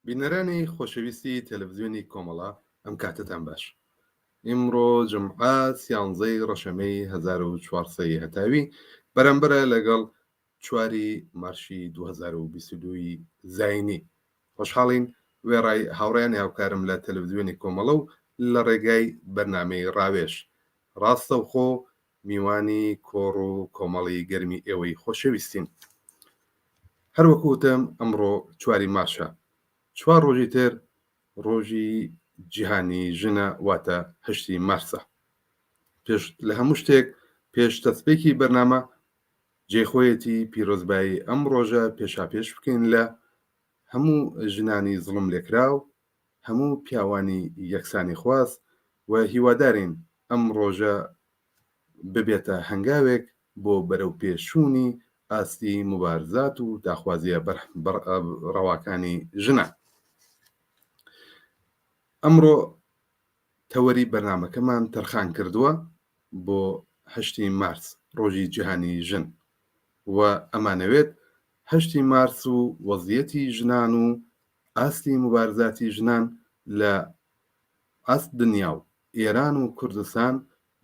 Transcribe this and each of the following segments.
بینەرانی خۆشەویستی تەلەفزیۆنی کۆمەڵە ئەم کاتەتان باش. ئیمڕۆ جومعە سیانزەی ڕەشەمەی 1400 هەتاوی بەرامبەرە لەگەڵ چواری مارشی 2022 ی زاینی. خۆشحاڵین وێڕای هاوڕێیانی هاوکارم لە تەلەفزیۆنی کۆمەڵە و لە ڕێگای بەرنامەی ڕاوێژ ڕاستەوخۆ میوانی کۆڕ و کۆمەڵی گەرمی ئێوەی خۆشەویستین. هەر وەکو وتم ئەمڕۆ چواری مارشە، چوار ڕۆژی تر ڕۆژی جیهانی ژنە واتە هەشتی مارسە. پێش لە هەموو شتێک پێش دەستپێکی بەرنامە جێی خۆیەتی پیرۆزبایی ئەم ڕۆژە پێشاپێش بکەین لە هەموو ژنانی زوڵملێکراو، هەموو پیاوانی یەکسانیخواز و هیوادارین ئەم ڕۆژە ببێتە هەنگاوێک بۆ بەرەوپێشچوونی ئاستی موبارزات و داخوازییە ڕەواکانی ژنان. ئەمڕۆ تەوەری بەرنامەکەمان تەرخان کردووە بۆ هەشتی مارس، ڕۆژی جیهانی ژن و ئەمانەوێت هەشتی مارس و وەزیەتی ژنان و ئاستی موبارزاتی ژنان لە ئاست دنیا و ئێران و کوردستان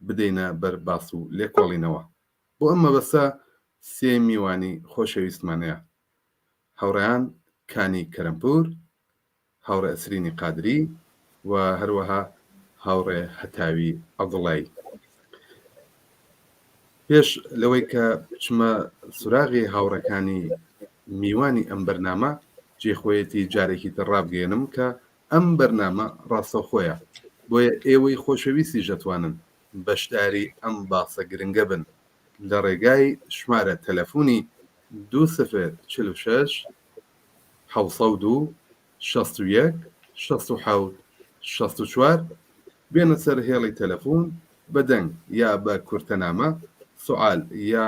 بدەینە بەر باس و لێکۆڵینەوە. بۆ ئەم مەبەستە سێ میوانی خۆشەویستمان هەیە، هاوڕێیان کانی کەرەمپوور، هاوڕێ ئەسرینی قادری و هەروەها هاوڕێ هەتاوی عەبدوڵایی. پێش لەوەی کە بچمە سوراغی هاوڕێکانی میوانی ئەم بەرنامە، جێی خۆیەتی جارێکی تر ڕابگەیەنم کە ئەم بەرنامە ڕاستەوخۆیە، بۆیە ئێوەی خۆشەویستیش دەتوانن بەشداری ئەم باسە گرنگە بن لە ڕێگای ژمارە تەلەفونی دوو سفر 46 702 61 67 64 بێنە سەر هێڵی تەلەفون بە دەنگ یا بە کورتەنامە سوعال یا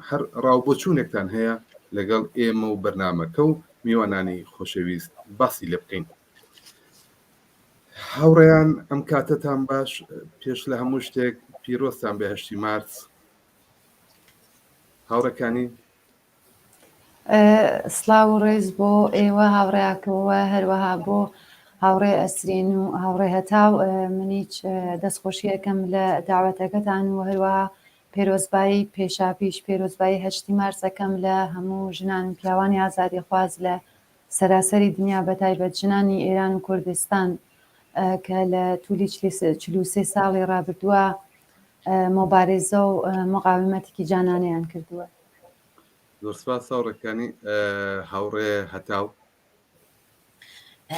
هەر ڕاوبۆچوونێکتان هەیە لەگەڵ ئێمە و بەرنامەکە و میوانانی خۆشەویست باسی لێ بکەین. هاوڕێیان ئەم کاتەتان باش پێش لە هەموو شتێک پیرۆزتان بێ هەشتی مارس هاوڕێکانی سڵاو و ڕێز بۆ ئێوە هاوڕێیاکەوە هەروەها بۆ هاوڕێ ئەسرین و هاوڕێ هەتاو منیچ دەستخۆشی ئەکەم لە داوەتەکەتان و هەروەها پێرۆزبایی پێشاپیش پێرۆزبایی هەشتی مارس ئەکەم لە هەموو ژنان و پیاوانی ئازادیخواز لە سەراسەری دنیا بەتایبەت ژنانی ئێران و کوردستان کە لە تولی 43 ساڵی ڕابردووە مۆبارێزە و مقاومەتێکی جانانەیان کردووە. زۆر سپاس هاوڕێکانی هاوڕێ هەتاو.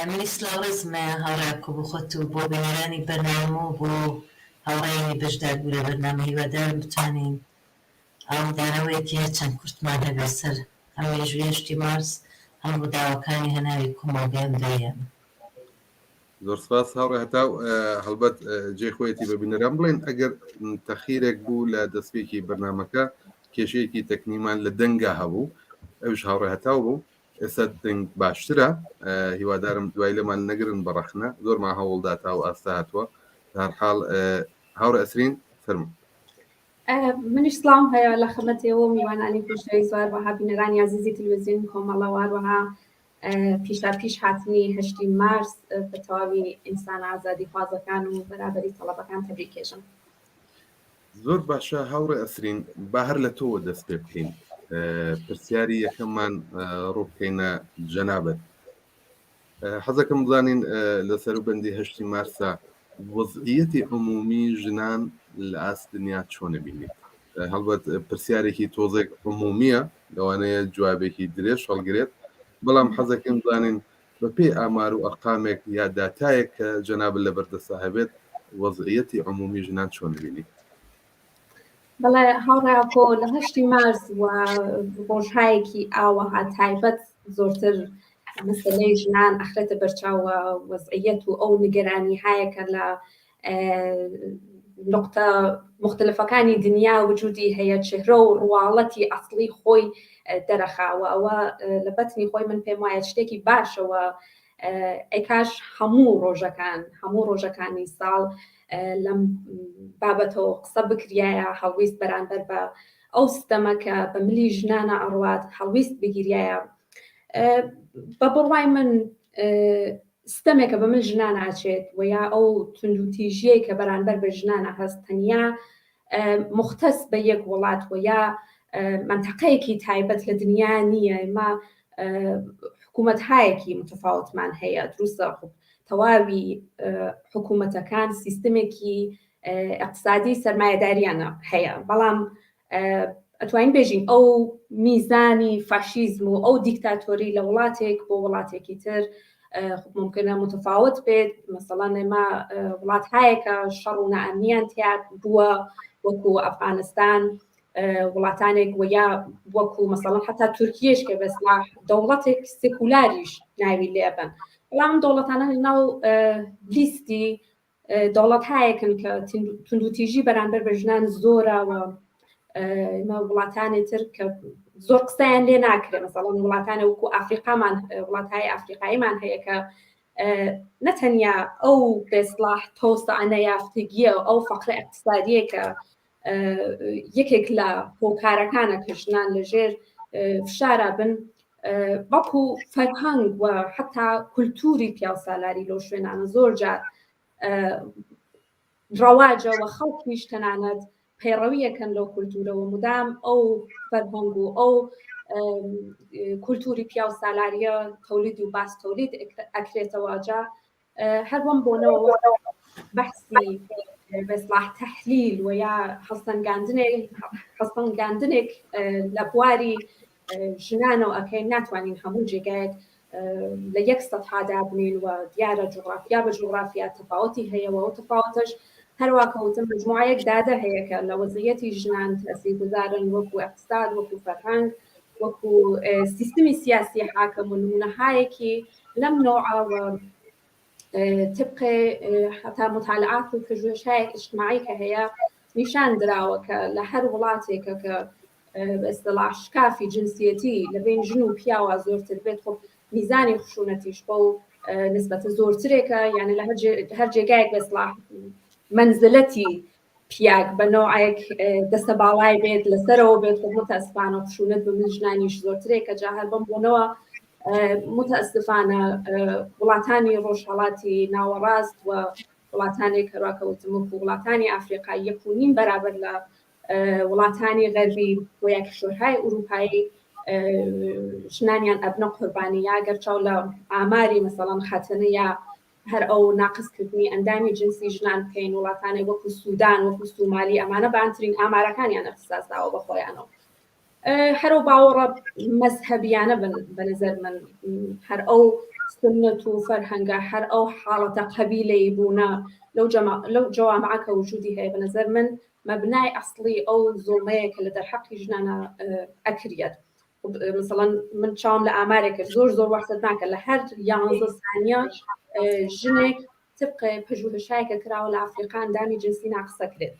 منیش سڵاو ڕێزم هەیە هاوڕێ ئاکۆ بۆ خۆت و بۆ بینەرانی بەرنامە و بۆ هاوڕێیانی بەشداربوو لە بەرنامە هیوادارم بتوانین ئاوڕدانەوەیەکی هەرچەند کورتمان هەبێت سەر هەم مێژووی هەشتی مارس هەم ڕووداوەکانی هەناوی کۆمەڵگەی ئەم دواییانە. زۆر سپاس هاوڕێ هەتاو هەڵبەت جێی خۆیەتی بە بینەران بڵێن ئەگەر تەخیرێک بوو لە دەستپێکی بەرنامەکە کێشەیەکی تەکنیمان لە دەنگا هەبوو ئەوش هاوڕێ هەتاو بوو ئێستا دەنگ باشترە هیوادارم دوای لەمان نەگرن بە ڕەخنە زۆرمان هەوڵدا تا و ئاستا هاتووە هەرحاڵ هاوڕێ ئەسرین فەرموو منیش سڵاوم هەیە لە خزمەت ئێوە و میوانانی خۆشەویست و هەروەها بینەرانی ئازیزی تلویزیۆنی کۆمەڵە و هەروەها پیشاپیش هاتنی هەشتی مارس بە تەواوی ئینسانە ئازادیخوازەکان و بەرابەری تەڵەبەکان تەبریکێژم. زۆر باشە هاوڕێ ئەسرین با هەر لە تۆوە دەست پێ بکەین پرسیاری یەکەممان ڕوو بکەینە جەنابت حەزەکەم بزانین لە سەروبەندی هەشتی مارسا وەزعیەتی عمومی ژنان لە ئاست دنیا چۆنە بینیت هەڵبەت پرسیارێکی تۆزێک عمومیە لەوانەیە جوابێکی درێژ هەڵگرێت بەڵام حەزەکەم بزانین بە پێی ئامار و ئەرقامێک یا داتایەک کە جەنابت لە بەردەستا هەبێت وەزعیەتی عمومی ژنان چۆن بینیت؟ بەڵێ هاوڕێیاکۆ لە هەشتی مارس و ڕۆژهایەکی ئاوەها تایبەت زۆرتر مەسەلەی ژنان ئەخرێتە بەرچاوە وەزعیەت و ئەو نیگەرانی هایە کە لە نقطە مختلفەکانی دنیا وجودی هەیە چهرە و ڕواڵەتی ئەسڵی خۆی دەرەخاوە ئەوە لە بەتنی خۆی من پێم وایە شتێکی باشەوە ئەیکاش هەموو ڕۆژەکان هەموو ڕۆژەکانی ساڵ لەم بابەتەوە قسە بکریایە هەڵویست بەرانبەر بە ئەو ستەمە کە بە ملی ژنانە ئەڕوات هەڵویست بگیریایە بە بڕوای من. ستەمێکە بە مل ژنان ئاچێت و یا ئەو توندوتیژیەی کە بەرانبەر بە ژنانە هەست تەنیا مختص بە یەک وڵات و یا منتەقەیەکی تایبەت لە دنیا نییە ئێمە حکوومەت هایەکی متفاوتمان هەیە دروستە تەواوی حکوومەتەکان سیستمێکی اقتصادی سەرمایەداریانە هەیە بەڵام ئەتوانین بێژین ئەو میزانی فاشیزم و ئەو دیکتاتۆری لە وڵاتێک بۆ وڵاتێکی تر ممکنە متفاوت بێت مەسەڵەن ئێمە وڵات هایەکە شەڕ و نائەمنیان تیا بووە وەکو ئەفغانستان وڵاتانێک و یا وەکو مەسەڵەن حتا تورکیەش کە بەسلاح دەوڵەتێک سکولاریش ناوی لێبن بەڵام دەوڵەتانە ناو لیستی دەوڵەتهایەکن کە توندوتیژی بەرامبەر بە ژنان زۆرە و ئێمە وڵاتانی تر کە زۆر قسەیان لێ ناکرێ مەسەڵەن وڵاتانە وەکو ئافریقامان وڵاتهای ئافریقاییمان هەیە کە نەتەنیا ئەو بێسلاح تۆسعە نەیافتگیە و ئەو فەقرە اقتصادیە کە یەکێک لە هۆکارەکانە کە ژنان لەژێر فشارا بن بەڵکو فەرهەنگ و حتا کولتوری پیاوسالاری لەو شوێنانە زۆر جار ڕەواجە و خەڵکیش تەنانەت پەیڕەویەکەن لەو کولتورەوە مدام ئەو فەرهەنگ و ئەو کولتوری پیاو سالاریە تەولید و باس تەولید ئەکرێتەوە جا هەر بەم بۆنەوە بەحسی بەسڵاح تەحلیل و یا هەڵسەنگاندنێک هەڵسەنگاندنێک لە بواری ژنانەوە ئەکەین ناتوانین هەموو جێگایەک لە یەک سەتحادا بنین و دیارە جوغرافیا بە جوغرافیا تەفاوتی هەیە و ئەو تەفاوتەش هەروا کەوتم مجموعەیەک دادە هەیە کە لە وەزعیەتی ژنان تەسیرگوزارن وەکو اقتصاد وەکو فەرهەنگ وەکو سیستمی سیاسی حاکم و نمونەهایەکی لەم نەوعە و طبق حتا مطالعات و پژوهش‌های اجتماعی کە هەیە نیشان دراوە کە لە هەر وڵاتێکە کە بە اصطلاح شکافی جنسیەتی لە بین ژن و پیاوە زۆرتر بێت خب میزانی خشونەتیش بەو نسبەتە زۆرترێکە یعنی لە هەر جێگایەک بە اصطلاح منزلەتی پیاگ بە نەوعێک دەستە باڵای بێت لەسەرەوە بێت خۆ متاسفانە خشونەت بە من ژنانیش زۆرترێکە جا هەر بەم بۆنەوە متاسفانە وڵاتانی ڕۆژهەڵاتی ناوەڕاست و وڵاتانێک هەروا کە وتم وەکو وڵاتانی ئەفریقا یەک و نیم بەرابەر لە وڵاتانی غەربی و یا کشوەرهای ئوروپایی ژنانیان ئەبنە قوربانی یا گەر چاو لە ئاماری مەسەڵەن خەتەنە یا هەر ئەو ناقسکردنی ئەندامی جنسی ژنان بکەین وڵاتانێک وەکو سوودان وەکو سومالی ئەمانە بانترین ئامارەکانیان اختصاص داوە بە خۆیانەوە هەر ئەو باوەڕە مەزهەبیانە بن بە نظر من هەر ئەو سنت و فەرهەنگە هەر ئەو حاڵەتە قەبیلەی بوونە لەو جەما لەو جەوامعە کە وجودی هەیە بە نظر من مەبنای ئەسڵی ئەو زوڵمەیە کە لە دەرحەقی ژنانە ئەکریەت مثلا من چاوم لە ئامارێک کرد زۆر زۆر وەحشەتناکە لە هەر یانزە سانیە ژنێک طبق پژوهشایەکە کراوە لە ئەفریقا ئەندامی جنسی ناقسە کرێت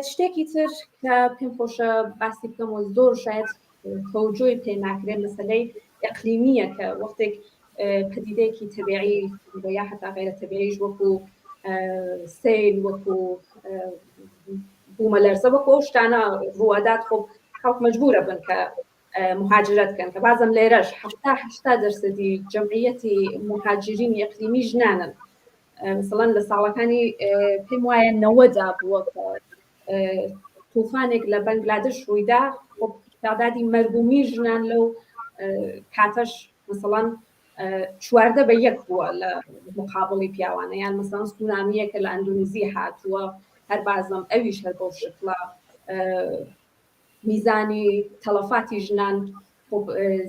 شتێکی تر کە پێم خۆشە باسی بکەم و زۆر شاید تەوجۆی پێ ناکرێت مەسلەی ئەقلیمیە کە وەختێک پەدیدەیەکی تەبیعی و یا حتا غیرە تەبیعیش وەکو سیل وەکو بوومەلەرزە وەکو ئەو شتانە ڕووەدات خۆ خەڵک مەجبورە بن کە مهاجرەت کەن کە بازم لێرەش 70 دەرسەدی جەمعیەتی مهاجرینی ئەقلیمی ژنانن مثلەن لە ساڵەکانی پێم وایە نەوەدا بووە کە توفانێک لە بەنگلادش ڕوویدا تعدادی مەرگومی ژنان لەو کاتەش مثلەن 14 بە یەک بووە لە مقابڵی پیاوانە یان مەسەڵەن سونامییەکە لە ئەندونیزی هاتووە هەر بازم ئەویش هەر بەو شکڵە میزانی تەڵەفاتی ژنان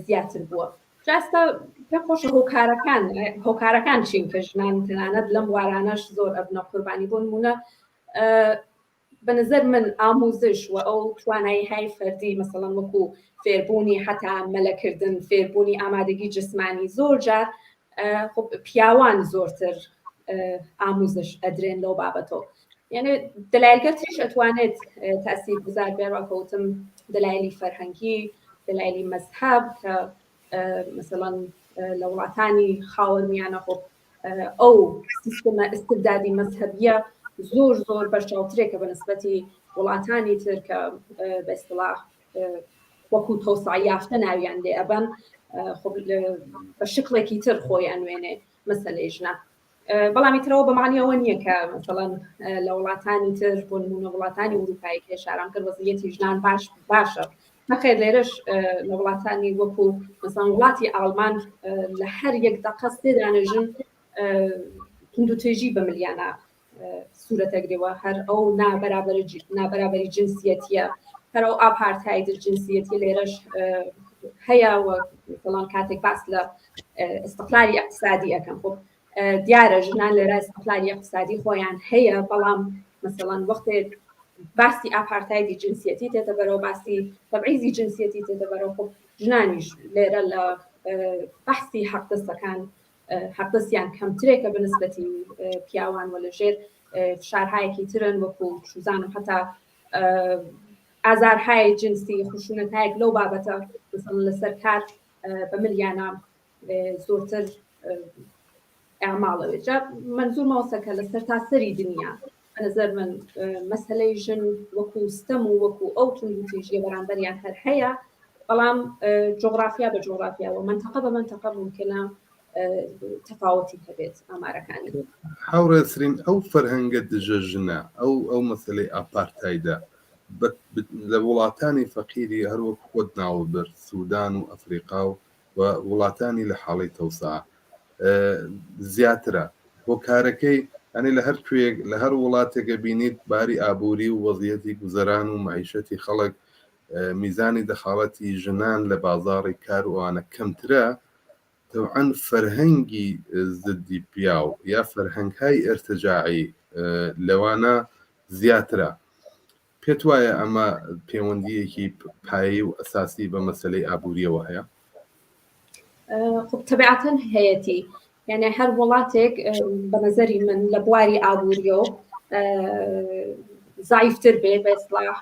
زیاتر بووە جاستا پێم خۆشە هۆکارەکان هۆکارەکان چین کە ژنان تەنانەت لەم بوارانەش زۆر ئەبنە قوربانی بۆ نمونە بە نظر من ئاموزش و ئەو توانایی های فەردی مەسەڵەن وەکو فێربوونی حتا مەلەکردن فێربوونی ئامادەگی جسمانی زۆر جار پیاوان زۆرتر ئاموزش ئەدرێن لەو بابەتەوە یعنی دلایلگەرتریش ئەتوانێت تاسیر گوزار بێ ڕاکەوتم دلایلی فەرهەنگی دلایلی مەزهەب کە مثلەن لە وڵاتانی خاوەرمیانە خۆ ئەو سیستمە ئیستبدادی مەزهەبیە زۆر زۆر بەرچاوترێکە بە نسبەتی وڵاتانی تر کە بە ئیستڵاح وەکو تەوسع یافتە ناویان لێ ئەبەن. خۆ بە شکڵێکی تر خۆی ئەنوێنێ مەسەلەی ژنان. بەڵام ئیترەوە بە معنی ئەوە نییە کە مەسەڵەن لە وڵاتانی تر بۆ نمونە وڵاتانی ئوروپایی کە ئشارەم کرد وەزیەتی ژنان باش باشە نەخێر لێرەش لە وڵاتانی وەکو مەسەڵەن وڵاتی ئاڵمان لە هەر یەک دەقە سێ دانە ژن توندوتێژی بە ملیانە سوورەتەگرێەوە هەر ئەو نابەرابەری جنسیەتیە هەر ئەو ئاپارتاید جنسیەتی لێرەش هەیە و فڵان کاتێک باس لە ئستقلالی اقتصادی ئەەکەم خۆ دیارە ژنان لێرە ئستقلالی اقتصادی خۆیان هەیە بەڵام مەسەڵەن وەختێک باسی ئاپارتایدی جنسیەتی تێتە بەرەوە باسی تەبعیزی جنسیەتی تێتە بەرەوە خۆ ژنانیش لێرە لە بەحسی حەقدەستەکان حەقدەستیان کەمترێکە بە نسبەتی پیاوان و لەژێر فشارهایەکی ترن وەکو چوزانم هەتا ئازارهای جنسی خشونەتایەک لەو بابەتە مثلا لەسەر کار بە ملیانە زۆرتر ئەعماڵەوێت جا منزور ماوسە کە لە سەرتاسەری دنیا بە نظر من مەسەلەی ژن وەکو ستەم و وەکو ئەو توندوتیژیە بەرامبەریان هەر هەیە بەڵام جۆغرافیا بە جۆغرافیا و منتەقە بە منتەقە ممکنە تەفاوتی هەبێت ئامارەکانی. هاوڕێ سرین ئەو فەرهەنگە دژە ژنە ئەو ئەو مەسەلەی ئاپارتایدە لە وڵاتانی فەقیری هەروەک خۆت ناوت برد سودان و ئەفریقا و و وڵاتانی لە حاڵی تەوسعە زیاترە هۆکارەکەی ئەنی لە هەر کوێیەک لە هەر وڵاتێک ئەبینیت باری ئابووری و وەزیەتی گوزەران و مەعیشەتی خەڵک میزانی دەخاڵەتی ژنان لە بازاڕی کار و ئەوانە کەمترە تەبعەن فەرهەنگی زدی پیاو یا فەرهەنگهای ئێرتجاعی لەوانە زیاترە پێت وایە ئەمە پەیوەندییەکی پایەی و ئەساسی بە مەسەلەی ئابوورییەوە هەیە؟ خب تەبعەتەن هەیەتی یعنی هەر وڵاتێک بە نظری من لە بواری ئابووریەوە زایفتر بێ بە ئیسلاح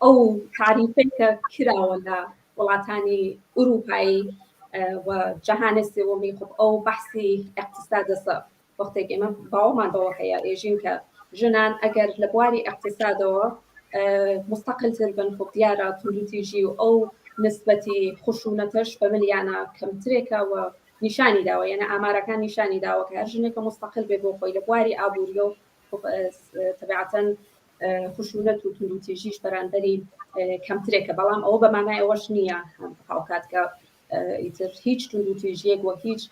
ئەو تعریفەی کە کراوە لە وڵاتانی ئوروپایی و جەهانی سێوەمی خب ئەو بەحسی اقتصادەسە وەختێک ئێمە باوەڕمان بەوە هەیە ئێژین کە ژنان ئەگەر لە بواری ئیقتیسادەوە مستەقلتر بن خب دیارە توندوتیژی و ئەو نسبەتی خشونەتەش بە ملیانە کەمترێکە و نیشانی داوە یعنی ئامارەکان نیشانی داوە کە هەر ژنێکە مستەقل بێ بۆ خۆی لە بواری ئابووریە و تەبعەتەن خشونەت و توندوتیژیش بەرانبەری کەمترێکە بەڵام ئەوە بە مانای ئەوەش نییە هاوکات کە ئیتر هیچ توندوتیژیەک و هیچ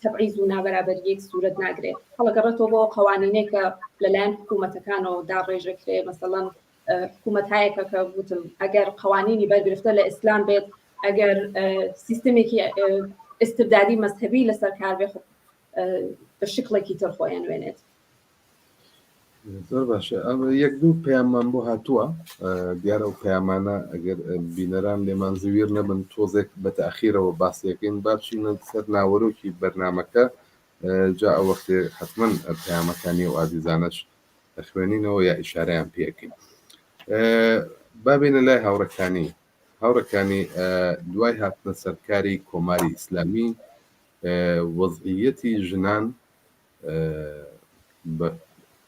تەبعیز و نابەرابەریەک سوورەت ناگرێت هەڵەگەڕێتەوە بۆ قوانینێک کە لەلایەن حکوومەتەکانەوە داڕێژەکرێ مەسەڵەن حکوومەت هەیەکە کە وتم ئەگەر قوانینی بەرگرفتە لە ئیسلام بێت ئەگەر سیستمێکی ئستبدادی مەذهبی لەسەر کار بێ بە شکڵێکی تر خۆیان وێنێت زۆر باشە یەک دوو پەیاممان بۆ هاتووە دیارە ئەو پەیامانە ئەگەر بینەران لێمان زویر نەبن تۆزێک بە تاخیرەوە باسیەکەین با بچینە سەر ناوەرۆکی بەرنمەکە جا ئەو وەختێ حتمما پەیامەکانی و ئازیزانەش ئەخوێنینەوە یا ئیشارەیان پێەکەین با بێنە لای هاوڕەکانی هاوڕەکانی دوای هاتنە سەرکاری کۆماری ئیسلامی وەزعیەتی ژنان بە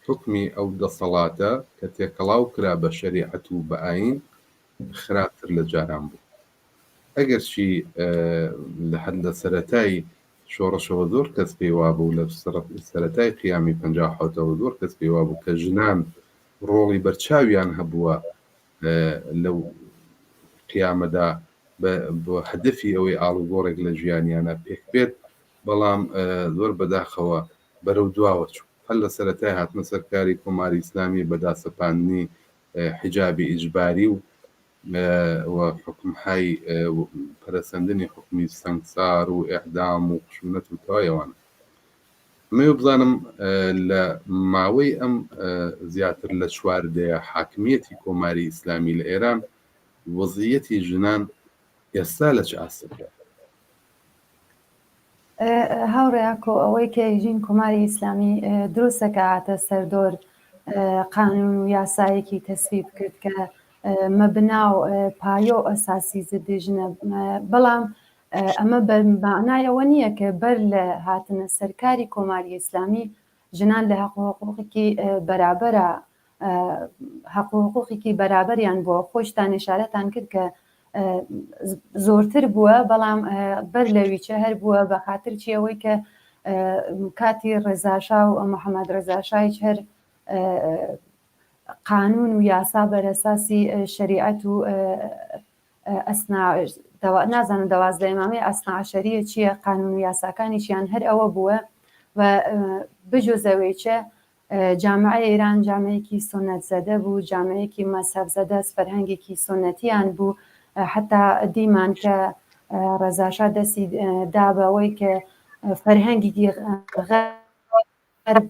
حوکمی ئەو دەسەڵاتە کە تێکەڵاو کرا بە شەریعەت و بە ئایین خراپتر لە جاران بوو. ئەگەرچی لە هەر لە سەرەتای شۆڕشەوە زۆر کەس پێی وابوو، لە سەرەتای قیامی پەنجاوحەوتەوە زۆر کەس پێی وابوو کە ژنان ڕۆڵی بەرچاویان هەبووە لەو قیامەدا بە هەدەفی ئەوەی ئاڵوگۆڕێک لە ژیانیانە پێک بێت، بەڵام زۆر بەداخەوە بەرەو دواوە چوو. هەر لە سەرەتای هاتنە سەر کاری کۆماری ئیسلامی بە داسەپاندنی حیجابی ئیجباری و و حوکمهای پەرەسەندنی حوکمی سەنگسار و ئێعدام و خشونەت و تەوای ئەوانە. ئەمەوێ بزانم لە ماوەی ئەم زیاتر لە چوار دەیە حاکمییەتی کۆماری ئیسلامی لە ئێران وەزعییەتی ژنان ئێستا لە چ ئاستێکدایە؟ هاوڕێ ئاکۆ ئەوەی کە ژین کۆماری ئیسلامی دروستە کە هاتە سەردۆر قانون و یاسایەکی تەسویب کرد کە مەبنا و پایە و ئەساسی زدی ژنە بەڵام ئەمە بە معنای ئەوە نییە کە بەر لە هاتنە سەرکاری کۆماری ئیسلامی ژنان لە حەق و حقوقێکی بەرابەرە حەق و حقوقێکی بەرابەریان بووە خۆشتان ئشارەتان کرد کە زۆرتر بووە بەڵام بەر لەویچە هەر بووە بە خاتر چی ئەوەی کە کاتی ڕێزاشا و محەممەد ڕێزاشایش هەر قانون و یاسا بەرەساسی شەریعەت و ئەسنا نازانم 12 ئیمامی ئەسنا عەشەریە چییە قانون و یاساکانیشیان هەر ئەوە بووە و بجوزەوەیچە جامعەی ئێران جامعەیەکی سوننەت زەدە بوو، جامعەیەکی مەزهەب زەدەس، فەرهەنگێکی سوننەتیان بوو، حەتا دیمان کە ڕەزاشا دەستی دا بەوەی کە فەرهەنگێکی غەرب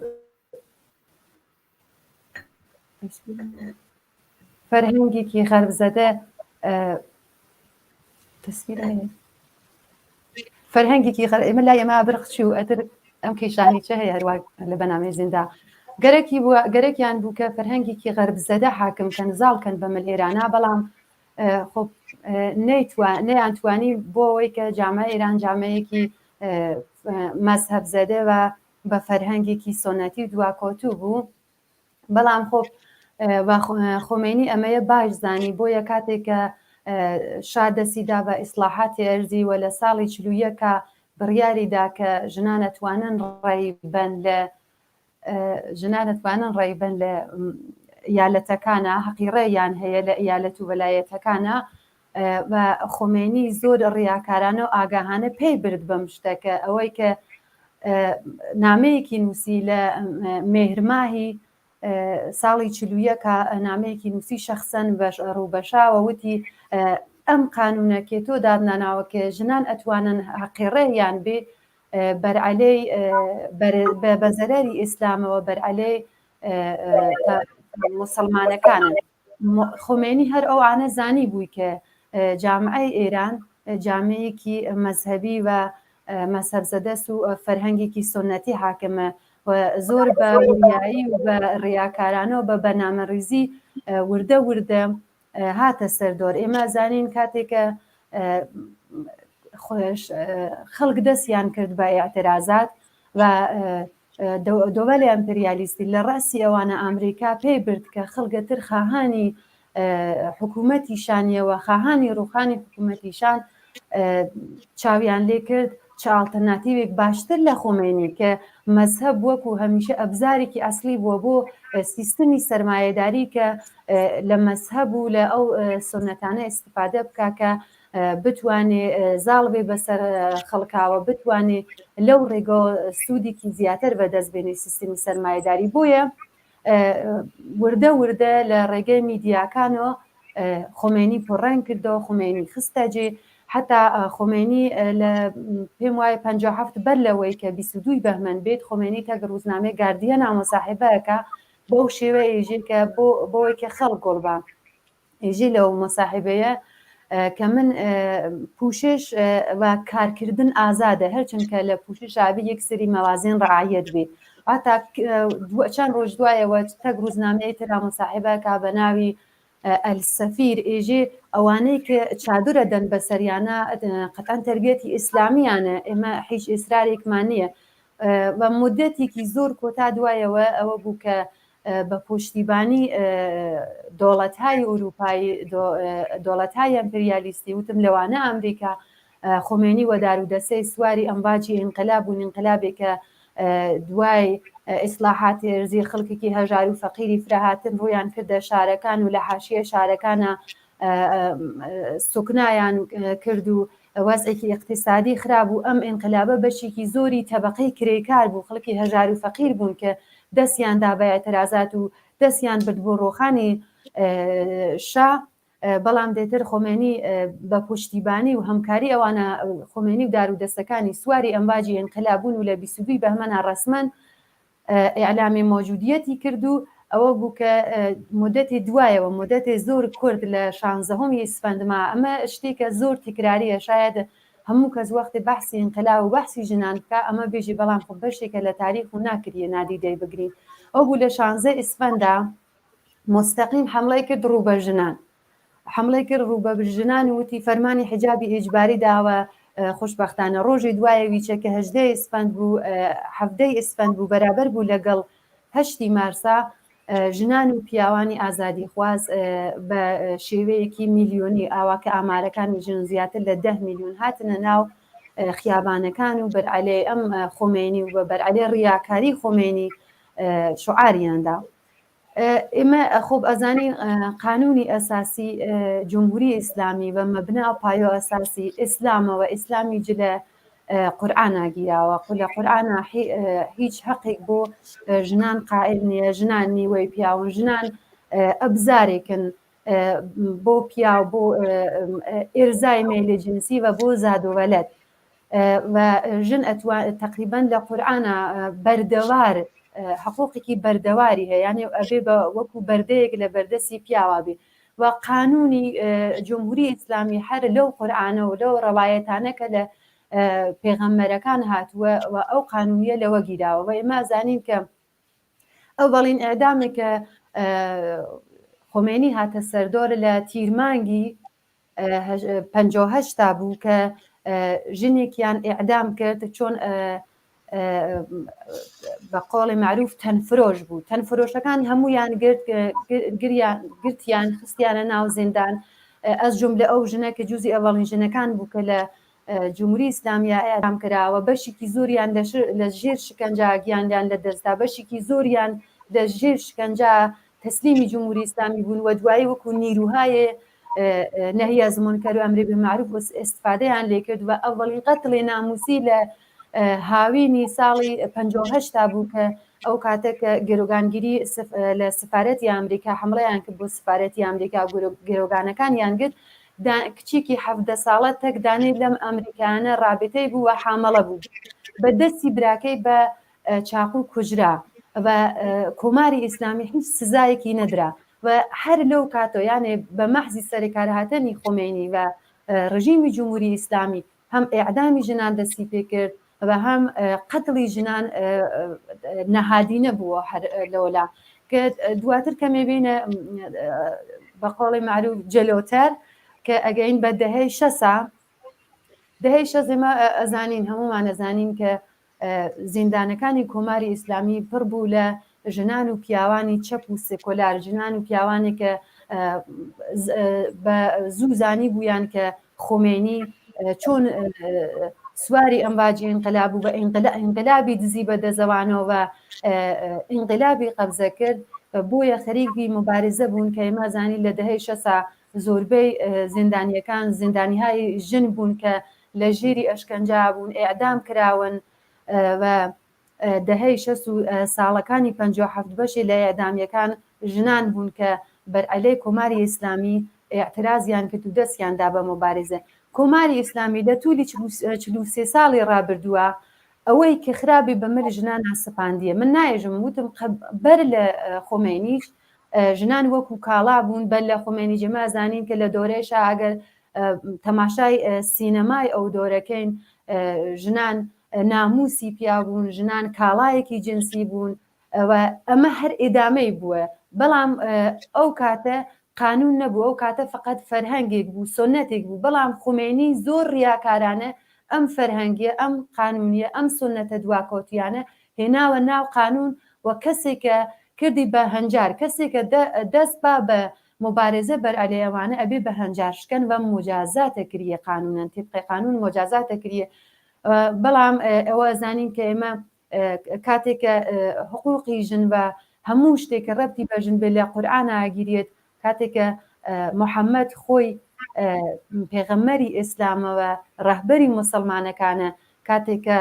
فەرهەنگێکی غەرب زەدە تەسویر هەیە فەرهەنگێکی غەر ئێمە لای ئێمە برق چوو ئەتر ئەم کێشانی چە هەیە هەروە لە بەنامەی زیندە گەرەکی بووە گەرەکیان بوو کە فەرهەنگێکی غەرب زەدە حاکم کەن زاڵ کەن بە مل ئێرانە بەڵام خۆ نەیانتوانی بۆ ئەوەی کە جامعە ئێران جامەیەکی مەزهەب زەدە و بە فەرهەنگێکی سۆنەتی و دواکەوتوو بوو بەڵام خۆ خۆمەینی ئەمەیە باش زانی بۆیە کاتێک کە شا دەستی دا بە ئیسلاحاتی ئەرزی و لە ساڵی چلویەکە بڕیاری دا کە ژنان ئەتوانن ڕێی بەن لە ژنان ئەتوانن ڕێی بەن لە یالەتەکانە هەقی ڕێیان هەیە لە ئیالەت و وەلایەتەکانە و خۆمێنی زۆر ڕیاکارانە و ئاگاهانە پێی برد بەم شتەکە ئەوەی کە نامەیەکی نووسی لە مێهرماهی ساڵی چلویەکە نامەیەکی نووسی شەخسەن بەش ڕووبەشاوە وتی ئەم قانونە کێ تۆ دادناناوە کە ژنان ئەتوانن هەقیڕێیان بێ بەرعەلەی بە زەرەری ئیسلامەوە بەرعەلەی مسلمانەکانن خومێنی هەر ئەوانە زانی بووی کە جامعەی ئێران جامعەیەکی مەزهەبی و مەزهەب زەدەس و فەرهەنگێکی سوننەتی حاکمە و زۆر بە وریایی و بە ڕیاکارانە و بە بەرنامەڕیزی وردە وردە هاتە سەر دۆر. ئێمە زانین کاتێک کە خەڵک دەستیان کرد بە ئیعترازات و دۆبەلی ئەمپریالیستی لە ڕەئسی ئەوانە ئامریکا پێی برد کە خەڵگە تر خاهانی حکوومەتی شانیەوە خاهانی ڕووخانی حکوومەتی شان چاویان لێ کرد چ ئاڵتەرناتیوێک باشتر لە خۆمێنی کە مەزهەب وەکو هەمیشە ئەبزارێکی ئەسلی بووە بۆ سیستمی سەرمایەداری کە لە مەزهەب و لە ئەو سونەتانە ئیستفادە بکا کە بتوانێ زاڵ بێ بەسەر خەڵکاوە بتوانێ لەو ڕێگەوە سوودێکی زیاتر بەدەست بێنێ سیستمی سەرمایەداری بۆیە وردە وردە لە ڕێگەی میدیاکانەوە خۆمێنی پڕەنگ کردەوە خۆمێنی خستە جێ حتا خۆمێنی لە پێم وایە 57 بەر لەوەی کە 22 بەهمەن بێت خۆمێنی تەک ڕوزنامەی گاردیەن مۆساحبەکە بەو شێوە ئێژێ کە بۆ بۆی کە خەڵک گوڵ بە ئێژێ لەو مۆساحبەیە کە من پوشش و کارکردن ئازادە هەرچەند کە لە پوشش ئابی یەک سری مەوازین ڕعایەت بێ واتا چەند ڕۆژ دوایەوە تەک ڕوزنامەی ترا مۆساحبە کا بە ناوی ئەلسەفیر ئێژێ ئەوانەی کە چادرە دەن بەسەریانە قەتعەن تەربیەتی ئیسلامیانە ئێمە هیچ ئیسرارێکمان نییە و مدەتێکی زۆر کۆتا دوایەوە ئەوە بوو کە بە پشتیبانی دۆڵەتهای ئوروپایی دۆڵەتهای ئەمپریالیستی وتم لەوانە ئەمریکا خۆمێنی و دار و دەسەی سواری ئەمواجی ئینقلاب بوون ئینقلابێک کە دوای ئیسلاحاتی ئەرزی خەڵکێکی هەژار و فەقیری فرەهاتن ڕوویان کردە شارەکان و لە حاشیە شارەکانە سوکنایان کرد و وەزعێکی ئیقتیسادی خراب و ئەم ئینقلابە بەشێکی زۆری تەبەقەی کرێکار بوو خەڵکی هەژار و فەقیر بوون کە دەستیان دا بە ئیعترازات و دەستیان برد بۆ ڕۆخانی شا بەڵام دێتر خۆمێنی بە پشتیبانی و هەمکاری ئەوانە خۆمێنی و دار و دەستەکانی سواری ئەمواجی ئینقلاب بوون و لە 22 بەهمەنا ڕەسمەن ئیعلامی مەوجودیەتی کرد و ئەوە بوو کە مدەتی دوایەوە مدەتێ زۆر کورت لە شانزەهۆمی ئیسفەندما ئەمە شتێکە زۆر تکراریە شاید هەموو کەس وەختی بەحسی ئینقلاب و بەحسی ژنان بکا ئەمە بێژی بەڵام خۆ بەشێکە لە تاریخ و ناکریە نادیدەی بگرین ئەو بوو لە شانزە ئیسفەندا مستەقیم حەمڵەی کرد ڕوو بە ژنان حەملەی کرد ڕوو بە ژنان و وتی فەرمانی حیجابی ئیجباری داوە خۆشبەختانە ڕۆژی دوایە ویچە کە هەژدەی ئیسفەند بوو حەڤدەی ئیسفەند بوو بەرابەر بوو لەگەڵ هەشتی مارسا. ژنان و پیاوانی ئازادیخواز بە شێوەیەکی میلیۆنی ئاوا کە ئامارەکانی ژن زیاتر لە ده میلیۆن هاتنە ناو خیابانەکان و بەرعەلەی ئەم خۆمێنی و بە بەرعەلەی ڕیاکاری خۆمێنی شعاریاندا. ئێمە خۆب ئەزانین قانونی ئەساسی جمهوری ئیسلامی بە مەبنا و پایۆ ئەساسی ئیسلامەوە ئیسلامی جلە قورئانا گیراوە لە قورئانا هیچ هەقێک بۆ ژنان قائل نییە ژنان نیوەی پیاون ژنان ئەبزارێکن بۆ پیاو بۆ ئێرزای مەیلی جنسی و بۆ زاد و وەلەت و ژن ئەتوا تقریبا لە قورئانا بەردەوار حقوقێکی بەردەواری هەیە یانێ ئەبێ بە وەکو بەردەیەک لە بەردەسی پیاوا بێ و قانونی جمهوری ئیسلامی هەر لەو قورئانە و لەو ڕەوایەتانە کە لە پێغەمبەرەکان هاتووە و ئەو قانونیە لەوە گیراوە و ئێمە زانین کە ئەو بەڵین ئەعدامێک کە خۆمێنی هاتە سەردۆر لە تیرمانگی 58 تا بوو کە ژنێکیان ئیعدام کرد چۆن بە قۆڵی معروف تەنفرۆش بوو تەنفرۆشەکان هەمویان گرت گرتیان خستیانە ناو زیندان ئەس جملە ئەو ژنە کە جوزی ئەوەڵین ژنەکان بوو کە لە جمهوری ئیسلامیە ئیعدام کراوە بەشێکی زۆریان لە ژێر شکەنجا گیانیان لە دەستدا بەشێکی زۆریان لە ژێر شکەنجا تەسلیمی جمهوری ئیسلامی بوون و دوایی وەکو نیروهای نهی از منکر و امر به معروف استفادەیان لێکرد و ئەوەڵین قەتڵی ناموسی لە هاوینی ساڵی 58 تا بوو کە ئەو کاتە کە گرۆگانگیری لە سفارەتی ئەمریکا حملەیان کرد بۆ سفارەتی ئەمریکا گرۆگانەکانیان گرت کچێکی 17 ساڵە تەک دانەی لەم ئەمریکانە ڕابتەی بوو و حامەڵە بوو بە دەستی براکەی بە چاقوو کوژرا و کۆماری ئیسلامی هیچ سزایەکی نەدرا و هەر لەو کاتۆ یانێ بە مەحزی سەرکارهاتنی خۆمەینی و ڕژیمی جمهوری ئیسلامی هەم ئێعدامی ژنان دەستی پێکرد و هەم قەتڵی ژنان نەهادینە بووە هەر لەولا کە دواتر کەمێ بینە بە قۆڵی معروف جەلۆتەر کە ئەگەین بە دەهەی شەسا دەهەی شەست ئێمە ئەزانین هەمومان ئەزانین کە زیندانەکانی کۆماری ئیسلامی پڕ بوو لە ژنان و پیاوانی چەپ و سێکۆلار، ژنان و پیاوانێک کە بە زوو زانی بوویان کە خۆمێنی چۆن سواری ئەمواجی ئینقلاب بوو بە ئینقلابی دزی بە دەزەوانەوە ئینقلابی قەبزە کرد بۆیە خەریکی مبارزە بوون کە ئێمە زانی لە دەهەی شەسا زۆربەی زیندانیەکان زیندانیهای ژن بوون کە لە ژێری ئەشکەنجە بوون ئێعدام کراون و دەهەی شەست و ساڵەکانی 57 بەشێ لە ئێعدامیەکان ژنان بوون کە بەرعەلەی کۆماری ئیسلامی ئێعترازیان کرد و دەستیان دا بە مۆبارزە. کۆماری ئیسلامی لە توولی 43 ساڵی ڕابردووە ئەوەی کە خرابی بە مل ژنانا سەپاندیە من نایەژم وتم بەر لە خۆمەینیش ژنان وەکو کاڵا بوون بەر لە خۆمەینی جێما زانین کە لە دۆرەی شا ئەگەر تەماشای سینەمای ئەو دۆرەکەین ژنان ناموسی پیا بوون ژنان کاڵایەکی جنسی بوون و ئەمە هەر ئیدامەی بووە بەڵام ئەو کاتە قانون نەبوو ئەو کاتە فقط فەرهەنگێک بوو سنتێک بوو بەڵام خومێنی زۆر ڕیاکارانە ئەم فەرهەنگیە ئەم قانونیە ئەم سنتە دواکەوتیانە هێناوە ناو قانون و کەسێکە کردی بە هەنجار کەسێکە دەست با بە موبارزە بەر عەلەی ئەوانە ئەبێ بە هەنجار شکەن و موجازاتە کریە قانونەن تیبقی قانون موجازاتە کریە بەڵام ئەوە ئەزانین کە ئێمە کاتێک کە حقوقی ژن و هەموو شتێک کە ڕەبتی بە ژن بێ لە قورئان ئاگیرێت کاتێک کە محەممەد خۆی پێغەمبەری ئیسلامەوە ڕەهبەری موسڵمانەکانە کاتێک کە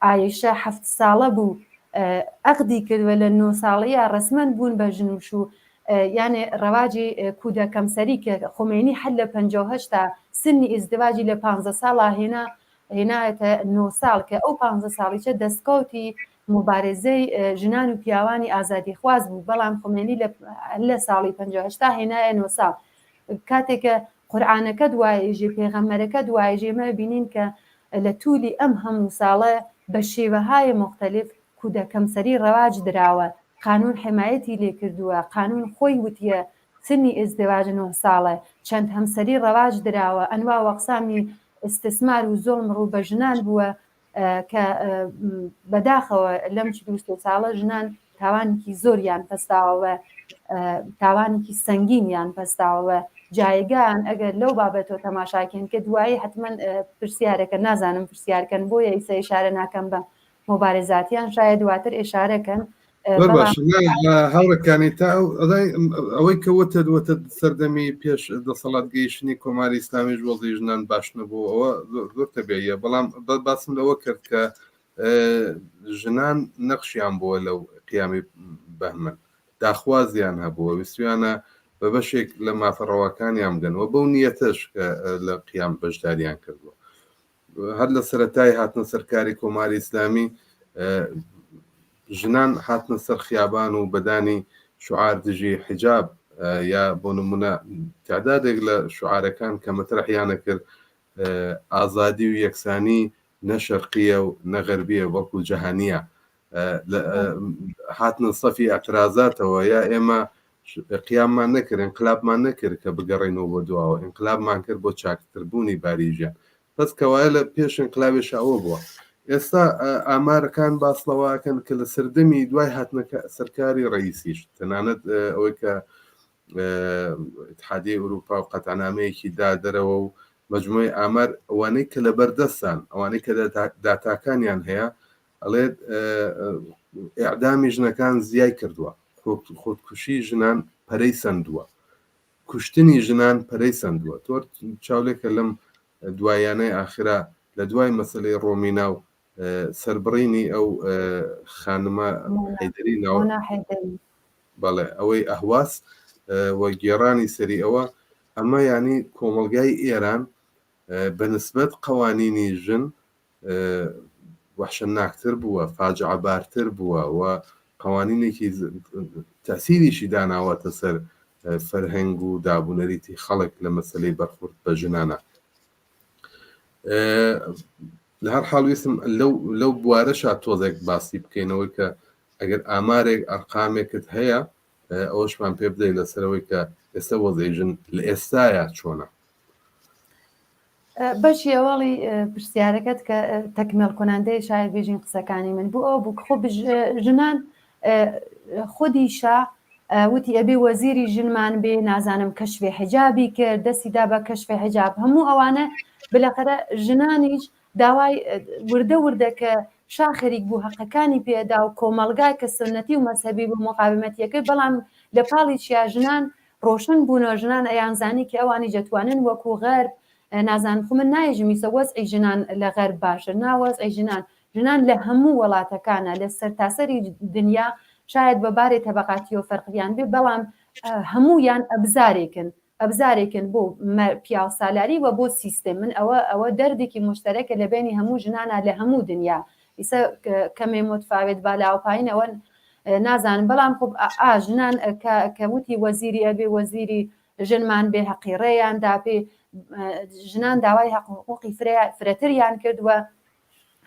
عایشە هەفت ساڵە بوو ئەقدی کرد و لە نۆ ساڵیە ڕسمەن بوون بە ژن و شوو یانێ ڕەواجی کودە کەمسەری کە خومێنی هەر لە 58 تا سنی ئیزدواجی لە 15 ساڵا هێنا هێنایەتە نۆ ساڵ کە ئەو 15 ساڵیچە دەستکەوتی موبارزەی ژنان و پیاوانی ئازادیخواز بوو بەڵام خومێنی لە ساڵی 58 تا هێنایە نۆ ساڵ کاتێک کە قورئانەکە دوایژێ پێغەمبەرەکە دوایژێ مە بینین کە لە تولی ئەم هەموو ساڵە بە شێوەهای موختەلیف کودە کەمسەری ڕەواج دراوە قانون حمایەتی لێ کردووە قانون خۆی وتیە سنی ئیزدواج 9 ساڵە چەند هەمسەری ڕەواج دراوە ئەنوا وەقسامی ئیستسمار و زوڵم ڕوو بە ژنان بووە کە بەداخەوە لەم 43 ساڵە ژنان. تاوانێکی زۆریان پەستاوە تاوانێکی سەنگینیان پەستاوە جایگان ئەگەر لەو بابەتەوە تەماشاکەن کە دوایی حتمما پرسیارەکە نازانم پرسیارکەن بۆیە ئیسە ئشارە ناکەم بە مبارزاتیان شاید دواتر ئشارەکەن زۆر باش هاوڕێکانی تا ئەوەی کە وتت وتت سەردەمی پێش دەسەڵات گەیشتنی کۆماری ئیسلامیش وەزی ژنان باش نەبوو ئەوە زۆر تەبیعیە بەڵام باسم لەوە کرد کە ژنان نەخشیان بووە لەو قیامی بەهمەن داخوازیان هەبووە ویستویانە بە بەشێک لە مافە ڕەواکانیان بگەن و بەو نیەتەش کە لە قیام بەشداریان کردووە هەر لە سەرەتای هاتنە سەرکاری کۆماری ئیسلامی ژنان هاتنە سەر خیابان و بەدانی شعار دژی حیجاب یا بۆ نمونە تعدادێک لە شعارەکان کە مەترحیانە کرد ئازادی و یەکسانی نە شەرقیە و نە غەربیە بەڵکو جەهانیە هاتنە سەفی ئەعترازاتەوە یا ئێمە قیاممان نەکرد ئینقلابمان نەکرد کە بگەڕێینەوە بۆ دواوە ئینقلابمان کرد بۆ چاکتربوونی باری ژیان بەس کەوایە لە پێش ئینقلابێشا ئەوە بووە ئێستا ئامارەکان باس لەوە ئەکەن کە لە سەردەمی دوای هاتنە سەرکاری ڕئیسیش تەنانەت ئەوەی کە اتحادیە ئەوروپا و قەتعنامەیەکی دا دەرەوە و مجموعی ئامار ئەوانەی کە لە بەردەستان ئەوانەی کە داتاکانیان هەیە ئەڵێت ئیعدامی ژنەکان زیای کردووە، خۆدکوشی ژنان پەرەی سەندووە، کوشتنی ژنان پەرەی سەندووە. تۆ چاولێکە لەم دواییانەی ئاخرا لە دوای مەسەلەی ڕۆمینا و سەربڕینی ئەو خانمە حەیدەری ناو بەڵێ ئەوەی ئەهواز و گێڕانی سەری ئەوە ئەمە یانی کۆمەڵگای ئێران بە نسبەت قەوانینی ژن وەحشەناکتر بووە، فاجعەبارتر بووە و قەوانینێکی تەئسیریشی داناوەتە سەر فەرهەنگ و دابونەریتی خەڵک لە مەسەلەی بەرخورد بە ژنانە. لە هەر حاڵ ویستم لەو لەو بوارەشا تۆزێک باسی بکەینەوەی کە ئەگەر ئامارێک ئەرقامێکت هەیە ئەوەشمان پێ بدەیت لەسەرەوەی کە ئێستا وەزعی ژن لە ئێستایا چۆنە؟ بەشی ئەوەڵی پرسیارەکەت کە تەکمێڵ کۆناندەی شاید بێژین قسەکانی من بوو ئەو بوو خۆ ژنان خودی شا وتی ئەبێ وەزیری ژنمان بێ نازانم کەشفی حجابی کرد دەستی دا بە کەشفی حجاب هەموو ئەوانە بلەخەرە ژنانیش داوای وردە وردە کە شا خەریک بوو هەقەکانی پێدا و کۆمەڵگا کە سنەتی و مەزهەبی بوو مقاومەتیەکەی بەڵام لە پاڵی چیا ژنان ڕۆشن بوونەوە ژنان ئەیانزانی کە ئەوانیش ئەتوانن وەکو غەرب نازانم خو من نایەژم ئیسە وەزعی ژنان لە غەرب باشە نا وەزعی ژنان ژنان لە هەموو وەڵاتەکانە لە سەرتاسەری دنیا شاید بە بارێ تەبەقاتیەوە فەرقیان بێ بەڵام هەموویان ئەبزارێکن ئەبزارێکن بۆ پیاوسالاری و بۆ سیستم من ئەوە ئەوە دەردێکی مشتەرەکە لە بینی هەموو ژنانە لە هەموو دنیا ئیسە کەمێ متفاوت بالاوپاین ئەوە نازانم بەڵام خۆ ئا ژنان کە کە وتی وەزیری ئەبێ وەزیری ژنمان بێ هەقی ڕێیان داپێ ژنان داوای هەق و حقوقی فرەتریان کرد و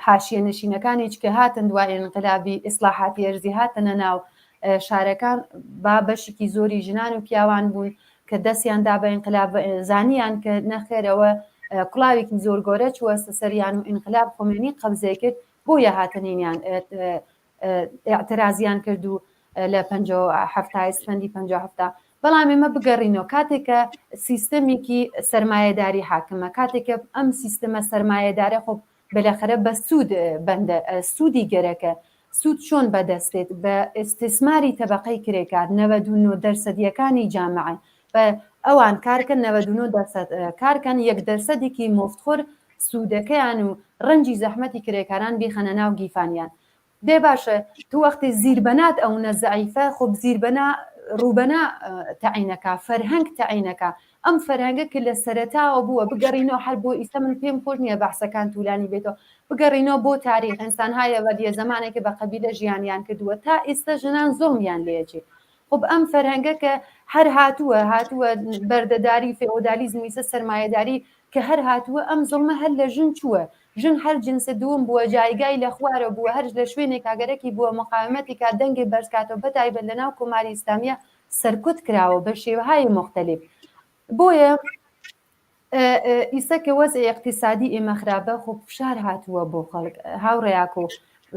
حاشیە نشینەکانیش کە هاتن دوای ئینقلابی ئیسلاحاتی ئەرزی هاتنە ناو شارەکان با بەشێکی زۆری ژنان و پیاوان بوون کە دەستیان دا بە ئینقلاب زانیان کە نەخێرەوە کوڵاوێکی زۆر گۆرە چووە سەریان و ئینقلاب خۆمێنی قەبزەی کرد بۆیە هاتنینیان ئیعترازیان کرد و لە پەنجا ئیسفەندی پەنجا هەفتا. بەڵام ئێمە بگەڕینەوە کاتێک کە سیستەمێکی سەرمایەداری حاکمە، کاتێک کە ئەم سیستەمە سەرمایەدارە خۆ بەلەخەرە بە سوود بەندە، سوودی گەرەکە، سوود چۆن بەدەست دێت؟ بە ئیستیسماری تەبەقەی کرێکار، 99 دەرسەدییەکانی جامعە، بە ئەوان کارکەن 99 دەرسەد کارکەن، یەک دەرسەدێکی مفتخۆر سوودەکەیان و ڕەنجی زەحمەتی کرێکاران بیخەنە ناو گیفانیان. دێ باشە تو وەختی زیربەنات ئەونە زەعیفە خۆب زیربەنا ڕووبەنا تەعینەکا فەرهەنگ تەعینەکا ئەم فەرهەنگە کە لە سەرەتاوە بووە بگەڕینەوە هەر بۆ ئیستا من پێم خۆش نییە بەحسەکان تولانی بێتەوە بگەڕینەوە بۆ تاریخ ئینسان هایە وەدیە زەمانێکە بە قەبیلە ژیانیان کردووە تا ئیستا ژنان زوڵمیان لێچێ خب ئەم فەرهەنگە کە هەر هاتووە هاتووە بەردەداری فێئۆدالیزم ئیسە سەرمایەداری کە هەر هاتووە ئەم زوڵمە هەر لە ژن چووە ژن هەر جنس دووم بووە جایگای لە خوارەوە بووە هەر لە شوێنێکا گەرەکی بووە مقاومەتی کا دەنگی بەرز کاتەوە بەتایبەت لە ناو کۆماری ئیسلامیە سەرکوت کراوە بە شێوەهای موختەلیف بۆیە ئیسە کە وەزعی ئیقتیسادی ئێمە خراپە خۆ فشار هاتووە بۆ خەڵک هاوڕێیاکۆ.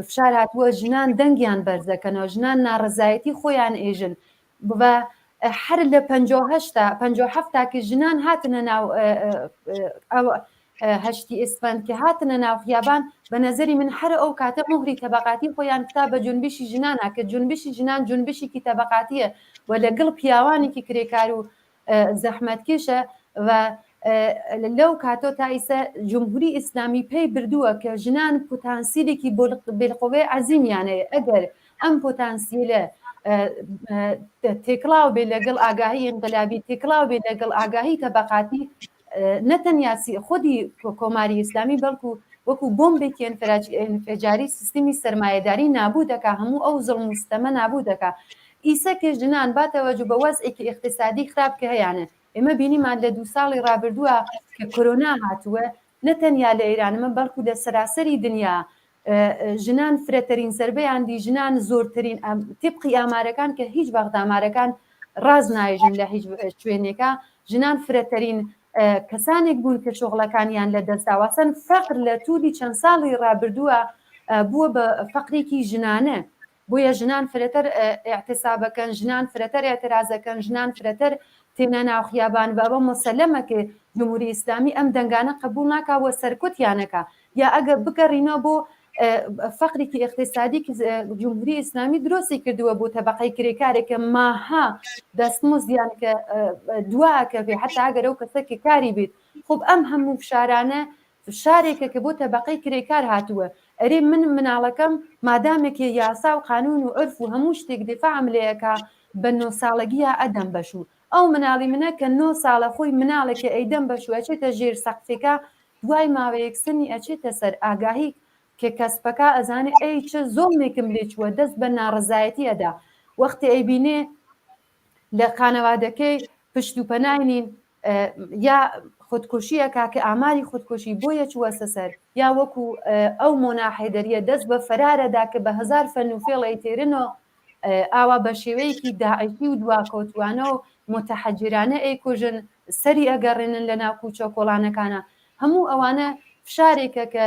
فشار هاتووە ژنان دەنگیان بەرزەکەنەوە ژنان ناڕەزایەتی خۆیان ئێژن و هەر لە 58 تا 57 تا کە ژنان هاتنە ناو هەشتی ئیسفەند کە هاتنە ناو خیابان بە نەزەری من هەر ئەو کاتە موهری تەبەقاتی خۆیان کوتا بە جونبشی ژنانا کە جونبشی ژنان جونبشێکی تەبەقاتیە و لەگەڵ پیاوانێکی کرێکار و زەحمەتکێشە و لەو کاتۆ تا ئیسە جمهوری ئیسلامی پەی بردووە کە ژنان پوتانسیلێکی بالقوەی عەزیمیان هەیە ئەگەر ئەم پوتانسیلە تێکڵاو بێ لەگەڵ ئاگاهی ئینقلابی تێکڵاو بێ لەگەڵ ئاگاهی تەبەقاتی نە تەنیا خودی کۆماری ئیسلامی بەڵکو وەکو بۆمبێکی ئینفجاری سیستمی سەرمایەداری نابوو دەکا هەموو ئەو زوڵم و ستەمە نابوو دەکا ئیسە کە ژنان با تەوەجو بە وەزعێکی ئیقتیسادی خراپ کە هەیانە ئێمە بینیمان لە دوو ساڵی ڕابردووە کە کۆرۆنا هاتووە نە تەنیا لە ئێرانمە بەڵکو لە سەراسەری دنیا ژنان فرەترین زەربەیان دی ژنان زۆرترین تبقی ئامارەکان کە هیچ وەخت ئامارەکان ڕاز نایژن لە هیچ شوێنێکە ژنان فرەترین کەسانێک بوون کە شغڵەکانیان لە دەستداوە سەن فەقر لە تولی چەند ساڵی ڕابردووە بووە بە فەقرێکی ژنانە بۆیە ژنان فرەتر ئیعتسابەکەن، ژنان فرەتر ئیعترازەکەن، ژنان فرەتر تێنە ناو خیابان و ئەوە موسەلەمە کە جمهوری ئیسلامی ئەم دەنگانە قبوڵ ناکا و سەرکوتیانەکا. یا ئەگەر بگەڕینەوە بۆ فەقرێکی ئیقتسادی کە جمهوری ئیسلامی درۆستی کردووە بۆ تەبەقەی کرێکارێک کە ماها دەستمزدیان کە دوا ئەکەوێ حەتا ئەگەر ئەو کەسە کە کاری بیت خب ئەم هەموو فشارانە فشارێکە کە بۆ تەبەقەی کرێکار هاتووە، ئەرێ من مناڵەکەم مادامێکێ یاسا و قانوون و عورف و هەموو شتێک دیفاعم لێ ئەکا بە نۆ ساڵەگیا ئەدەم بەشوو، ئەو مناڵی منە کە نۆ ساڵە خۆی مناڵێکە ئەیدەم بەشوو ئەچێتە ژێر سەقفێکا دوای ماوەیەک سنی ئەچێتە سەر ئاگاهی کە کەسپەکا ئەزانێ ئەی چ زوڵمێکم لێ چووە دەست بە ناڕەزایەتی ئەدا وەختێ ئەیبینێ لە خانەوادەکەی پشت و پەنای نین یا خودکوشی ئەکا کە ئاماری خودکوشی بۆیە چووەسە سەر یا وەکو ئەو مۆنا حەیدەریە دەست بە فەرارەدا کە بە هەزار فەن و فێڵ ئەیتێرنەوە ئاوا بە شێوەیەکی داعشی و دواکەوتوانە و متحجرانە ئەیکوژن سەری ئەگەڕێنن لە ناو کوچە و کۆڵانەکانە هەموو ئەوانە فشارێکە کە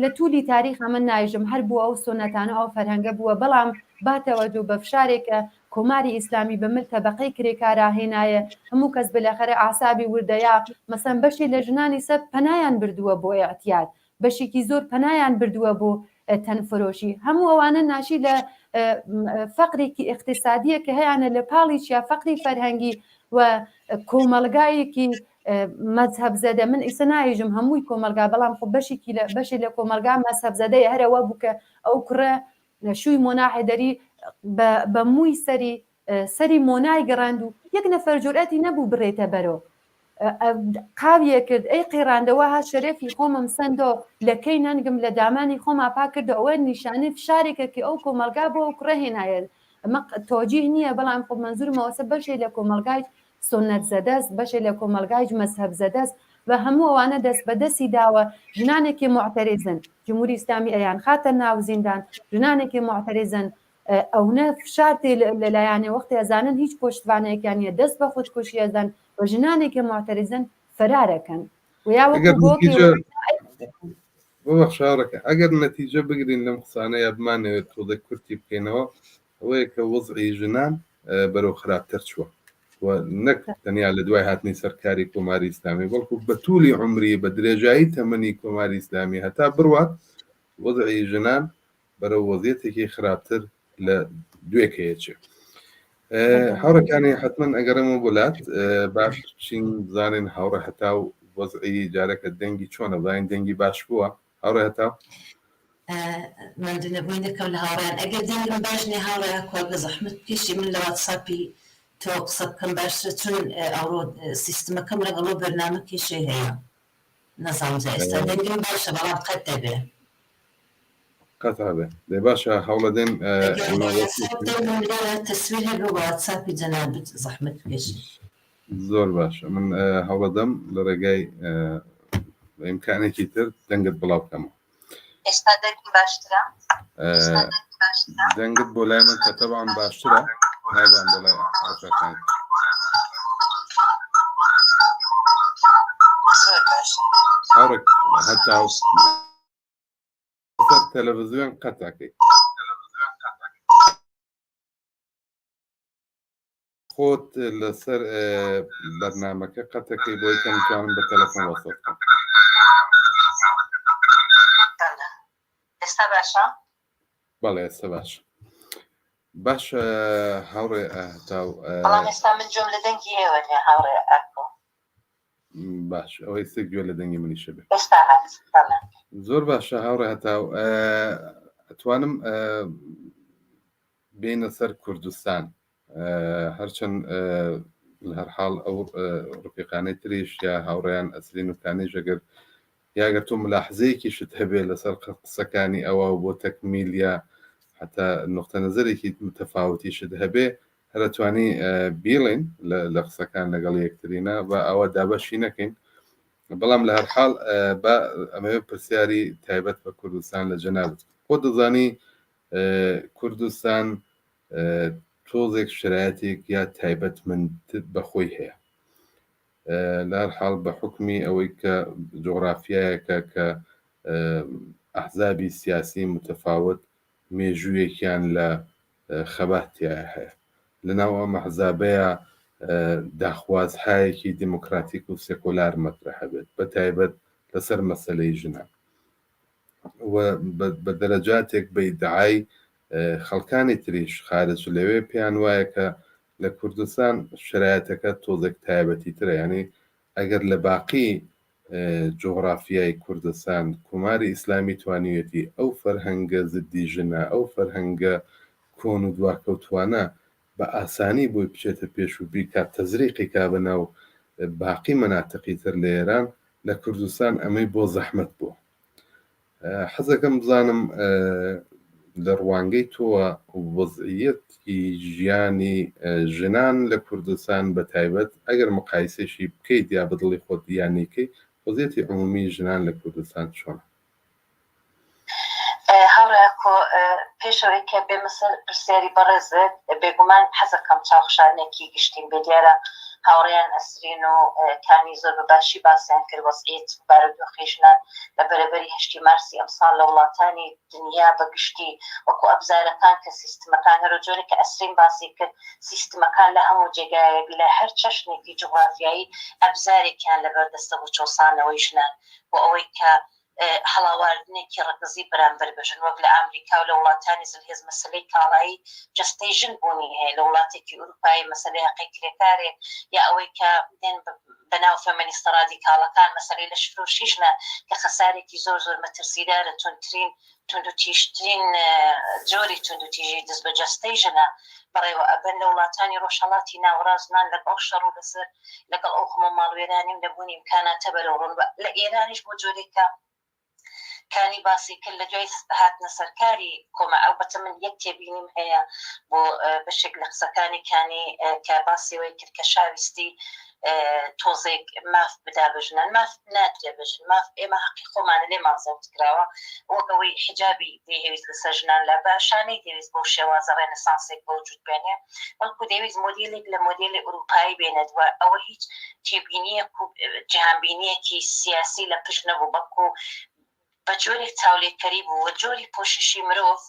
لە تولی تاریخ ئەمە نایژم هەر بووە ئەو سونەتانە ئەو فەرهەنگە بووە بەڵام با تەوەجو بە فشارێکە کۆماری ئیسلامی بە مل تەبەقەی کرێکارا هێنایە هەموو کەس بلەخەرە ئاسابی وردەیا مەسەن بەشێ لە ژنانی سە پەنایان بردووە بۆ ئیعتیاد بەشێکی زۆر پەنایان بردووە بۆ تەنفرۆشی هەموو ئەوانە ناشی لە فەقرێکی ئیقتسادیە کە هەیانە لە پاڵی چیا فەقری فەرهەنگی و کۆمەڵگایەکی مەزهەب زەدە من ئیسە نایژم هەمووی کۆمەلگا بەڵام خۆ بەشێکی لە بەشێ لە کۆمەلگا مەزهەب زەدەیە هەرەوە بوو کە ئەو کوڕە شووی مۆنا حەیدەری بە مووی سەری سەری مۆنای گەڕاند و یەک نەفەر جورئەتی نەبوو بڕێتە بەرۆ قاویە کرد ئەی قیڕاندەوە ها شەرەفی خۆمم سەندۆ لەکەی نەنگم لە دامانی خۆما پاک کردەوە ئەوە نیشانەی فشارێکە کە ئەو کۆمەڵگا بۆ ئەو کوڕە هێنایە ئەمە تۆجیه نییە بەڵام خۆ مەنزورم ئەوەسە بەشێ لە کۆمەڵگای سوننەت زەدەس، بەشێ لە کۆمەڵگایش مەزهەب زەدەس و هەموو ئەوانە دەست بە دەستی داوە، ژنانێکی موعتەریزن جمهوری ئیسلامی ئەیانخاتە ناو زیندان، ژنانێکی موعتەریزن ئەونە فشار تێ لە لایانێ وەختێ ئەزانن هیچ پۆشتڤانەیەکیان نییە دەست بە خودکوشی ئەدەن و ژنانێکی موعتەریزن فەرارەکەن و یا وەکوو ئەگەر بۆکێ نەتیجە ببەخشە هاوڕێکە ئەگەر نەتیجە بگرین لەم قسانە یا بمانەوێت تۆزێک کورتی بکەینەوە ئەوەیە کە وەزعی ژنان بەرەو خراپتر چووە و نەک تەنیا لە دوای هاتنی سەرکاری کۆماری ئیسلامی بەڵکو بە تولی عمری بە درێژایی تەمەنی کۆماری ئیسلامی هەتا بڕوات وەزعی ژنان بەرەو وەزیەتێکی خراپتر لە دوێکەیەچێ هاوڕەکانی حتمما ئەگەڕێمەوە بۆ لات باش چین بزانین هاوڕێ هەتا و وەزعی جارەکە دەنگی چۆنە بزانین دەنگی باش بووە هاوڕێ هەتاو. ماندوو نەبووی دەکەم لە هاوڕێیان ئەگەر دەنگم باش نیە هاوڕێ ئاکۆ بە زەحمەت بکێشی من لە واتساپی تۆ قسە بکەم باشترە چون ئەوڕۆ سیستمەکەم لەگەڵ ئەو بەرنامە کێشەی هەیە نەزانم جا ئێستا دەنگم باشە بەڵام قەت دەبێ قەت هەبێ دەی باشە هەوڵەدەین ئەگەر بە واتساپ دەنگم لێرە تەسویر هەبێ بە واتساپی جەنابت زەحمەت بکێشی. زۆر باشە من هەوڵەدەم لە ڕێگای ئیمکانێکی تر دەنگت بڵاو بکەمەوە. ئێستا دەنگم باشترە؟ دەنگت بۆ لای من کە تەبعەن باشترە نازانم بۆ لای ئاوسەکان. زۆر باشە. هاوڕێک هەتا لەسەر تەلەڤزیۆن قەتەکەی خۆت لەسەر بەرنمەکە قەتەکەی بۆی کەم توانم بە تەلەفۆن وەسڵ بکەم. ئێستا باشە؟ بەڵێ ئێستا باشە. باشە هاوڕێ هەتاو بەڵام ئێستا من گوێم لە دەنگی ئێوە نیە هاوڕێ ئاکۆ. باش ئەوە ئێستا گوێ لە دەنگی منیشە بێ. ئێستا هات بەڵێ. زۆر باشە هاوڕێ هەتاو ئەتوانم بێینە سەر کوردستان هەرچەند لە هەر حاڵ ئەو ڕفیقانەی تریش یا هاوڕێیان ئەسرین و کانیش ئەگەر یاگەر تۆ ملاحزەیەکیشت هەبێ لەسەر قسەکانی ئەوە و بۆ تەکمیل یا حتا نقطە نظرێکی متەفاوتیشت هەبێ هەرەتوانی بیڵین لە قسەکان لەگەڵ یەکترینە بە ئەوە دابەشی نەکەین بەڵام لە هەر حاڵ با ئەمەوێ پرسیاری تایبەت بە کوردستان لە جەنابت خۆ دەزانی کوردستان تۆزێک شرایەتێک یا تایبەتمەند بەخۆی هەیە لە هەر حاڵ بە حکمی ئەوەی کە جۆغرافیایەکە کە ئەحزابی سیاسی متەفاوت مێژوویەکیان لە خەبات تیایا هەیە لە ناو ئەم ئەحزابەیە داخوازهایەکی دیموکراتیک و سێکۆلار مەترەحە بێت بە تایبەت لەسەر مەسەلەی ژنان و بە دەرەجاتێک بە ئیدعای خەڵکانی تریش خارج لەوێ پێیان وایە کە لە کوردستان شرایەتەکە تۆزێک تایبەتی ترە یانی ئەگەر لە باقی جوغرافیای کوردستان کۆماری ئیسلامی توانیویەتی ئەو فەرهەنگە زدی ژنە ئەو فەرهەنگە کۆن و دواکەوتوانە بە ئاسانی بۆی بچێتە پێش و بیکات تەزریقی کا بە ناو باقی مەناتقی تر لە ئێران لە کوردستان ئەمەی بۆ زەحمەت بووە. حەزەکەم بزانم لە ڕوانگەی تۆوە وەزعیەتی ژیانی ژنان لە کوردستان بە تایبەت ئەگەر مقایسەشی بکەیت یا بە دڵی خۆت یا نیکەی وەزعیەتی عمومی ژنان لە کوردستان چۆنە؟ هاوڕێ ئاکۆ، پێش ئەوەی کە بێمە سەر پرسیاری بەڕێزت، بێگومان حەزەکەم چاوخشانێکی گشتیم بێ. دیارە هاوڕێیان ئەسرین و کانی زۆر بە باشی باسیان کرد وەزعیەت و بارودۆخی ژنان لە بەرەبەری هەشتی مارسی ئەمساڵ لە وڵاتانی دنیا بە گشتی وەکو ئەبزارەکان کە سیستمەکان هەرو جۆرێک کە ئەسرین باسی کرد سیستمەکان لە هەموو جێگایەک لە هەر چەشنێکی جوغرافیایی ئەبزارێکیان لەبەردەستە بۆ چەوسانەوەی ژنان بۆ ئەوەی کە هەڵاواردنێکی ڕەگەزی بەرامبەر بە ژن وەک لە ئامریکا و لە وڵاتانی زلهێز مەسەلەی کاڵایی جەستەی ژن بوونی هەیە لە وڵاتێکی ئوروپایی مەسەلەی هەقی کرێکارێک یا ئەوەی کە دێن بە ناو فێمێنیستە ڕادیکاڵەکان مەسەلەی لەشفرۆشی ژنە کە خەسارێکی زۆر زۆر مەترسیدارە توندترین توندوتیژترین جۆری توندوتیژی دز بە جەستەی ژنە بەڕێوە ئەبەن لە وڵاتانی ڕۆژهەڵاتی ناوەڕاست ژنان لەگەڵ شەڕ و لەسەر لەگەڵ ئەو هەموو ماڵوێرانی و نەبوونی ئیمکاناتە بەرەوڕوون و لە ئێرانیش بۆ جۆرێک کە کانی باسی کرد لە دوای هاتنە سەرکاری کۆما ئەڵبەتە من یەک تێبینیم هەیە بۆ بەشێک لە قسەکانی کانی کە باسی ئەوەی کرد کە شاویستی تۆزێک ماف بدا بە ژنان ماف نادرێ بە ژن ماف ئێمە حەقی خۆمانە لێمان زەوت کراوە وەک ئەوەی حجابی دەیهەویست لەسەر ژنان لا بە شانەی دەویست بەو شێوازە ڕێنسانسێک بە وجود بێنێ بەڵکو دەیویست مۆدیلێک لە مۆدیلی ئوروپایی بێنێت و ئەوە هیچ تێبینیەک و جیهانبینیەکی سیاسی لە پشت نەبوو بەڵکو بە جۆرێک چاولێکەری بوو و جۆری پۆششی مرۆڤ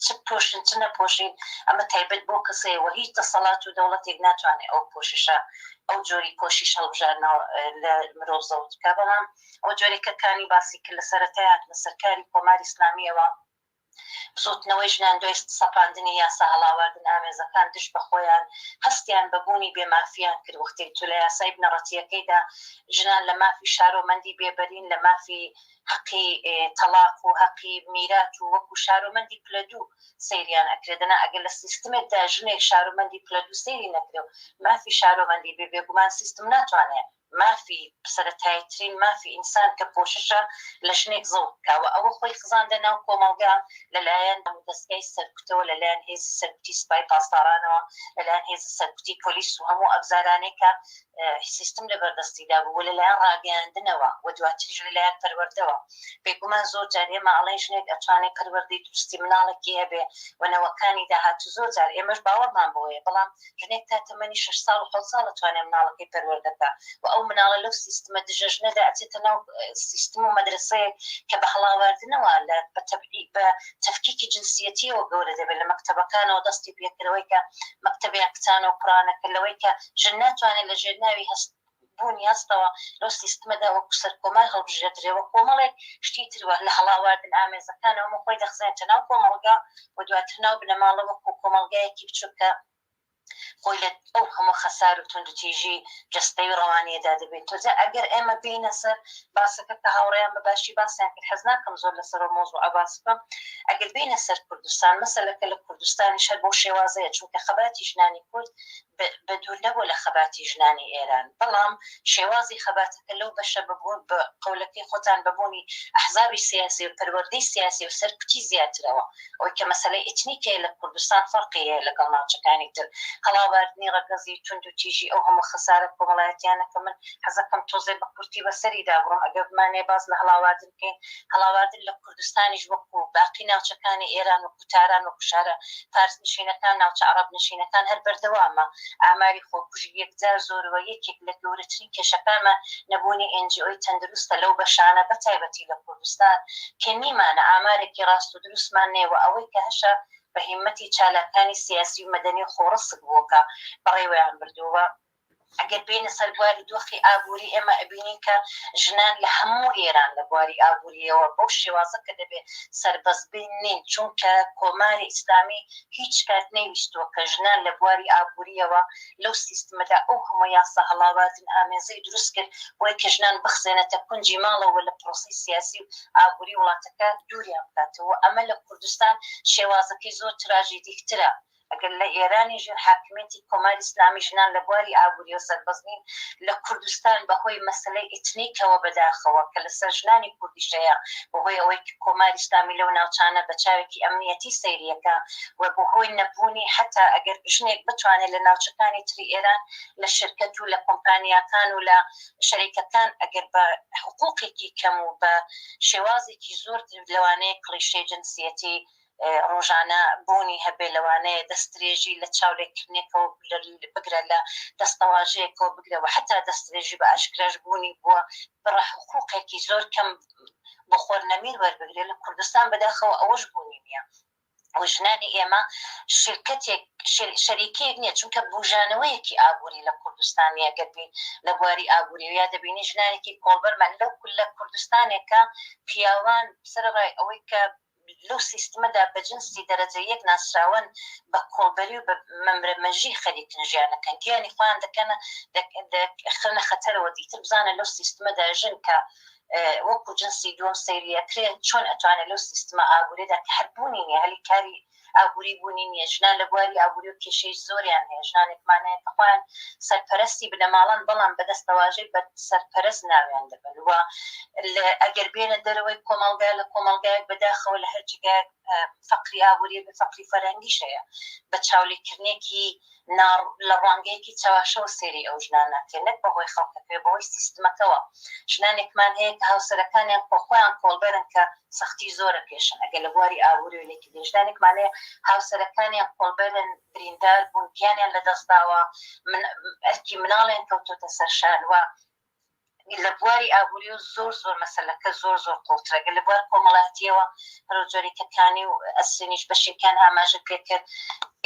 چ پۆشن چ نەپۆشین ئەمە تایبەت بۆ کەسەیە و هیچ دەسەڵات و دەوڵەتێک ناتوانێت ئەو پۆششە ئەو جۆری پۆشیش هەڵبژاردنەوە لە مرۆڤ زەوت بکە بەڵام ئەو جۆرێک کە کانی باسی کرد لە سەرەتای هاتنە سەرکاری کۆماری ئیسلامیەوە بزووتنەوەی ژنان دوای سەپاندنی یاسا هەڵاواردن ئامێزەکان دژ بە خۆیان، هەستیان بە بوونی بێ مافییان کرد. وەختێک تۆ لە یاسای بنەڕەتییەکەیدا ژنان لە مافی شارۆمەندی بێبەرین، لە مافی هەقی تەڵاق و هەقی میرات و وەکوو شارۆمەندی پلە دوو سەیریان ئەکرێ، دەنا ئەگەر لە سیستمێکدا ژنێک شارۆمەندی پلە دوو سەیری نەکرێ و مافی شارۆمەندی بێ، بێگومان سیستم ناتوانێ مافی سەرەتاییترین مافی ئینسان کە پۆششە لە ژنێک زەوت بکا و ئەوە خۆی خزاندە ناو کۆمەڵگا لە لایەن دامودەزگای سەرکوتەوە لە لایەن هێزی سەرکوتی سپای پاسدارانەوە لە لایەن هێزی سەرکوتی پۆلیس و هەموو ئەبزارانەی کە سیستم لە بەردەستیدا بوو و لەلایەن ڕاگەیاندنەوە و دواتریش لەلایەن پەروەردەوە. بێگومان زۆر جار ئێمە ئەڵێین ژنێک ئەتوانێ پەروەردەی دروستی مناڵێکی هەبێ و نەوەکانی داهاتوو زۆر جار ئێمەش باوەڕمان بەوەیە بەڵام ژنێک تا تەمەنی شەش ساڵ و حەوت ساڵ ئەتوانێ مناڵەکەی پەروەردە کا و ئەو مناڵە لەو سیستمە دژە ژنەدا ئەچێتە ناو سیستم و مەدرەسەیەک کە بە هەڵاواردنەوە لە بە تەبعی بە تەفکیکی جنسیەتیەوە گەورە دەبێت لە مەکتەبەکانەوە دەستی پێکردەوەی کە مەکتەبیان کچانە و کوڕانە کە لەوەی کە ژن ناتوانێت لە ژێر ناوی هەست بوونی هەستەوە لەو سیستمەدا وەکو سەرکۆمار هەڵبژێردرێ و کۆمەڵێک شتی تر وە لە هەڵاواردن ئامێزەکانەوە هەموو خۆی دەخزێنێتە ناو کۆمەڵگا و دواتر ناو بنەماڵە وەکو کۆمەڵگایەکی بچوک کە خۆی لە ئەو هەموو خەسار و توندوتیژی جەستەی و ڕەوانیەدا دەبێتەوە. جا ئەگەر ئێمە بێینە سەر باسەکە کە هاوڕێیان بە باشی باسیان کرد، حەز ناکەم زۆر لەسەر ئەو مەوزوعە باس بکەم، ئەگەر بێینە سەر کوردستان، مەسەلەکە لە کوردستانیش هەر بەو شێوازەیە، چونکە خەباتی ژنانی کورد بە دوور نەبووە لە خەباتی ژنانی ئێران، بەڵام شێوازی خەباتەکە لەو بەشە بە بە قەولەکەی خۆتان بە بوونی ئەحزابی سیاسی و پەروەردەی سیاسی و سەرکوتی زیاترەوە. ئەوەی کە مەسەلەی ئیتنیک هەیە لە کوردستان فەرقی هەیە لەگەڵ ناوچەکانی تر، هەڵاواردنی ڕەگەزی، توندوتیژی، ئەو هەموو خەسارە کۆمەڵایەتیانە کە من حەزەکەم تۆزێ بە کورتی بەسەریدا بڕۆم، ئەگەر بمانەوێ باس لە هەڵاواردن بکەین، هەڵاواردن لە کوردستانیش وەکوو باقی ناوچەکانی ئێران، وەکوو تاران، وەکوو شارە فارس نشینەکان، ناوچە عەڕەب نشینەکان هەر بەردەوامە. ئاماری خۆکوژی یەکجار زۆر و یەکێک لە گەورەترین کێشەکانمان نەبوونی NGO ی تەندروستە لەو بەشانە بەتایبەتی لە کوردستان کە نیمانە ئامارێکی ڕاست و دروستمان نیە و ئەوەی کە هەشە بە هیممەتی چالاکانی سیاسی و مەدەنی خۆڕسک بووە کە بەڕێوەیان بردووە. ئەگەر بێینە سەر بواری دۆخی ئابووری ئێمە ئەبینین کە ژنان لە هەموو ئێران لە بواری ئابوورییەوە بەو شێوازە کە دەبێ سەربەست بین نین، چونکە کۆماری ئیسلامی هیچ کات نەیویستووە کە ژنان لە بواری ئابوورییەوە لەو سیستمەدا ئەو هەموو یاسا هەڵاواردن ئامێزەی دروست کرد بۆی کە ژنان بخزێنێتە کونجی ماڵەوە لە پرۆسەی سیاسی و ئابووری وڵاتەکە دووریان بکاتەوە ئەمە لە کوردستان شێوازەکەی زۆر تراژیدیکترە. ئەگەر لە ئێرانی ژێر حاکمیەتی کۆماری ئیسلامی ژنان لە بواری ئابووریەوە سەربەست نین، لە کوردستان بە هۆی مەسەلەی ئیتنیکەوە بەداخەوە کە لە سەر ژنانی کوردیش هەیە بە هۆی ئەوەی کە کۆماری ئیسلامی لەو ناوچانە بە چاوێکی ئەمنیەتی سەیری ئەکا و بە هۆی نەبوونی حەتا ئەگەر ژنێک بتوانێ لە ناوچەکانی تری ئێران لە شرکەت و لە کۆمپانیاکان و لە شەریکەکان ئەگەر بە حقوقێکی کەم و بە شێوازێکی زۆر لەوانەیە کڵیشەی جنسیەتی ڕۆژانە بوونی هەبێ، لەوانەیە دەستدرێژی لە چاولێکردنێکەوە بگرە لە دەستەواژەیەکەوە بگرە و حەتا دەستدرێژی بە ئاشکراش بوونی بووە، بڕە حقوقێکی زۆر کەم بۆ خۆر نەمیر وەربگرێ، لە کوردستان بەداخەوە ئەوەش بوونی نییە و ژنانی ئێمە شیرکەتێک شەریکەیەک نییە، چونکە بوژانەوەیەکی ئابووری لە کوردستان نییە، گەر بین لە بواری ئابووریەوە یا دەبینی ژنانێکی کۆڵبەرمان لەو لە کوردستانێکە پیاوان سەرەڕای ئەوەی کە لەو سیستمەدا بە جنسی دەرەجە یەک ناسراون، بە کۆڵبەری و بە مەمرەمەژی خەریکن ژیانەکەن، گیانی خۆیان دەکەنە دەخەنە خەتەرەوە، دیتر بزانە لەو سیستمەدا ژن کە وەکو جنسی دووەم سەیری ئەکرێ چۆن ئەتوانێت لەو سیستمە ئابووریەدا کە هەر بوونی نیە، هەلی کاری ئابووری بوونی نیە، ژنان لە بواری ئابووری و کێشەی زۆریان هەیە، ژنانێکمان هەیە کە خۆیان سەرپەرستی بنەماڵەن بەڵام بە دەستەواژەی بە سەرپەرست ناویان دەبەن و ئەگەر بێنە دەرەوەی کۆمەڵگا لە کۆمەڵگایەک بەداخەوە لە هەر جێگایەک فەقری ئابووری بە فەقری فەرهەنگیش هەیە بە چاولێکردنێکی لە ڕوانگەیەکی چەواشەوە سەیری ئەو ژنان ناکرێت نەک بەهۆی خەڵکەکەی بەهۆی سیستمەکەوە ژنانێکمان هەیە کە هاوسەرەکانیان خۆ خۆیان کۆڵبەرن کە سەختی زۆرە پێشن ئەگەر لە بواری ئابووری و لێکی دێ ژنانێکمان هەیە هاوسەرەکانیان کۆڵبەرن بریندار بوون گیانیان لەدەستداوە من ئەرکی مناڵیان کەوتۆتە سەرشان و لە بواری ئابووری و زۆر زۆر مەسەلەکە زۆر زۆر قوڵترە گەر لە بوار کۆمەڵاتیەوە هەرو جۆری کە کانی و ئەسرینیش بەشێکیان ئاماژە پێکرد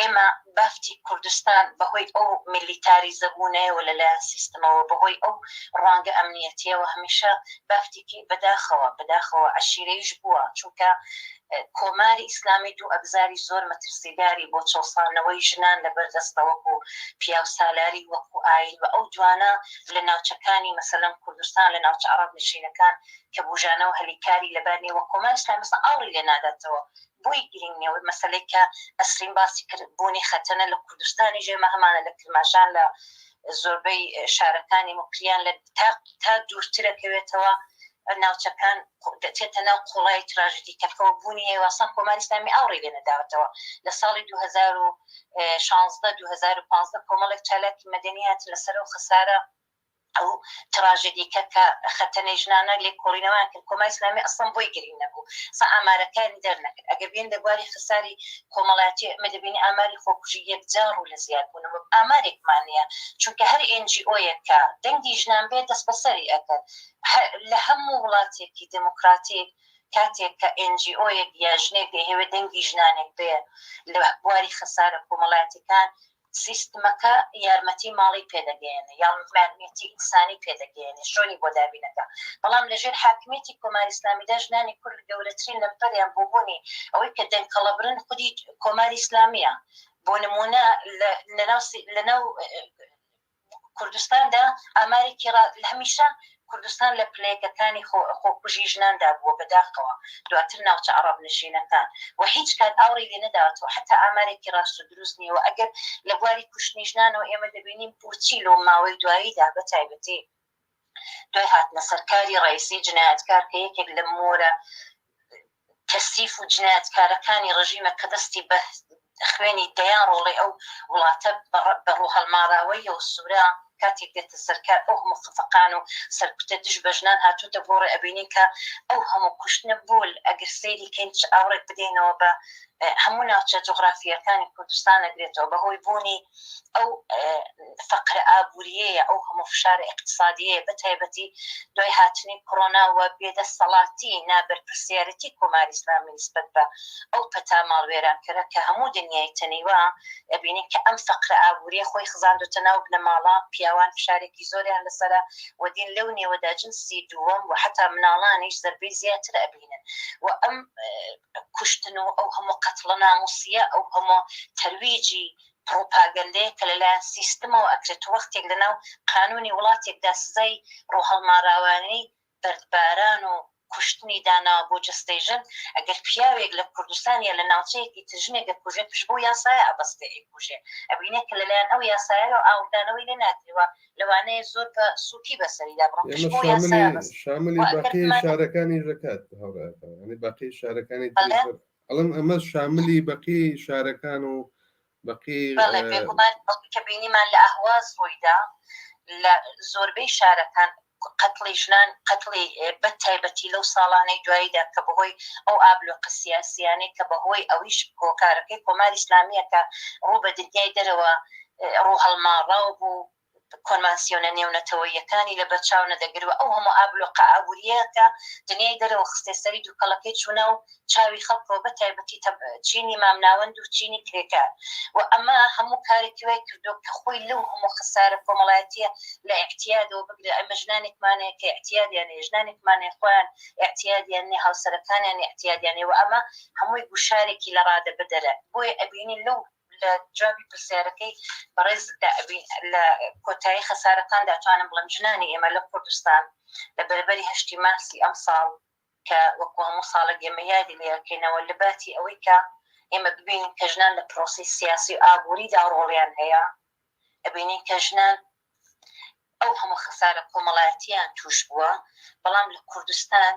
ئێمە بافتی کوردستان بەهۆی ئەو میلیتاریزە بوونەیەوە لەلایەن سیستمەوە بەهۆی ئەو ڕوانگە ئەمنیەتیەوە هەمیشە بافتێکی بەداخەوە بەداخەوە عەشیرەیش بووە چونکە کۆماری ئیسلامی دوو ئەبزاری زۆر مەترسیداری بۆ چەوساندنەوەی ژنان لەبەر دەستە وەکو پیاوسالاری وەکو ئایین و ئەو دوانە لە ناوچەکانی مەسەلەن کوردستان لە ناوچە عەڕەب نشینەکان کە بوژانەوە هەلی کاری لەبار نیە وە کۆماری ئیسلامی مەسەلەن ئاوڕی لێ ناداتەوە بۆی گرینگ نیە وە مەسەلەی کە ئەسرین باسی کرد بوونی خەتەنە لە کوردستانیش ئێمە هەمانە لە کرماشان لە زۆربەی شارەکانی موکریان لە تا تا دوورترەکەوێتەوە ناوچەکان دەچێتە ناو قوڵایی تراژیدیکەکەوە بوونی هەیە واسان کۆماری ئیسلامی ئاوڕی لێ نەداوەتەوە لە ساڵی 2016 2015 کۆمەڵێک چالاکی مەدەنی هاتن لەسەر ئەو خەسارە. ئەو تراژێدیکە کە خەتەنەی ژنانە لێکۆڵینەوەیان کرد، کۆماری ئیسلامی ئەسڵەن بۆی گرینگ نەبوو، سا ئامارەکانی دەرنەکرد. ئەگەر بێن لە بواری خساری کۆمەڵایەتی ئێمە دەبینین ئاماری خۆکوژی یەکجار ڕوو لە زیاد بوونە و ئامارێکمان نییە، چونکە هەر ئێن جی ئۆیەک کە دەنگی ژنان بێ دەستبەسەری ئەکەن. لە هەموو وڵاتێکی دێموکراتیک کاتێک کە ئێن جی ئۆیەک یا ژنێک دەیهەوێ دەنگی ژنانێک بێ لە بواری خەسارە کۆمەڵایەتیەکان، سیستمەکە یارمەتی ماڵی پێدەگەیەنێ یان یارمەتی ئینسانی پێدەگەیەنێ شۆنی بۆ دابینەکا بەڵام لەژێر حاکمیەتی کۆماری ئیسلامیدا ژنانی کورد گەورەترین لەمپەریان بۆ بوونی ئەوەی کە دەنگ کەڵەبرن خودی کۆماری ئیسلامیە بۆ نمونە لەناو لەناو کوردستاندا ئامارێکی ڕا هەمیشە کوردستان لە پلەیەکەکانی خۆکوژی ژناندا بووە بەداخەوە دواتر ناوچە عەڕەب نشینەکان و هیچ کات ئاوڕی لێ نەداوەتەوە حەتا ئامارێکی ڕاست و دروست نییە و ئەگەر لە بواری کوشتنی ژنانەوە ئێمە دەبینین بۆچی لەو ماوەی دواییدا بە تایبەتی دوای هاتنە سەرکاری ڕەئیسی جنایەتکار کە یەکێک لە مۆرە کەسیف و جنایەتکارەکانی ڕژیمە کە دەستی بە خوێنی دەیان ڕۆڵەی ئەو وڵاتە بە ڕووهەڵماراوەییەوە سوورە، کاتێک دێتە سەر کار ئەو هەموو خەفەقان و سەرکوتە دژ بە ژنان هاتووتە گۆڕێ ئەبینین کە ئەو هەموو کوشتنە بۆل ئەگەر سەیری کەین چ ئاوڕێک بدەینەوە بە هەموو ناوچە جوغرافییەکانی کوردستان ئەگرێتەوە بە هۆی بوونی ئەو فەقرە ئابوورییەیە، ئەو هەموو فشارە ئیقتسادییەیە، بە تایبەتی دوای هاتنی کڕۆنا و بێدەسەڵاتی، نابەرپرسیارێتی کۆماری ئیسلامی نیسبەت بە ئەو پەتا ماڵوێرانکەرە کە هەموو دنیای تەنیوە، ئەبینین کە ئەم فەقرە ئابوورییە خۆی خزاندۆتە ناو بنەماڵە، پیاوان فشارێکی زۆریان لەسەرە و دین لەو نێوەدا جنسی دووەم و حەتا مناڵانیش زەربەی زیاتر ئەبینن و ئەم کوشتن و ئەو هەموو قەتڵە ناموسییە، ئەو هەموو تەرویجی پڕوپاگەندەیە کە لەلایەن سیستمەوە ئەکرێت و وەختێک لەناو قانونی وڵاتێکدا سزای ڕووهەڵماراوانەی بەردباران و کوشتنی داناوە بۆ جەستەی ژن، ئەگەر پیاوێک لە کوردستان یا لە ناوچەیەکی تر ژنێک ئەکوژێ پشت بەو یاسایە ئەبەستێ ئەیکوژێ، ئەبینێ کە لەلایەن ئەو یاسایەوە ئاوڕدانەوەی لێ ناکرێ و لەوانەیە زۆر بە سوکی بەسەریدا بڕۆن پشت ئێمە بەو شاملی یاسایە ئەبەستێ شاملی و ئەگەر باقی بمانەوێ شارەکانیش دەکات هاوڕێیان یانی باقی شارەکانی تریش بەڵێ. هەر ئەڵێم ئەمە شاملی بەقی شارەکان و بەقی بەڵێ بێگومان ئەوەی کە بینیمان لە ئەهواز ڕوویدا لە زۆربەی شارەکان قەتڵی ژنان قەتڵی بە تایبەتی لەو ساڵانەی دواییدا کە بەهۆی ئەو ئابلۆقە سیاسیانەی کە بەهۆی ئەویش هۆکارەکەی کۆماری ئیسلامیە کە ڕوو بە دنیای دەرەوە ڕوو هەڵماڕاو بوو کۆنوانسیۆنە نێونەتەوەییەکانی لەبەرچاو نەدەگرت و ئەو هەموو ئابلۆقە ئابوورییە کە دنیای دەرەوە خستە سەری دووکەڵەکەی چوو ناو چاوی خەڵکەوە بە تایبەتی چینی مامناوەند و چینی کرێکار و ئەمە هەموو کارێکی وای کردووە کە خۆی لەو هەموو خەسارە کۆمەڵایەتییە لە ئیعتیادەوە بگرە ئەمە ژنانێکمان هەیە کە ئیعتیادیان هەیە ژنانێکمان هەیە خۆیان ئیعتیادیان نیە هاوسەرەکانیان ئیعتیادیان هەیە و ئەمە هەمووی گوشارێکی لە ڕادەبەدەرە بۆیە ئەبینین لەو لە جوابی پرسیارەکەی بەڕێزتدا ئەبین لە کۆتایی خەسارەکاندا توانم بڵێم ژنانی ئێمە لە کوردستان لە بەربەری هەشتی مارسی ئەمساڵ کە وەکو هەموو ساڵێک ئێمە یادی لێ ئەکەینەوە لە باتی ئەوەی کە ئێمە ببینین کە ژنان لە پرۆسەی سیاسی و ئابووریدا ڕۆڵیان هەیە ئەبینین کە ژنان ئەو هەموو خەسارە کۆمەڵایەتیان توش بووە بەڵام لە کوردستان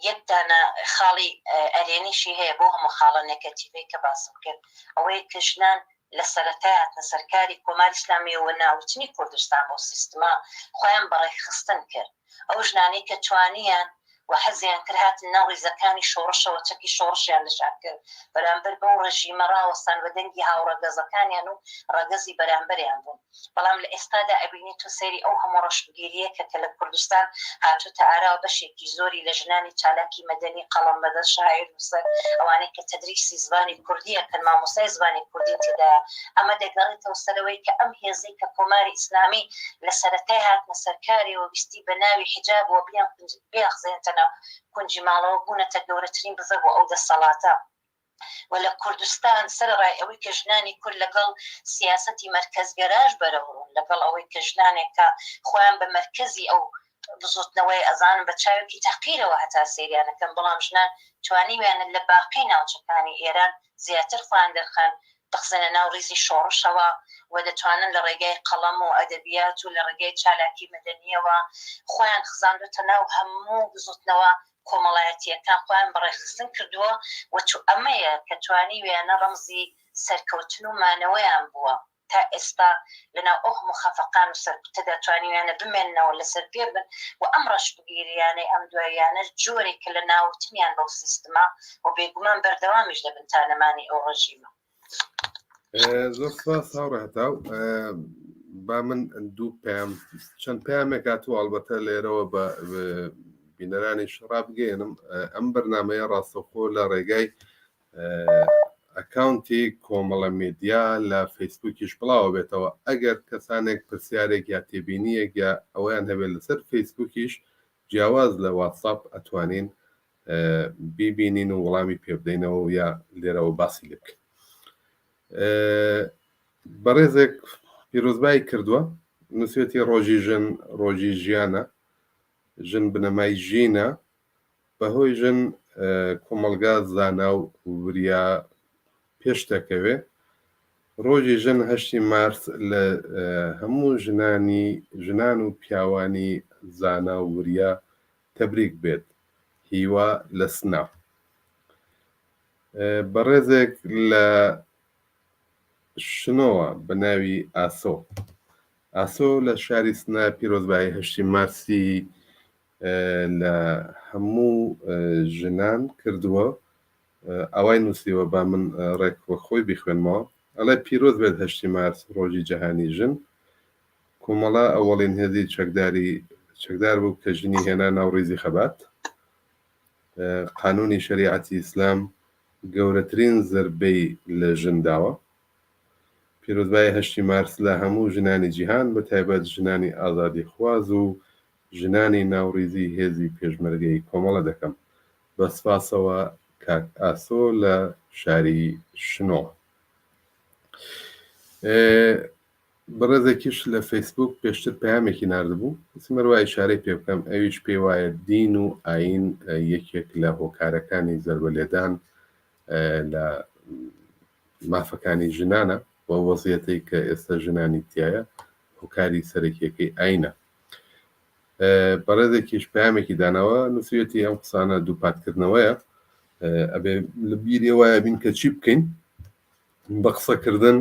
یەک دانە خاڵی ئەرێنیشی هەیە بۆ هەموو خاڵە نێگەتیڤەی کە باسم کرد ئەوەیە کە ژنان لە سەرەتای هاتنە سەرکاری کۆماری ئیسلامیەوە ناوچنی کوردستان بۆ سیستمە خۆیان بەڕێکخستن کرد ئەو ژنانەی کە توانیان و حەزیان کرد هاتن ناو ڕیزەکانی شۆڕشەوە چەکی شۆڕشیان لەشان کرد بەرامبەر بەو ڕژیمە ڕاوەستان بە دەنگی هاوڕەگەزەکانیان و ڕەگەزی بەرامبەریان بوون بەڵام لە ئێستادا ئەبینی تۆ سەیری ئەو هەموو ڕەشبگیرییە کە کە لە کوردستان هاتۆتە ئاراوە بەشێکی زۆری لە ژنانی چالاکی مەدەنی قەڵەم بەدەست شاعیر نووسەر ئەوانەی کە تەدریسی زبانی کوردی ئەکەن مامۆستای زبانی کوردی تێدایە ئەمە دەگەڕێتەوە سەرەوەی کە ئەم هێزەی کە کۆماری ئیسلامی لە سەرەتای هاتنە سەرکاریەوە ویستی بە ناوی حیجابەوە بیانخزێنێتە ناو کونجی ماڵەوە بوونەتە گەورەترین بڤە بۆ ئەو دەسەڵاتە. و لە کوردستان سەرەڕای ئەوەی کە ژنانی کورد لەگەڵ سیاسەتی مەرکەزگەراش بەرەوڕوون، لەگەڵ ئەوەی کە ژنانێک کە خۆیان بە مەرکەزی ئەو بزووتنەوەیە ئەزانن بە چاوێکی تەحقیرەوە هەتا سەیریان ئەکەن، بەڵام ژنان توانیویانە لە باقی ناوچەکانی ئێران زیاتر خۆیان دەرخەن، بخزێنە ناو ڕیزی شۆڕشەوە و دەتوانن لە ڕێگای قەڵەم و ئەدەبیات و لە ڕێگای چالاکی مەدەنییەوە خۆیان خزاندۆتە ناو هەموو بزووتنەوە کۆمەڵایەتییەکان خۆیان بەڕێکخستن کردووە و ئەمەیە کە توانیویانە ڕەمزی سەرکەوتن و مانەوەیان بووە. تا ئێستا لەناو ئەو هەموو خەفەقان و سەرکوتەدا توانیویانە بمێننەوە لەسەر پێ بن و ئەم ڕەشبگیریانەی ئەم دواییانەش جۆرێکە لە ناوتنیان بەو سیستمە و بێگومان بەردەوامیش دەبن تا نەمانی ئەو ڕژیمە. زۆر سپاس هاوڕێ هەتاو با من دوو پەیام چەند پەیامێک هاتووە ئەڵبەتە لێرەوە بە بینەرانیش ڕابگەیەنم ئەم بەرنمەیە ڕاستەوخۆ لە ڕێگای ئەکاونتی کۆمەڵە میدیا لە فەیسبوکیش بڵاوە بێتەوە ئەگەر کەسانێک پرسیارێک یا تێبینیەک یا ئەوەیان هەبێت لەسەر فەیسبوکیش جیاواز لە واتساپ ئەتوانین بیبینین و وەڵامی پێ بدەینەوە یا لێرەوە باسی لێ بکەین بەڕێزێک پیرۆزبایی کردووە نووسێتی ڕۆژی ژن ڕۆژی ژیانە ژن بنەمای ژینە بەهۆی ژن کۆمەڵگا زانا و وریا پێش دەکەوێ. ڕۆژی ژن هەشتی مارس لە هەموو ژنانی ژنان و پیاوانی زانا و وریا تەبریک بێت. هیوا لە سنە. بەڕێزێک لە شنۆوە بە ناوی ئاسۆ. ئاسۆ لە شاری سنە پیرۆزبایی هەشتی مارسی لە هەموو ژنان کردووە ئاوای نووسیوە با من ڕێک وەک خۆی بیخوێنمەوە ئەڵێ پیرۆز بێت هەشتی مارس ڕۆژی جیهانی ژن کۆمەڵە ئەوەڵین هێزی چەکداری چەکدار بوو کە ژنی هێنا ناو ڕیزی خەبات قانونی شەریعەتی ئیسلام گەورەترین زربەی لە ژن داوە پیرۆزبای هەشتی مارس لە هەموو ژنانی جیهان بە تایبەت ژنانی ئازادیخواز و ژنانی ناو ڕیزی هێزی پێشمەرگەی کۆمەڵە دەکەم. بە سپاسەوە کاک ئاسۆ لە شاری شنۆ. بەڕێزێکیش لە فەیسبووک پێشتر پەیامێکی ناردبوو، وتم هەروا ئیشارەی پێ بکەم، ئەویش پێی وایە دین و ئایین یەکێک لە هۆکارەکانی زەربە لێدان لە مافەکانی ژنانە و وەزیەتەی کە ئێستا ژنانی تایە هۆکاری سەرەکیەکەی ئاینە. بەڕێزێکیش پەیامێکی داناوە نووسویەتی ئەم قسانە دووپاتکردنەوەیە ئەبێ لە بیری وایە بین کە چی بکەین بە قسەکردن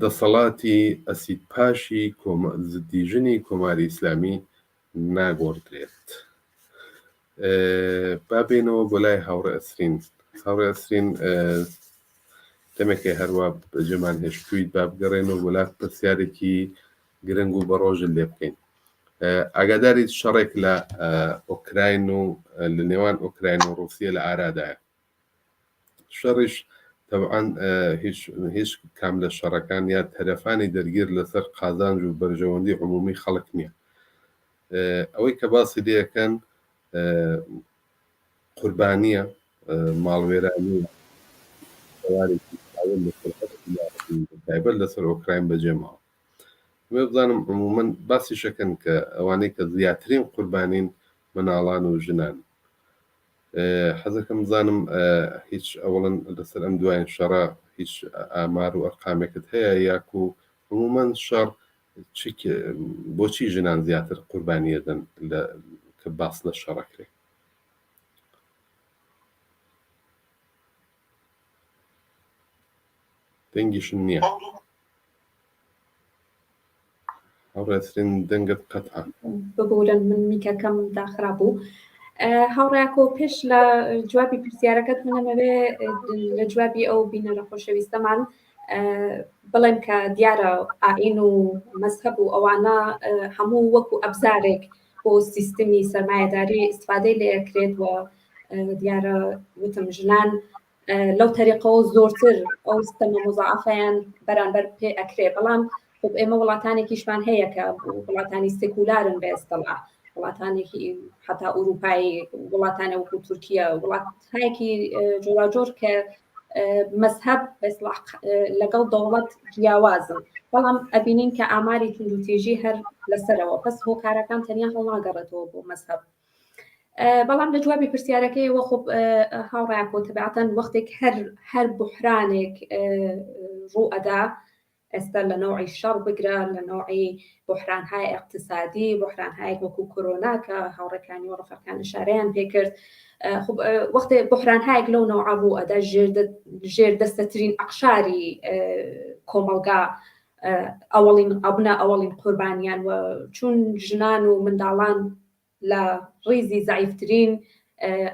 دەسەڵاتی ئەسید پاشی زدی ژنی کۆماری ئیسلامی ناگۆڕدرێت با بێنەوە بۆ لای هاوڕێ ئەسرین هاوڕێ ئەسرین دەمێکێ هەروە بەجێمان هێشتویت با بگەڕێنەوە بۆ لات پرسیارێکی گرنگ و بەڕۆژت لێ بکەین ئاگاداری شەڕێک لە ئۆکراین و لە نێوان ئۆکراین و ڕوسیە لە ئارادایە شەڕیش تەبعەن هیچ هیچ کام لە شەڕەکان یا تەرەفانی دەرگیر لەسەر قازانج و بەرژەوەندی عمومی خەڵک نییە ئەوەی کە باسی لێەکەن قوربانییە، ماڵوێرانییە، هەوارێکی فراوان لەسەر هەر وڵاتێک بە تایبەت لەسەر ئۆکراین بەجێ ماوە. ئەمەوێ بزانم عموومەن باسیش ئەکەن کە ئەوانەی کە زیاترین قوربانین مناڵان و ژنانن. حەزەکەم بزانم هیچ ئەوەڵەن لەسەر ئەم دوایین شەڕە هیچ ئامار و ئەرقامێکت هەیە یاکو عموومەن شەڕ چ بۆچی ژنان زیاتر قوربانی ئەدەن لە کە باس لە شەڕ ئەکرێ؟ دەنگیشم نییە هاوڕێترین دەنگت قەتعە. ببورن من میکەکەم داخرا بوو. هاوڕیاکۆ پێش لە جوابی پرسیارەکەت منەمەوێ لە جوابی ئەو بینەرە خۆشەویستەمان بڵێم کە دیارە ئاین و مەزهەب و ئەوانە هەموو وەکو ئەبزارێک بۆ سیستمی سەرمایەداری ئیسفادەی لێ ئەکرێت و دیارە وتم ژنان لەو تەریقەوە زۆرتر ئەو ستەمە مزاعفیان بەرامبەر پێ ئەکرێ بەڵام خب ئێمە وڵاتانێکیشمان هەیە کە وڵاتانی سکولارن بە ئێستەڵا وڵاتانێکی حتا ئوروپایی وڵاتانە وەکو تورکیا وڵاتایەکی جۆراجۆر کە مەزهەب بەسڵاح لەگەڵ دەوڵەت جیاوازن بەڵام ئەبینین کە ئاماری توندوتیژی هەر لەسەرەوە پس هۆکارەکان تەنیا هەڵناگەڕێتەوە بۆ مەزهەب بەڵام لە جوابی پرسیارەکەی وە خۆ هاوڕیان کۆ تەبعەتەن وەختێک هەر هەر بحرانێک ڕوو ئەدا ئێستا لە نەوعی شەڕ بگرە لە نەوعی بحرانهای اقتصادی بحرانهایەک وەکو کۆرۆنا کە هاوڕێکانی و ڕەفەکان ئشارەیان پێکرد وەختێ بحرانهایەک لەو نەوعە ڕوو ئەدا ژێر دەستەترین ئەقشاری کۆمەڵگا ئەوەڵین ئەبنە ئەوەڵین قوربانیان و چون ژنان و منداڵان لە ڕیزی زەعیفترین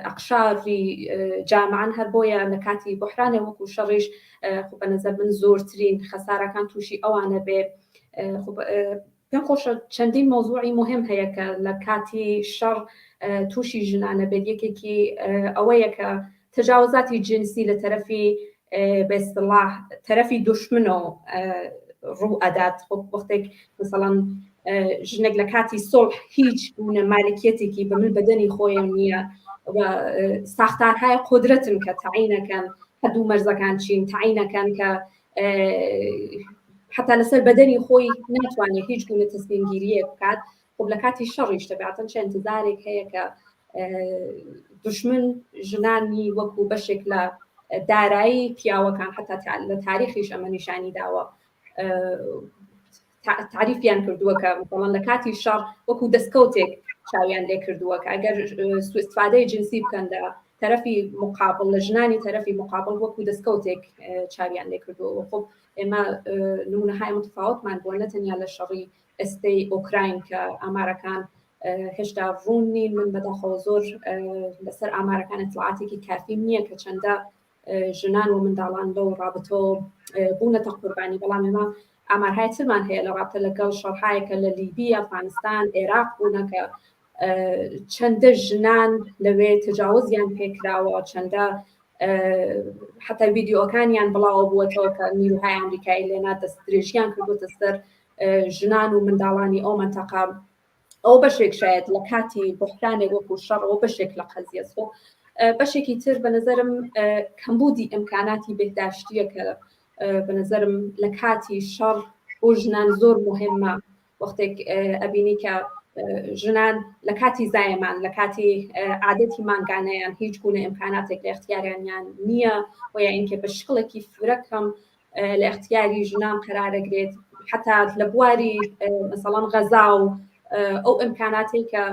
ئەقشاری جامعەن هەر بۆیە لە کاتی بحرانێ وەکو شەڕیش خۆ بە نەزەر من زۆرترین خەسارەکان تووشی ئەوانە بێ. پێم خۆشە چەندین مەوزوعی مهم هەیە کە لە کاتی شەڕ تووشی ژنانە بێت یەکێکی ئەوەیە کە تەجاوزاتی جنسی لە تەرەفی بە ئیستڵاح تەرەفی دوشمنەوە ڕوو ئەدات خۆ وەختێک مثلەن ژنێک لە کاتی سڵح هیچ بوونە مالکیەتێکی بە مل بەدەنی خۆیان نییە و ساختارهای قودرەتن کە تەعینەکەن هەدوو مەرزەکان چین تەعینەکەن کە حتا لەسەر بەدەنی خۆی ناتوانێت هیچ گونە تەسمیمگیریەک بکات خب لە کاتی شەڕیش تەبعەتەن چه انتظارێک هەیە کە دشمن ژنانی وەکو بەشێک لە دارایی پیاوەکان حتا لە تاریخیش ئەمە نیشانی داوە تعریفیان کردووە کە بەڵام لە کاتی شەڕ وەکو دەستکەوتێک چاویان لێ کردووە کە ئەگەر سوئستفادەی جنسی بکەن لە تەرەفی مقابل لە ژنانی تەرەفی مقابل وەکو دەستکەوتێک چاویان لێ کردووە خب ئێمە نمونەهای متفاوتمان بووە نە تەنیا لە شەڕی ئێستەی ئۆکراین کە ئامارەکان هێشتا ڕوون نین من بەداخەوە زۆر لەسەر ئامارەکان اطلاعاتێکی کافیم نییە کە چەندە ژنان و منداڵان لەو ڕابتەوە بوونەتە قوربانی بەڵام ئێمە ئامارهای ترمان هەیە لە ڕابتە لەگەڵ شەڕهایەکە لە لیبی ئەفغانستان عێراق بوونە کە چەندە ژنان لەوێ تەجاوزیان پێکراوە چەندە حتا ویددیوەکانیان بڵاوە بووەتەوە کە نیروهای ئەمریکایی لێنا دەست درێژیان کردوتە سەر ژنان و منداڵانی ئەو منتەقا ئەو بەشێک شاید لە کاتی بحرانێک وەکو شەڕ ئەوە بەشێک لە قەزیەس خۆ بەشێکی تر بە نظرم کەمبوودی ئەمکاناتی بێداشتیە کە بە نظرم لە کاتی شەڕ بۆ ژنان زۆر مهمە وەختێک ئەبینی کە ژنان لە کاتی زایەمان لە کاتی عادەتی مانگانەیان هیچ گونە ئیمکاناتێک لە اختیاریانیان نییە و یا اینکە بە شکڵێکی فرە کەم لە اختیاری ژنان قەرارەگرێت حتا لە بواری مەسەڵەن غەزا و ئەو ئیمکاناتێک کە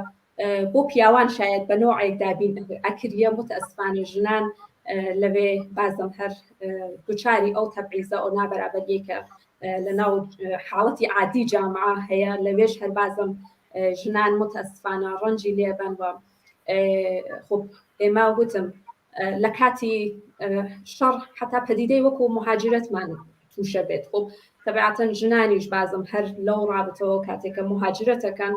بۆ پیاوان شاید بە نۆعێک دابین ئەکریە متەسفانە ژنان لەوێ بازم هەر دوچاری ئەو تەبعیزە ئەو نابەرابەریە کە لە ناو حاڵەتی عادی جامعە هەیە لەوێش هەر بازم ژنان متەسفانە ڕەنجی لێبەن و خب ئێمە وتم لە کاتی شەڕ حتا پەدیدەی وەکو مهاجرەتمان تووشە بێت خب تەبعەتەن ژنانیش بازم هەر لەو ڕابتەوە کاتێکە مهاجرەتەکەن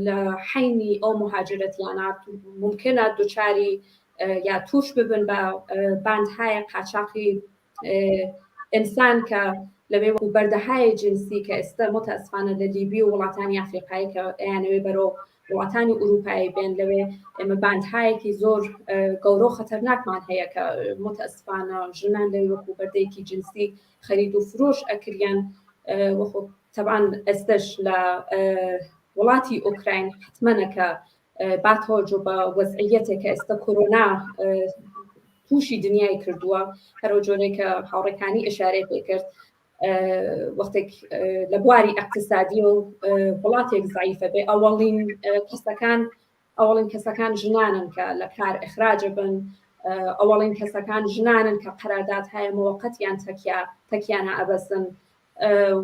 لە حینی ئەو مهاجرەتیانە ممکنە دوچاری یا توش ببن بە باندهای قاچاقی ئینسان کە لەوێ وەکو بەردەهای جنسی کە ئێستا متاسفانە لە لیبی و وڵاتانی ئەفریقایی کە ئەیانەوێ بەرەو وڵاتانی ئوروپایی بێن لەوێ ئێمە باندهایەکی زۆر گەورە و خەتەرناکمان هەیە کە متاسفانە ژنان لەوێ وەکو بەردەیەکی جنسی خەرید و فرۆش ئەکریان وەخۆ تەبان ئێستش لە وڵاتی ئۆکراین حتممەنە کە باتەوەجۆ بە وەزعیەتێک کە ئێستا کۆرۆنا تووشی دنیای کردووە هەرو جۆرێک کە هاوڕێکانی ئشارەی پێکرد وەختێک لە بواری اقتصادی و وڵاتێک زعیفە بێ ئەوەڵین کەسەکان ئەوەڵین کەسەکان ژنانن کە لە کار ئەخراجە بن ئەوەڵین کەسەکان ژنانن کە قەرارداد هەیە مەوەقەتیان تەکیا تەکیانە ئەبەسن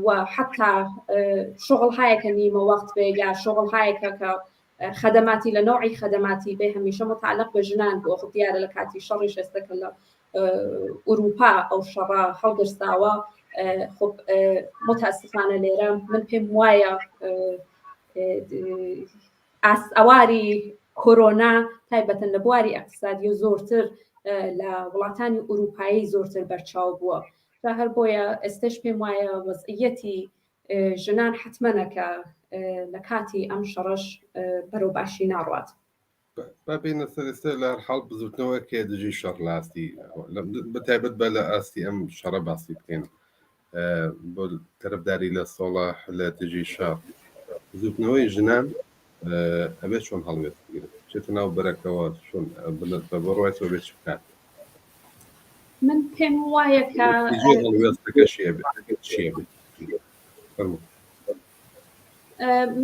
و حتا شغل هایەکە نیمە وەخت بێ یا شغل هایەکە کە خەدەماتی لە نەوعی خەدەماتی بێ هەمیشە متعلق بە ژنان بووە خب دیارە لە کاتی شەڕیش ئێستا کە لە ئوروپا ئەو شەڕە هەڵگرساوە خب متاسفانە لێرە من پێم وایە ئاسەواری کۆرۆنا تایبەتن لە بواری اقتصادی و زۆرتر لە وڵاتانی ئوروپایی زۆرتر بەرچاو بووە تا هەر بۆیە ئێستش پێم وایە وەزعیەتی ژنان حەتمەنە کە لە کاتی ئەم شەڕەش بەرەو باشی ناڕوات. با بێینە سەر ئێستا لە هەر حاڵ بزوتنەوەیەک هەیە دژی شەڕ لە ئاستی بە تایبەت بە لە ئاستی ئەم شەڕە باسی بکەین بۆ تەرەفداری لە سۆڵە لە دژی شەڕ بزوتنەوەی ژنان ئەبێت چۆن هەڵوێست بگرێت بچێتە ناو بەرەکەوە چۆن بە بڕوای تۆ بێت چ بکات من پێم وایە کە هەڵوێستەکە شێ شێ فەرموو.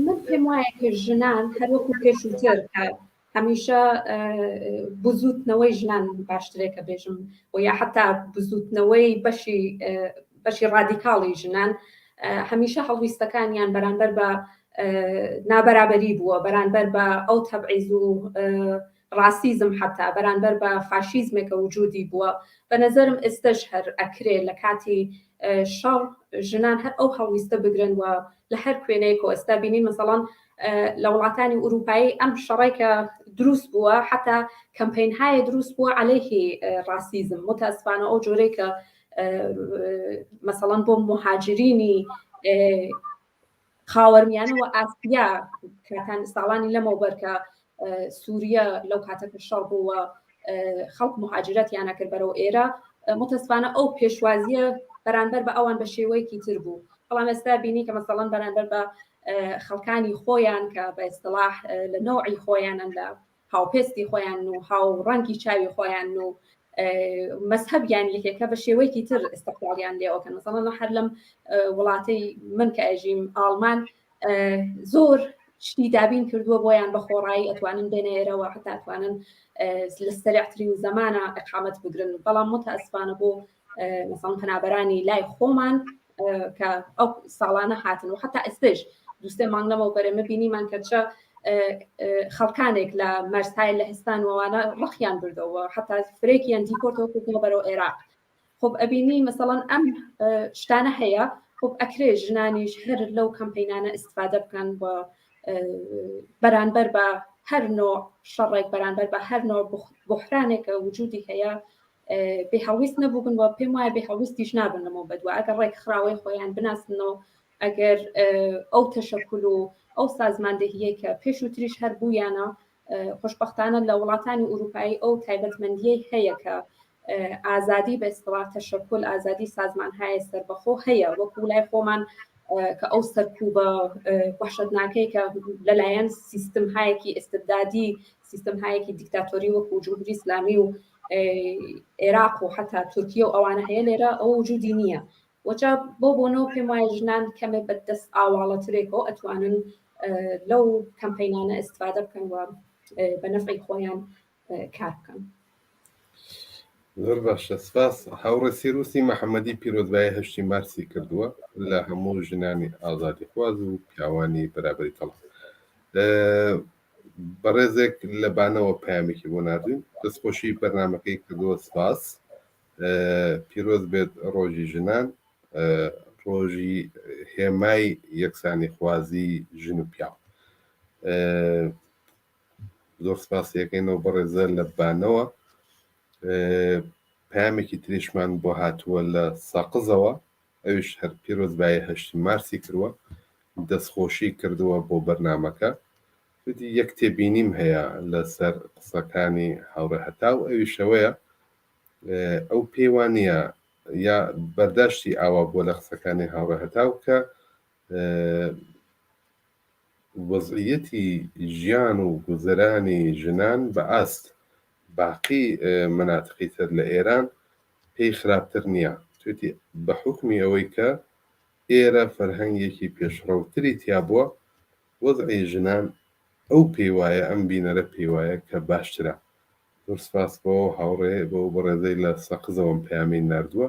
من پێم وایە کە ژنان هەروەکو پێشووتر کە هەمیشە بزوتنەوەی ژنان باشترێکە بێژم و یا حتا بزوتنەوەی بەشی بەشی ڕادیکاڵی ژنان. هەمیشە هەڵویستەکانیان بەرانبەر بە نابەرابەری بووە، بەرانبەر بە ئەو تەبعیز و ڕاسیزم حەتا بەرانبەر بە فاشیزمێکە وجودی بووە. بە نەزەرم ئێستەش هەر ئەکرێ لە کاتی شەڕ ژنان هەر ئەو هەڵویستە بگرن و لە هەر کوێنەیەک و ئێستا بینین مەسەڵەن لە وڵاتانی ئورووپایی ئەم شەڕێک کە دروست بووە حتا کەمپین های دروست بووە عەلەیهی ڕاسیزم متاسفانە ئەو جۆرەی کە مەسەڵەن بۆ مهاجرینی خاوەرمیانە و ئاسیا کاتان ساڵانی لەمەوبەر کە سووریە لەو کاتە کە شەڕ بووە خەڵک مهاجرەتیانە کرد بەرەو ئێرە متەسفانە ئەو پێشوازیە بەرانبەر بە ئەوان بە شێوەیەکی تر بوو بەڵام ئێستا بینی کە مەسەڵەن بەرانبەر بە خەڵکانی خۆیان کە بە ئیستڵاح لە نەوعی خۆیانن لە هاوپێستی خۆیان و هاو ڕەنگی چاوی خۆیان و مەزهەبیان یەکێکە بە شێوەیەکی تر ئیستقبالیان لێوەکەن مەسەڵەن هەر لەم وڵاتەی من کە ئەژیم ئاڵمان زۆر شتی دابین کردووە بۆیان بە خۆڕایی ئەتوانن بێنە ئێرەوە حتا ئەتوانن لە سەرعترین زەمانە ئەقامەت بگرن بەڵام متاسفانە بۆ مەسەڵەن پەنابەرانی لای خۆمان کە ئەو ساڵانە هاتن و حتا ئێستش دووسێ مانگ لەمەوبەر ئێمە بینیمان کە چە خەڵکانێک لە مەرزهای لەهستان وانە ڕقیان بردەوە حتا فرێکیان دیپۆرتەوە کردنەوە بەرەو عێراق خب ئەبینی مەسەڵەن ئەم شتانە هەیە خب ئەکرێ ژنانیش هەر لەو کەمپینانە ئیسفادە بکەن و بەرانبەر بە هەر نۆ شەڕێک بەرانبەر بە هەر نۆ بحرانێکە وجودی هەیە بێ هەڵویست نەبووبن و پێم وایە بێ هەڵویستیش نابن لەمەوە بەدوا ئەگەر ڕێکخراوەی خۆیان بناسنەوە ئەگەر ئەو تەشەکول و ئەو سازماندەهیەی کە پێشووتریش هەر بوویانە خۆشبەختانە لە وڵاتانی ئوروپایی ئەو تایبەتمەندیەی هەیە کە ئازادی بە ئیستڵاح تەشەکول ئازادی سازمانهای سەربەخۆ هەیە وەکو لای خۆمان کە ئەو سەرکوبە وەحشەتناکەی کە لەلایەن سیستمهایەکی ئیستبدادی سیستمهایەکی دیکتاتۆری وەکو جمهوری ئیسلامی و عێراق و حتا تورکیە و ئەوانە هەیە لێرە ئەو وجودی نییە وەجا بۆ بۆنەوە پێم وایە ژنان کەمێ بە دەست ئاواڵەترێکەوە ئەتوانن لەو کەمپینانە ئیسفادە بکەن و بە نەفعی خۆیان کار بکەن. زۆر باشە سپاس هاوڕێ سیروسی محەممەدی پیرۆزبایی هەشتی مارسی کردووە لە هەموو ژنانی ئازادیخواز و پیاوانی بەرابەری تەڵ بەڕێزێک لە بانەوە پەیامێکی بۆ ناردوین دەستخۆشی بەرنمەکەی کردووە سپاس پیرۆز بێت ڕۆژی ژنان ڕۆژی هێمای یەکسانی خوازی ژن و پیاو زۆر سپاسیەکەینەوە بەڕێزە لە بانەوە پامێکی تریشمان بۆ هاتووە لە سەقزەوە ئەویش هەر پیرۆزبایی هەشتی مارسی کردووە دەستخۆشی کردووە بۆ بەرنامەکە وتی یەک تێبینیم هەیە لەسەر قسەکانی هاوڕێ هەتاو ئەویش ئەوەیە ئەو پێی وانییە یا بەرداشتی ئاوا بووە لە قسەکانی هاوڕێ هەتاو کە وەزعیەتی ژیان و گوزەرانی ژنان بە ئاست باقی مەناتقی تر لە ئێران پێی خراپتر نییە. توێتی بە حوکمی ئەوەی کە ئێرە فەرهەنگێکی پێشڕەوتری تیا بووە، وەزعی ژنان ئەو پێی وایە، ئەم بینەرە پێی وایە کە باشترە. زۆر سپاس بۆ ئەو هاوڕێ، بۆ ئەو بەڕێزەی لە سەقزەوە ئەم پەیامەی ناردووە.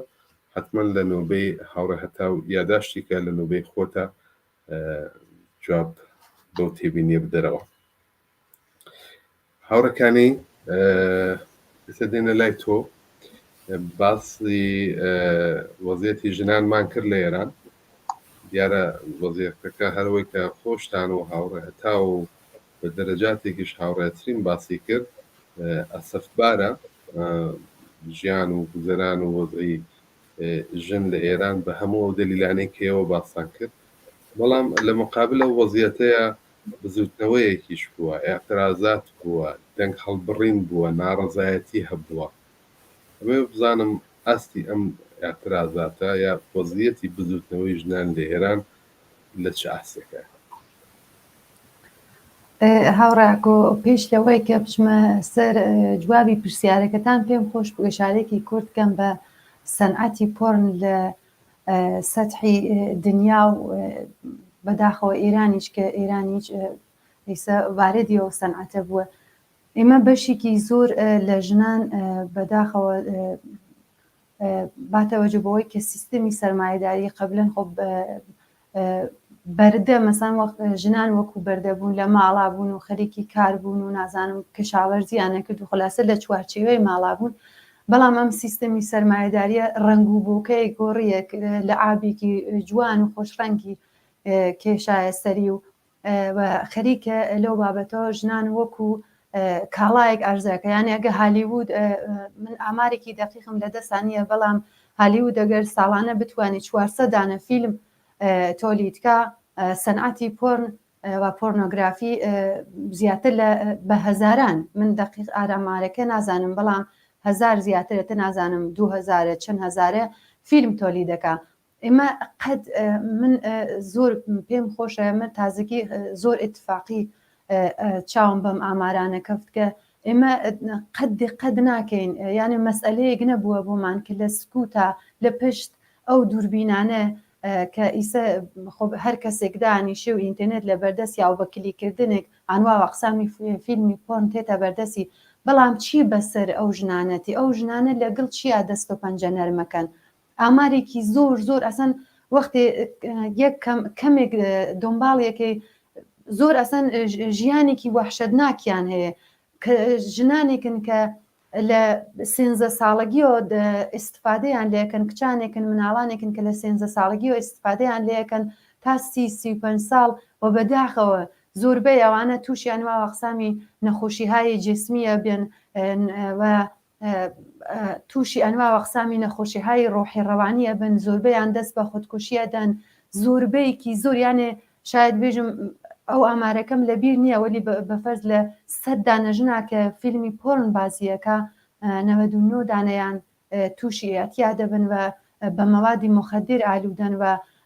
حەتمەن لە نۆبەی هاوڕێ هەتاو یاداشتی کە لە نۆبەی خۆتە جواب بەو تێبینیە بدەرەوە. هاوڕێکانی ئێستا دێنە لای تۆ باسی وەزیەتی ژنانمان کرد لە ئێران دیارە وەزیەتەکە هەروەی کە خۆشتان و هاوڕێ هەتا و بە دەرەجاتێکیش هاوڕێترین باسی کرد ئەسەفبارە ژیان و گوزەران و وەزعی ژن لە ئێران بە هەموو ئەو دەلیلانەی کە ئێوە باستان کرد بەڵام لە مقابل ئەو وەزیەتەیە بزووتنەوەیەکیش بووە، ئیعترازات بووە، دەنگ هەڵبڕین بووە، ناڕەزایەتی هەبووە. ئەمەوێ بزانم ئاستی ئەم ئیعترازاتە یا وەزیەتی بزووتنەوەی ژنان لە ئێران لە چ ئاستێکایە؟ هاوڕێ ئاکۆ پێش لەوەی کە بچمە سەر جوابی پرسیارەکەتان پێم خۆش بوو ئیشارەیەکی کورت کەم بە سەنعەتی پۆرن لە سەتحی دنیا و بەداخەوە ئێرانیش کە ئێرانیش ئیسە واردی ئەو سەنعەتە بووە ئێمە بەشێکی زۆر لە ژنان بەداخەوە باتەوەجە بەوەی کە سیستمی سەرمایەداری قبلەن خۆ. بەردە مەسان وەخت ژنان وەکو بەردە بوون لە ماڵا بوون و خەریکی کار بوون و نازانم کەشاوەرزیان نەکرد و خلاسە لە چوارچێوەی ماڵا بوون بەڵام ئەم سیستەمی سەرمایەداریە ڕەنگ و بۆکەی گۆڕیەک لە ئابێکی جوان و خۆشڕەنگی کێشایە سەری و و خەریکە لەو بابەتەوە ژنان وەکو کاڵایەک ئارزاکە یانێ ئەگە هالیوود من ئامارێکی دەقیقم لە دەسا نییە بەڵام هالیوود ئەگەر ساڵانە بتوانێت 400 دانە فیلم تۆلیدکا سەنعەتی پۆرن و پۆرنۆگرافی زیاتر لە بە هەزاران من دەقیق ئارامارەکە نازانم بەڵام هەزار زیاترە تە نازانم دوو هەزارە چەند هەزارە فیلم تۆلی دەکا ئێمە قەت من زۆر پێم خۆشە من تازگی زۆر ئیتفاقی چاوم بەم ئامارانە کەفت کە ئێمە قەت دقەت ناکەین یانێ مەسئلەیەک نەبووە بۆمان کە لە سکوتا لە پشت ئەو دووربینانە کە ئیسە خۆ هەر کەسێک دانیشێ و ئینتەرنێت لە بەردەست یا و بە کلیکردنێک ئەنوا و ئەقسامی فیلمی پۆرن تێتە بەردەستی بەڵام چی بەسەر ئەو ژنانەتی ئەو ژنانە لەگڵ چیا دەست و پەنجە نەرمەکەن ئامارێکی زۆر زۆر ئەسەن وەختێ یەک کەمێک دۆمباڵیەکەی زۆر ئەسەن ژیانێکی وەحشەتناکیان هەیە کە ژنانێکن کە لە سێنزە ساڵەگیەوە ئیسفادەیان لەکەن کچانێکن مناڵانێکن کە لە سێنزە ساڵگیەوە ئیسفادەیان لەکەن تا سی 35 ساڵ و بەداخەوە زۆربەی ئەوانە تووشیان وا وەقسامی نەخۆشیهای جسمیە بێن و تووشی ئەنوا وەقسامی نەخۆشیهای ڕۆحی ڕەوانی ئەبن زۆربەیان دەست بە خودکوشی ئەدەن زۆربەیەکی زۆر یانێ شاید بێژم ئەو ئامارەکەم لە بیر نییە وەلی بە فەرز لە سەد دانە ژنا کە فیلمی پۆرن بازیەکە 99 دانەیان تووشی ئیعتیا دەبن و بە مەوادی مخدر ئالوودەن و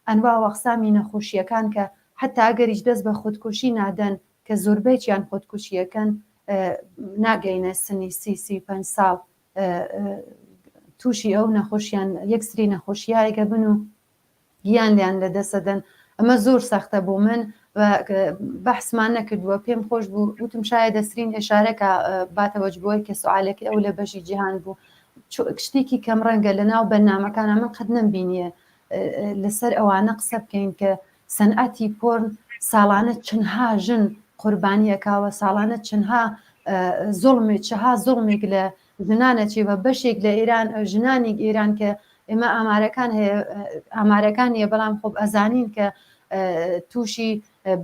ئەنوا وەقسامی نەخۆشیەکان کە حتا ئەگەریش دەست بە خودکوشی نادەن کە زۆربەیان خۆتکوشیەکەن ناگەینە سنی سی 35 ساڵ تووشی ئەو نەخۆشیان یەکسری نەخۆشیایەکە بن و گیانیان لە دەسەدەن ئەمە زۆر سەختە بۆ من و بەحسمان نەکردووە پێم خۆش بوو وتم شاید دەسرین ئێشارەکە باتەوەج بۆی کە سوالێکی ئەو لە بەشی جیهان بوو شتێکی کەم ڕەنگە لە ناو بەرنامەکانە من قەت نەمبینیە لەسەر ئەوانە قسە بکەین کە سەنعەتی پۆرن ساڵانە چەندها ژن قوربانی ئەکا و ساڵانە چەندها زوڵمی چها زوڵمێک لە ژنان ئەچێ و بەشێک لە ئێران ژنانی ئێران کە ئێمە ئامارەکان هەیە ئامارەکان نیە بەڵام خۆب ئەزانین کە تووشی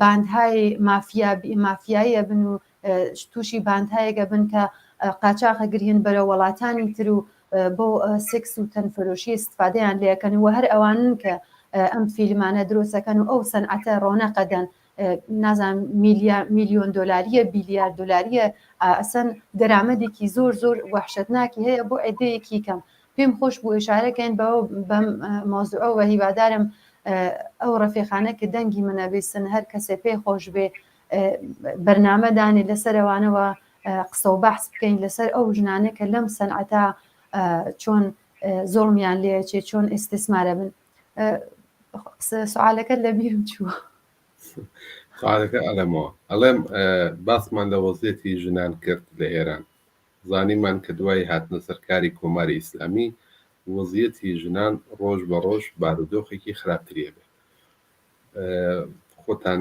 باندهای مافیا مافیایی ئەبن و تووشی باندهایەک ئەبن کە قاچاخە گرین بەرە وڵاتانی تر و بۆ سێکس و تەنفرۆشی استفادەیان لێکەن و هەر ئەوانن کە ئەم فیلمانە دروستەکەن و ئەو سەنعەتە ڕۆنەقەدەن نازانم میلیۆن دۆلاریە بیلیار دۆلاریە ئەسەن دەرامەتێکی زۆر زۆر وەحشەتناکی هەیە بۆ عدەیەکی کەم پێم خۆش بوو ئشارەکەین بەوە بەم مۆزوعەوە هیوادارم ئەو ڕەفیقانە کە دەنگی منە بیسن هەر کەسێ پێی خۆش بێ بەرنامە دانێ لەسەر ئەوانەوە قسە و بەحس بکەین لەسەر ئەو ژنانە کە لەم سەنعەتە چۆن زۆڵمیان لێچێ چۆن ئیستیسمارە بن سوالەکەت لە بیرم چووە. سوالەکە ئەڵێمەوە ئەڵێم باسمان لە وەزیەتی ژنان کرد لە ئێران زانیمان کە دوای هاتنە سەرکاری کۆماری ئیسلامی وەزیەتی ژنان ڕۆژ بە ڕۆژ بارودۆخێکی خراپتری ئەبێ خۆتان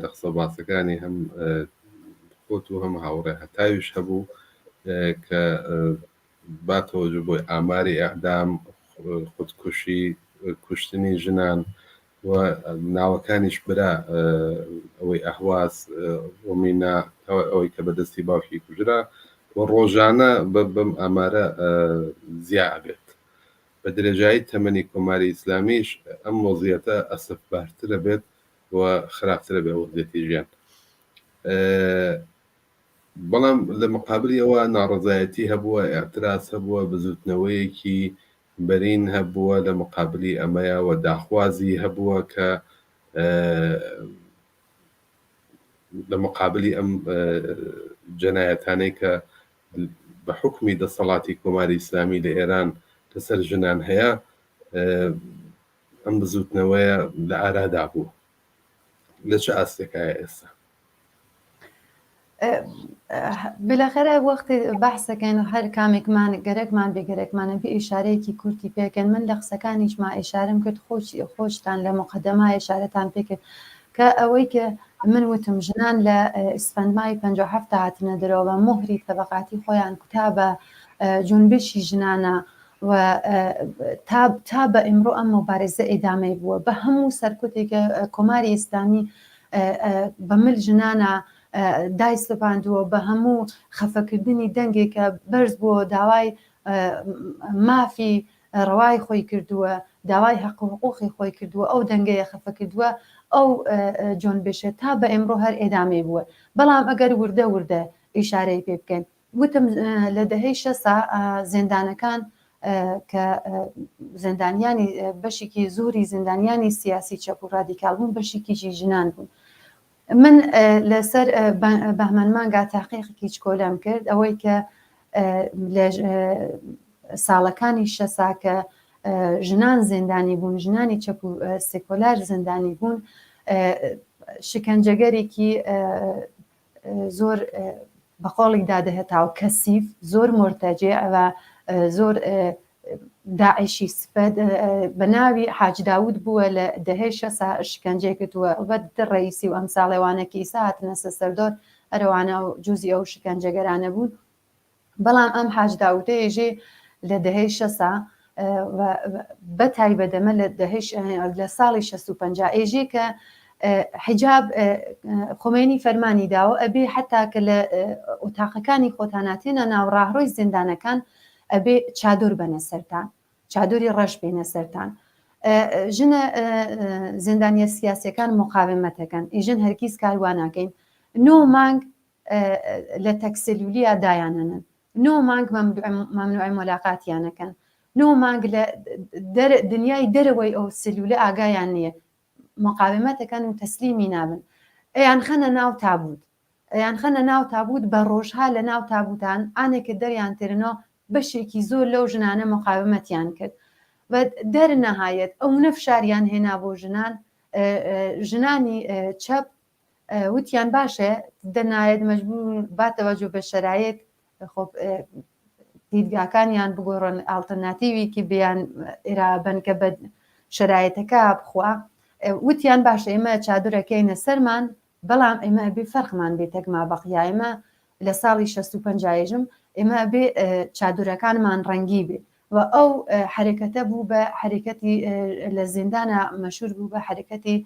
لە قسە باسەکانی هەم خۆت و هەم هاوڕێ هەتاویش هەبوو کە با تەوەجو بۆی ئاماری ئیعدام، خودکوشی، کوشتنی ژنان و ناوەکانیش برا ئەوەی ئەهواز ڕۆمینا ئەوەی کە بە دەستی باوکی کوژرا و ڕۆژانە بەم ئامارە زیا ئەبێت. بە درێژایی تەمەنی کۆماری ئیسلامیش ئەم وەزیەتە ئەسەفبارترە بێت و خراپترە بێ وەزیەتی ژیان. بەڵام لە مقابلی ئەوە ناڕەزایەتی هەبووە، ئیعتراز هەبووە، بزووتنەوەیەکی بەرین هەبووە لە مقابلی ئەمەیا و داخوازی هەبووە کە لە مقابلی ئەم جەنایەتانەی کە بە حوکمی دەسەڵاتی کۆماری ئیسلامی لە ئێران لەسەر ژنان هەیە ئەم بزووتنەوەیە لە ئارادا بوو لە چ ئاستێکایە ئێستا؟ بالاخره وەختی بەحسەکەین هەر کامێکمان گەرەکمان بێ گەرەکمانە بێ ئیشارەیەکی کورتی پێکەن من لە قسەکانیشما ئیشارەم کرد خۆش خۆشتان لە مقدمە ئیشارەتان پێکرد کە ئەوەی کە من وتم ژنان لە ئیسفەندمای 57 هاتنە دەرەوە موهری تەبەقاتی خۆیان کوتا بە جونبشی ژنانە و تا تا بە ئیمڕۆ ئەم موبارزە ئیدامەی بووە بە هەموو سەرکوتێک کۆماری ئیسلامی بە مل ژنانە دایسەپاندووە بە هەموو خەفەکردنی دەنگێک کە بەرز بووە داوای مافی ڕەوای خۆی کردووە داوای هەق و حقوقی خۆی کردووە ئەو دەنگەیە خەفە کردووە ئەو جۆنبشە تا بە ئێمڕۆ هەر ئێدامەی بووە بەڵام ئەگەر وردە وردە ئیشارەی پێ بکەین وتم لە دەهەی شەسا زیندانەکان کە زیندانیانی بەشێکی زۆری زیندانیانی سیاسی چەپ و ڕادیکال بوون بەشێکیشی ژنان بوون من لەسەر بەهمەن مانگا تاقیقێکی چکۆلەم کرد ئەوەی کە لە ساڵەکانی شەسا کە ژنان زیندانی بوون ژنانی چەپ و سێکۆلار زیندانی بوون شکنجەگەرێکی زۆر بە قۆڵی دادەهێتاو کەسیف زۆر مۆرتەجێ ئەوە زۆر داعشی سپەت بە ناوی حاج داود بووە لە دەهەی شەسا شکەنجەی کردووە ئەڵبەت در ڕەئیسی و ئەمساڵێوانە کە ئیسا هاتنەسە سەردۆر ئەرەوانە و جوزی ئەو شکەنجەگەرانە بوون بەڵام ئەم حاج داودە ێژێ لە دەهەی شەسا بە تایبەت ئەمە لە دەهەی لە ساڵی شەست و پەنجا ئێژێ کە حیجاب خومەینی فەرمانی داوە ئەبێ حتا کە لە ئۆتاقەکانی خۆتاناتێنە ناو ڕاهڕۆی زیندانەکان ئەبێ چادۆر بەنە سەرتان چادۆری ڕەش بێنە سەرتان ژنە زیندانیە سیاسەکان مقاومەتەکەن ئیژن هەرگیز کار وا ناکەین نۆ مانگ لە تەکسلولیا دایانەنن نۆ مانگ مەمنوعی مۆلاقاتیانەکەن نۆ مانگ لە دنیای دەرەوەی ئەو سلولە ئاگایان نییە مقاومەتەکەن و تەسلیمی نابن ئەیان خەنە ناو تابوت ئەیانخەنە ناو تابوت بە ڕۆژها لە ناو تابوتان ئانێکە دەریان تێرنەوە بەشێکی زۆر لەو ژنانە مقاومەتیان کرد و دەرنەهایەت ئەونە فشاریان هێنا بۆ ژنان ژنانی چەپ وتیان باشە دەنایەت مەجبور با تەوەجۆ بە شەرایت خۆ دیدگاکانیان بگۆڕن ئاڵتەرناتیوێکی بیان ئێرا بەن کە بە شەرایەتەکە بخوا وتیان باشە ئێمە چادرەکەینە سەرمان بەڵام ئێمە ئەبێ فەرقمان بێ تەک ما بەقیا ئێمە لە ساڵی 65 ژم ئێمە ئەبێ چادرەکانمان ڕەنگی بێ و ئەو حەرەکەتە بوو بە حەرەکەتی لە زیندانە مەشهور بوو بە حەرەکەتی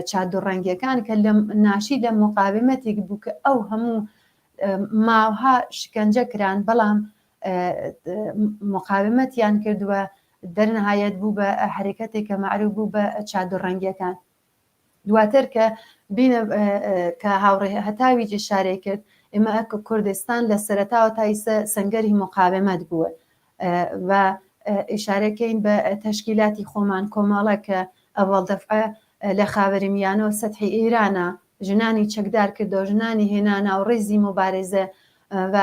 چادر ڕەنگیەکان کە لە ناشی لە مقاومەتێک بوو کە ئەو هەموو ماوها شکەنجە کران بەڵام مقاومەتیان کردووە دەرنهایەت بوو بە حەرەکەتێک کە مەعروف بوو بە چادر ڕەنگیەکان. دواتر کە بینە کە هاوڕێ هەتاوی ئیشارەی کرد ئێمە کوردستان لە سەرەتاوە تا ئیسە سەنگەری مقاومەت بووە و ئیشارەکەین بە تەشکیلاتی خۆمان کۆمەڵە کە ئەوەڵ دەفعە لە خاوەرمیانەوە سەتحی ئێرانە ژنانی چەکدار کردەوە ژنانی هێنا ناو ڕیزی موبارزە و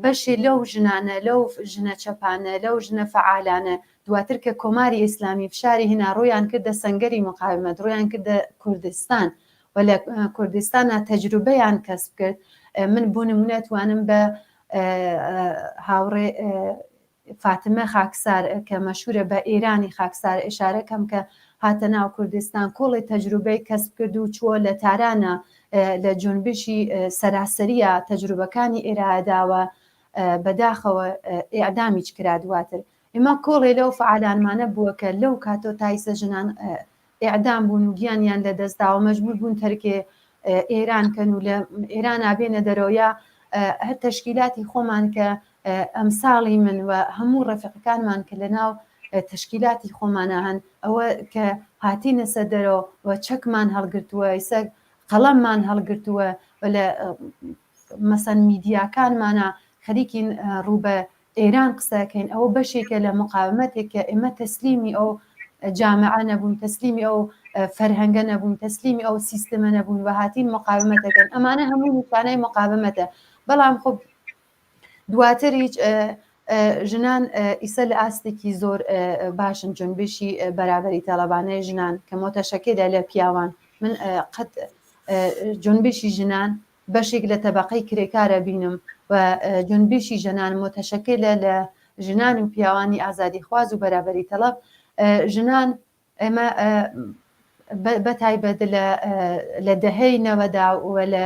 بەشێ لەو ژنانە، لەو ژنە چەپانە، لەو ژنە فەعالانە دواتر کە کۆماری ئیسلامی فشاری هێنا ڕوویان کردە سەنگەری موقاومەت، ڕوویان کردە کوردستان و لە کوردستانا تەجروبەیان کەسب کرد. من بۆ نموونە توانم بە هاوڕێ فاتمە خاکسار کە مەشهورە بە ئێرانی خاکسار ئیشارە کەم کە هاتە ناو کوردستان کۆڵێ تەجروبەی کەسب کرد و چووە لە تارانە لە جونبشی سەراسەریە تەجروبەکانی ئێرایە داوە بەداخەوە ئێعدامیچ کرا دواتر ئێمە کۆڵێ لەو فعالانمانە بووە کە لەو کاتۆ تایسە ژنان ئێعدام بوون و گیانیان لە دەست داوە مەجبوور بوون تەرکێ ئێران کەن و لە ئێرانا بێنە دەرەوە یا هەر تەشکیلاتی خۆمان کە ئەمساڵی من و هەموو ڕەفیقەکانمان کە لە ناو تەشکیلاتی خۆمانە هەن ئەوە کە هاتینەسە دەرەوە و چەکمان هەڵگرتووە ئیسە قەڵەممان هەڵگرتووە و لە مەسەن میدیاکانمانە خەریکین ڕوو بە ئێران قسەکەین ئەوە بەشێکە لە مقاومەتێک کە ئێمە تەسلیمی ئەو جامعە نەبوون تەسلیمی ئەو فەرهەنگە نەبوون تەسلیمی ئەو سیستمە نەبوون و هاتین مقاومەتەکەن ئەمانە هەموو نیشانەی مقاومەتە بەڵام خۆ دواتر هیچ ژنان ئیسە لە ئاستێکی زۆر باشن جونبشی بەرابەری تەڵەبانەی ژنان کە مۆتەشەکێدا لە پیاوان من قەت جونبشی ژنان بەشێک لە تەبەقەی کرێکارە بینم و جونبشی ژنان موتەشەکلە لە ژنان و پیاوانی ئازادیخواز و بەرابەری تەڵەب ژنان ئێمە بە تایبەت لە دەهەی نەوەدا و لە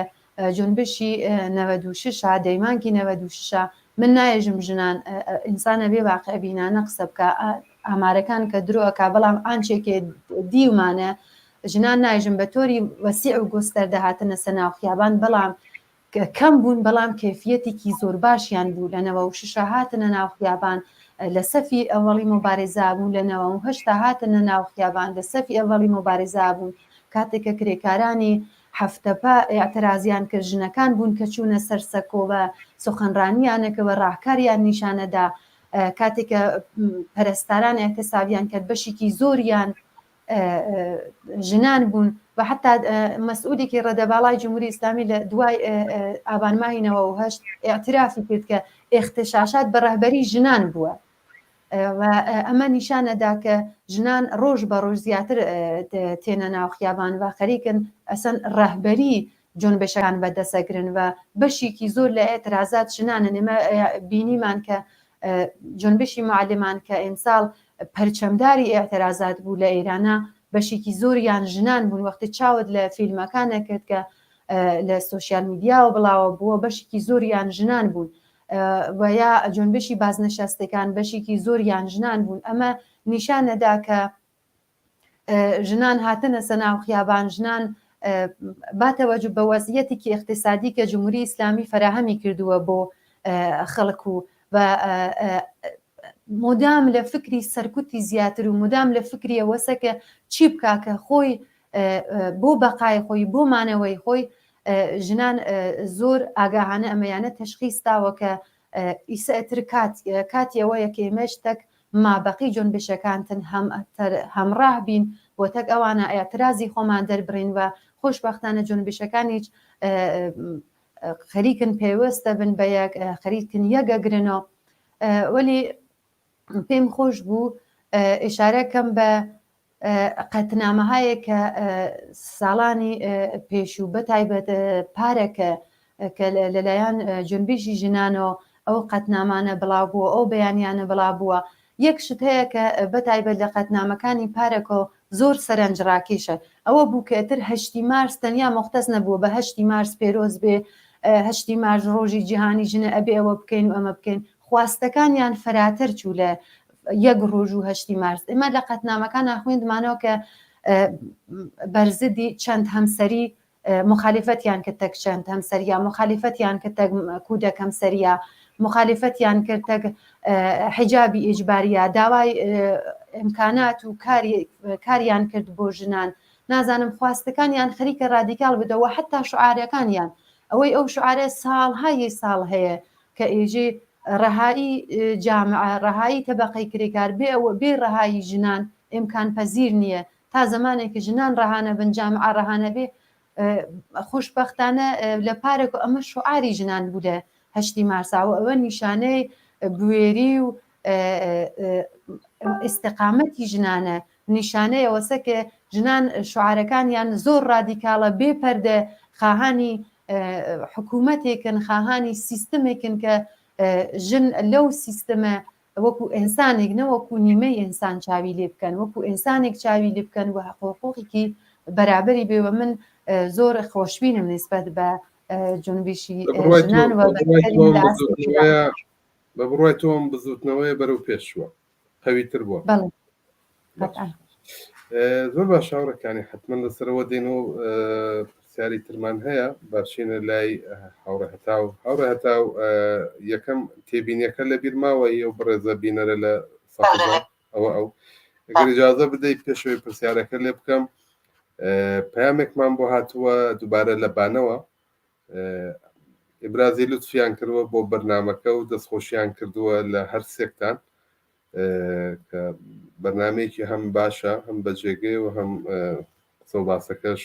جونبشی 96 دەیمانگی 96 من نایەژم ژنان ئینسانە بێ واقع بینانە قسە بکە ئامارەکان کە درۆ ئەکا بەڵام ئانچێکێ دیومانە ژنان نایژم بە تۆری وەسیع و گۆستەردە هاتنە سە ناو خیابان بەڵام کەم بوون بەڵام کەیفیەتێکی زۆر باشیان بوو لە 96 هاتنە ناو خیابان لە سەفی ئەوەڵی مۆبارزا بوون لە 98 هاتنە ناو خیابان لە سەفی ئەوەڵی مۆبارزا بوون کاتێک کە کرێکارانی هەفتەپە ئیعترازیان کرد ژنەکان بوون کە چوونە سەر سەکۆ و سوخەنڕانیانەکە و ڕاهکاریان نیشانەدا کاتێک کە پەرستاران ئیعتسابیان کرد بەشێکی زۆریان ژنان بوون و حتا مەسئولێکی ڕەدەباڵای جمهوری ئیسلامی لە دوای ئابان ماهی 98 ئیعترافی کرد کە ئێختشاشات بە ڕەهبەری ژنان بووە و ئەمە نیشانەدا کە ژنان ڕۆژ بە ڕۆژ زیاتر تێنە ناو خیابان و خەریکن ئەسەن ڕەهبەری جونبشەکان بەدەسەگرن و بەشێکی زۆر لە ئێترازات ژنانن ئێمە بینیمان کە جونبشی معلمان کە ئیمساڵ پەرچەمداری ئێعترازات بوو لە ئێرانا بەشێکی زۆریان ژنان بوون وەختی چاوت لە فیلمەکان نەکرد کە لە سۆشیال میدیاوە بڵاوە بووە بەشێکی زۆریان ژنان بوون و یا جونبشی بازنەشەستەکان بەشێکی زۆریان ژنان بوون ئەمە نیشانەدا کە ژنان هاتنە سە ناو خیابان ژنان با تەوەجو بە وەزعیەتێکی ئیقتسادی کە جمهوری ئیسلامی فەراهەمی کردووە بۆ خەڵک و بە مدام لە فکری سەرکوتی زیاتر و مدام لە فکری ئەوەسە کە چی بکا کە خۆی بۆ بەقای خۆی بۆ مانەوەی خۆی ژنان زۆر ئاگاهانە ئەمەیانە تەشخیص داوە کە ئیسە ئەتر کات کاتی ئەوەیە کە ئێمەش تەک مابەقی جونبشەکانتن هەمڕاه بین و تەک ئەوانە ئیعترازی خۆمان دەربڕین و خۆشبەختانە جونبشەکانیچ خەریکن پەیوەست دەبن بە یەک خەریکن یەکەگرنەوە وەلی پێم خۆش بوو ئشارە کەم بە قەتنامەهایەک کە ساڵانی پێشوو بە تایبەت پارەکە کە لەلایەن جونبیشی ژنانەوە ئەو قەتنامانە بڵاو بووە ئەو بەیانیانە بڵاو بووە یەک شت هەیە کە بە تایبەت لە قەتنامەکانی پارەکۆ زۆر سەرنج ڕاکێشە ئەوە بوو کە ئیتر هەشتی مارس تەنیا مختەس نەبووە بە هەشتی مارس پێرۆز بێ هەشتی مارس ڕۆژی جیهانی ژنە ئەبێ ئەوە بکەین و ئەمە بکەین خواستەکانیان فەراتر چوو لە یەک ڕۆژ و هەشتی مارس ئێمە لە قەتنامەکان خوێندمانەوە کە بەرزدی چەند هەمسەری مخالفەتیان کرد تەک چەند هەمسەریا مخالفەتیان کرد تەک کودەک هەمسەریا مخالفەتیان کرد تەک حیجابی ئیجباریا داوای ئیمکانات و کاریان کرد بۆ ژنان نازانم خواستەکانیان خەریکە رادیکاڵ بدەوە حتا شعارەکانیان ئەوەی ئەو شعارە ساڵهای ساڵ هەیە کە ئێژێ ڕەهایی جامعە، ڕەهایی تەبەقەی کرێکار، بێ ئەوە بێ ڕەهایی ژنان ئیمکان پەزیر نییە. تا زەمانێک کە ژنان ڕەها نەبن، جامعە ڕەها نەبێ، خۆشبەختانە لە پارەک و ئەمە شوعاری ژنان بوو لە هەشتی مارسا و ئەوە نیشانەی بوێری و ئیستقامەتی ژنانە، نیشانەی ئەوەسە کە ژنان شوعارەکانیان زۆر ڕادیکاڵە، بێ پەردە خاهانی حکوومەتێکن، خاهانی سیستمێکن کە ژن لەو سیستمە وەکو ئینسانێک نە وەکو نیمەی ئینسان چاوی لێ بکەن، وەکو ئینسانێک چاوی لێ بکەن و حەق و حقوقێکی بەرابەری بێ و من زۆر خۆشبینم نسبەت بە جونبیشی ژنان و بە بڕوای تۆ ئەم بزووتنەوەیە بەرەو پێش چووە قەویتر بووە؟ بەڵێ زۆر باش هاوڕێکانی حتمما لەسەرەوە دێن و پرسیاری ترمان هەیە باشینە لای هاوڕێ هەتاو هاوڕێ هەتاو یەکەم تێبینیەکە لە بیر ماوە ئەو بەڕێزە بینەرە لە سەقزە ئەوە ئەو ئەگەر اجازە بدەیت پێشەوەی پرسیارەکە لێ بکەم پامێکمان بۆ هاتووە دووبارە لە بانەوە ئیبرازی لوتفیان کردووە بۆ بەرنمەکە و دەستخۆشیان کردووە لە هەر سێکتان کە بەرنمەیەکی هەم باشە هەم بەجێگەی و هەم قسە و باسەکەش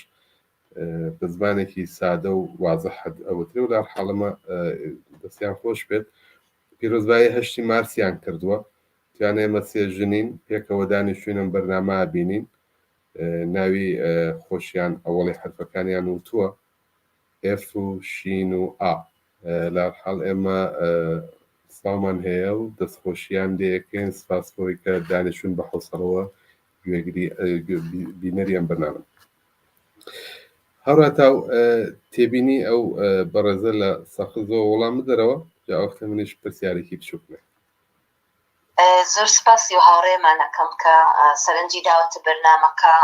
بە زمانێکی سادە و وازح ئەوترێ و لە حاڵەمە دەستیان خۆش بێت پیرۆزبایی هەشتی مارسیان کردووە تیان ئێمە سێ ژنین پێکەوە دانیشتوینم بەرنامە بینین ناوی خۆشیان ئەوەڵی حرفەکانیان وتووە. ئێف و شین و ئا. لەهەرحاڵ ئێمە سڵاومان هەیە و دەستخۆشیان لێ ئەکەین سپاس بۆی کە دانیشتوون بە حەوسەڵەوە گوێگری بینەری ئەم بەرنامەن. هاوڕا تاو تێبینی ئەو بەڕێزە لە سەقزەوە وەڵام بدەرەوە جا ئەوەختە منیش پرسیارێکی بچووکم هەیە. زۆر سپاسی و هاوڕێمان ئەکەم کە سەرنجی داوەتە بەرنامەکە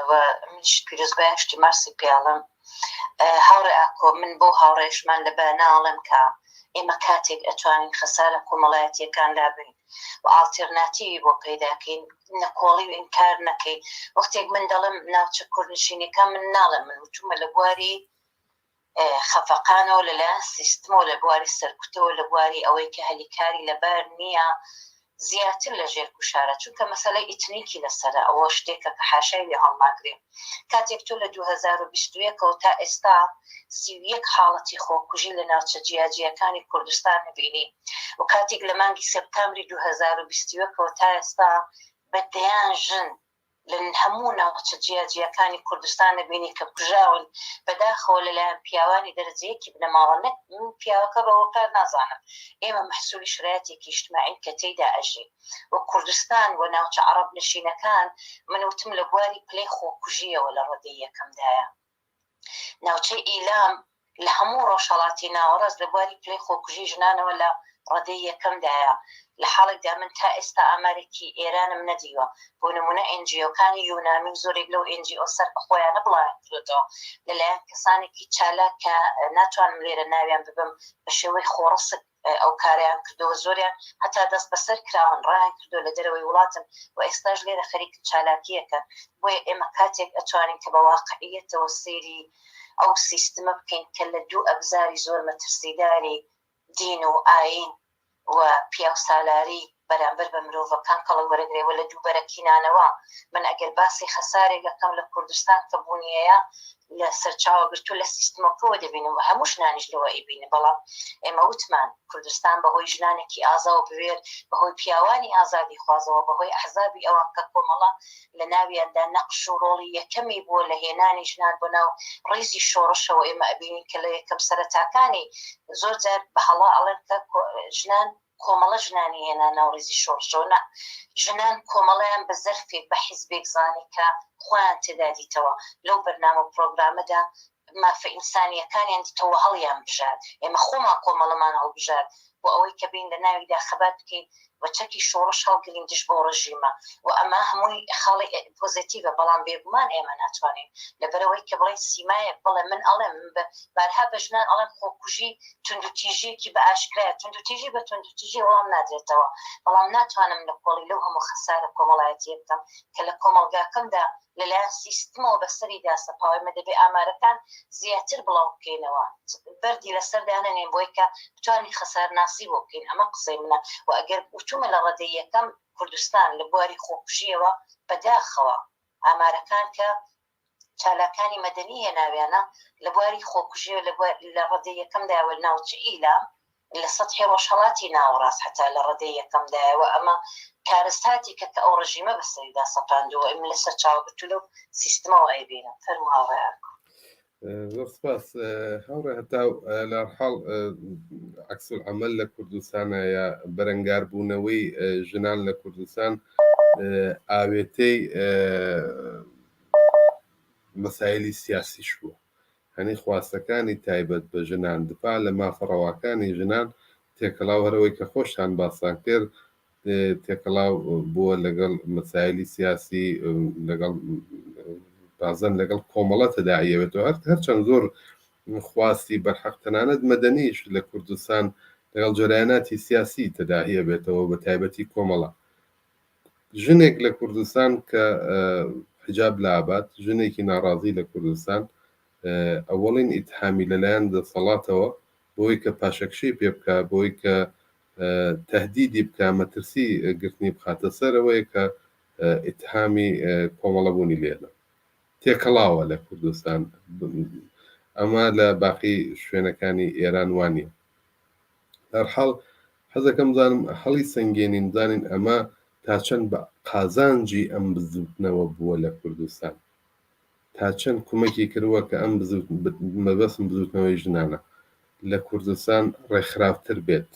و منیش پیرۆزبای هەشتی مارسی پێڵم هاوڕێ ئاکۆ من بۆ هاوڕێشمان لە بەناڵم کە ئێمە کاتێک ئەتوانین خەسارە کۆمەڵایەتیەکان لابین و ئاڵتێرناتیوی بۆ پەیداکەین نەکۆڵی و ئینکار نەکەین وەختێک من دەڵێم ناوچە کوردنشینەکان من ناڵێم من وتومە لە بواری خەفەقانەوە لەلایەن سیستمەوە لە بواری سەرکوتەوە لە بواری ئەوەی کە هەلی کاری لەبار نییە زیاتر لە ژێر گوشارە چونکە مەسەلەی ئیتنیکی لەسەرە ئەوە شتێکە کە حاشای لێ هەڵناگرێ کاتێک تۆ لە 2021 ەوە تا ئێستا 31 حاڵەتی خۆکوژی لە ناوچە جیاجیاکانی کوردستان نبینی و کاتێک لە مانگی سێپتامبری 2021 ەوە تا ئێستا بە دەیان ژن لە هەموو ناوچە جیا جیاکانی کوردستان نەبینی کە کوژراون، بەداخەوە لەلایەن پیاوانی دەرەجە یەکی بنەماڵە نەک من پیاوەکە بە هۆکار نازانم ئێمە مەحسولی شرایەتێکی ئیجتماعین کە تێیدا ئەژین و کوردستان و ناوچە عەڕەب نشینەکان من وتم لە بواری پلەی خۆکوژیەوە لە ڕەدەی یەکەمدایە. ناوچەی ئیلام لە هەموو ڕۆژهەڵاتی ناوەڕاست لە بواری پلەی خۆکوژی ژنانەوە لە ڕەدەی یەکەمدایە، لە حاڵێکدا من تا ئێستا ئامارێکی ئێرانم نەدیوە، بۆ نموونە ئێن جی ئۆکانی یونامی و زۆرێک لەو ئێن جی ئۆ سەر بە خۆیانە بڵاویان کردۆتەوە لەلایەن کەسانێکی چالاک کە ناتوانم لێرە ناویان ببەم بە شێوەی خۆڕسک ئەو کارەیان کردووە، زۆریان هەتا دەستبەسەر کراون، ڕایان کردووە لە دەرەوەی وڵاتن و ئێستاش لێرە خەریکن چالاکییەکەن. بۆیە ئێمە کاتێک ئەتوانین کە بە واقعییەتەوە سەیری ئەو سیستمە بکەین کە لە دوو ئەبزاری زۆر مەترسیداری دین و ئایین و پیاوسالاری بەرامبەر بە مرۆڤەکان کەڵک وەرەگرێ و لە دووبەرەکینانەوە من ئەگەر باسی خەسارێک ئەکەم لە کوردستان کە بوونی هەیە لە سەرچاوە گرتوو لە سیستمەکەوە دەبینم و هەموو ژنانیش لەوە ئەیبینن بەڵام ئێمە وتمان کوردستان بەهۆی ژنانێکی ئازا و بوێر بەهۆی پیاوانی ئازادیخوازەوە بەهۆی ئەحزابی ئەوان کە کۆمەڵە لە ناویاندا نەقش و ڕۆڵی یەکەمی بووە لە هێنانی ژنان بۆ ناو ڕیزی شۆڕشەوە ئێمە ئەبینین کە لە یەکەم سەرەتاکانی زۆر جار بە هەڵە ئەڵێن کە ژنان کۆمەڵە ژنانی هێنا ناو ڕیزی شۆڕشەوە نا ژنان کۆمەڵەیان بە زەرفێک بە حیزبێک زانی کە خۆیان تێدا دیتەوە لەو بەرنامە و پرۆگرامەدا مافە ئینسانییەکانیان دیتەوە هەڵیان بژارد ئێمە خۆمان کۆمەڵەمان هەڵبژارد بۆ ئەوەی کە بین لە ناویدا خەبات بکەین و چەکی شۆڕش هەڵگرین دژ بەو ڕژیمە و ئەمە هەمووی خاڵی پۆزێتیڤە بەڵام بێگومان ئێمە ناتوانین لەبەرئەوەی کە بڵێین سیمایەک بڵێ من ئەڵێم من بە بارها بە ژنان ئەڵێم خۆکوژی توندوتیژیەکی بە ئاشکرایە توندوتیژی بە توندوتیژی وەڵام نادرێتەوە بەڵام ناتوانم نکۆڵی لەو هەموو خەسارە کۆمەڵایەتیە بکەم کە لە کۆمەڵگاکەمدا لەلایەن سیستمەوە بەسەریدا سەپاوە، ئێمە دەبێ ئامارەکان زیاتر بڵاو بکەینەوە، بەردی لەسەر دانەنێین بۆی کە بتوانین خەسارناسی بۆ بکەین، ئەمە قسەی منە و ئەگەر وتومە لە ڕەدەی یەکەم کوردستان لە بواری خۆکوژییەوە بەداخەوە ئامارەکان کە چالاکانی مەدەنی هێناویانە لە بواری خۆکوژییەوە لە ڕەدەی یەکەمدایە و ناوچە ئیلام لە سەتحی ڕۆژهەڵاتی ناوەڕاست هەتا لە ڕەدەی یەکەمدایە و ئەمە کارەساتێکە کە ئەو ڕژیمە بەسەریدا سەپاندووە ئێمە لە سەرچاوەگرتوو لەو سیستمەوە ئەیبینم. فەرموو هاوڕێ ئاکۆ. زۆر سپاس هاوڕێ هەتاو. لەهەرحاڵ عەکس العمل لە کوردستانە یا بەرەنگاربوونەوەی ژنان لە کوردستان ئاوێتەی مەسایلی سیاسیش بووە. هەنی خواستەکانی تایبەت بە ژنان، دفاع لە مافە ڕەواکانی ژنان تێکەڵاو هەر ئەوەی کە خۆشتان باستان کرد تێکەڵاو بووە لەگەڵ مەسایلی سیاسی لەگەڵ بازەن لەگەڵ کۆمەڵە تەداعیەوێتەوە هەر هەرچەند زۆر خواستی بەرحەق تەنانەت مەدەنیش لە کوردستان لەگەڵ جەرەیاناتی سیاسی تەداعیە بێتەوە بە تایبەتی کۆمەڵە ژنێک لە کوردستان کە حجاب لابات، ژنێکی ناڕازی لە کوردستان ئەوەڵین ئیتهامی لەلایەن دەسەڵاتەوە بۆی کە پاشەکشەی پێ بکا، بۆی کە تەهدیدی بکا، مەترسی گرتنی بخاتە سەر، ئەوەیە کە ئیتهامی کۆمەڵەبوونی لێدا. تێکەڵاوە لە کوردستان، ئەمە لە باقی شوێنەکانی ئێران وانیە. بەهەرحاڵ حەزەکەم بزانم هەڵی سەنگێنین بزانین ئەمە تا چەند بە قازانجی ئەم بزوتنەوە بووە لە کوردستان. تا چەند کومەکی کردووە کە ئەم بزوت مەبەستم بزوتنەوەی ژنانە لە کوردستان ڕێکخراوتر بێت؟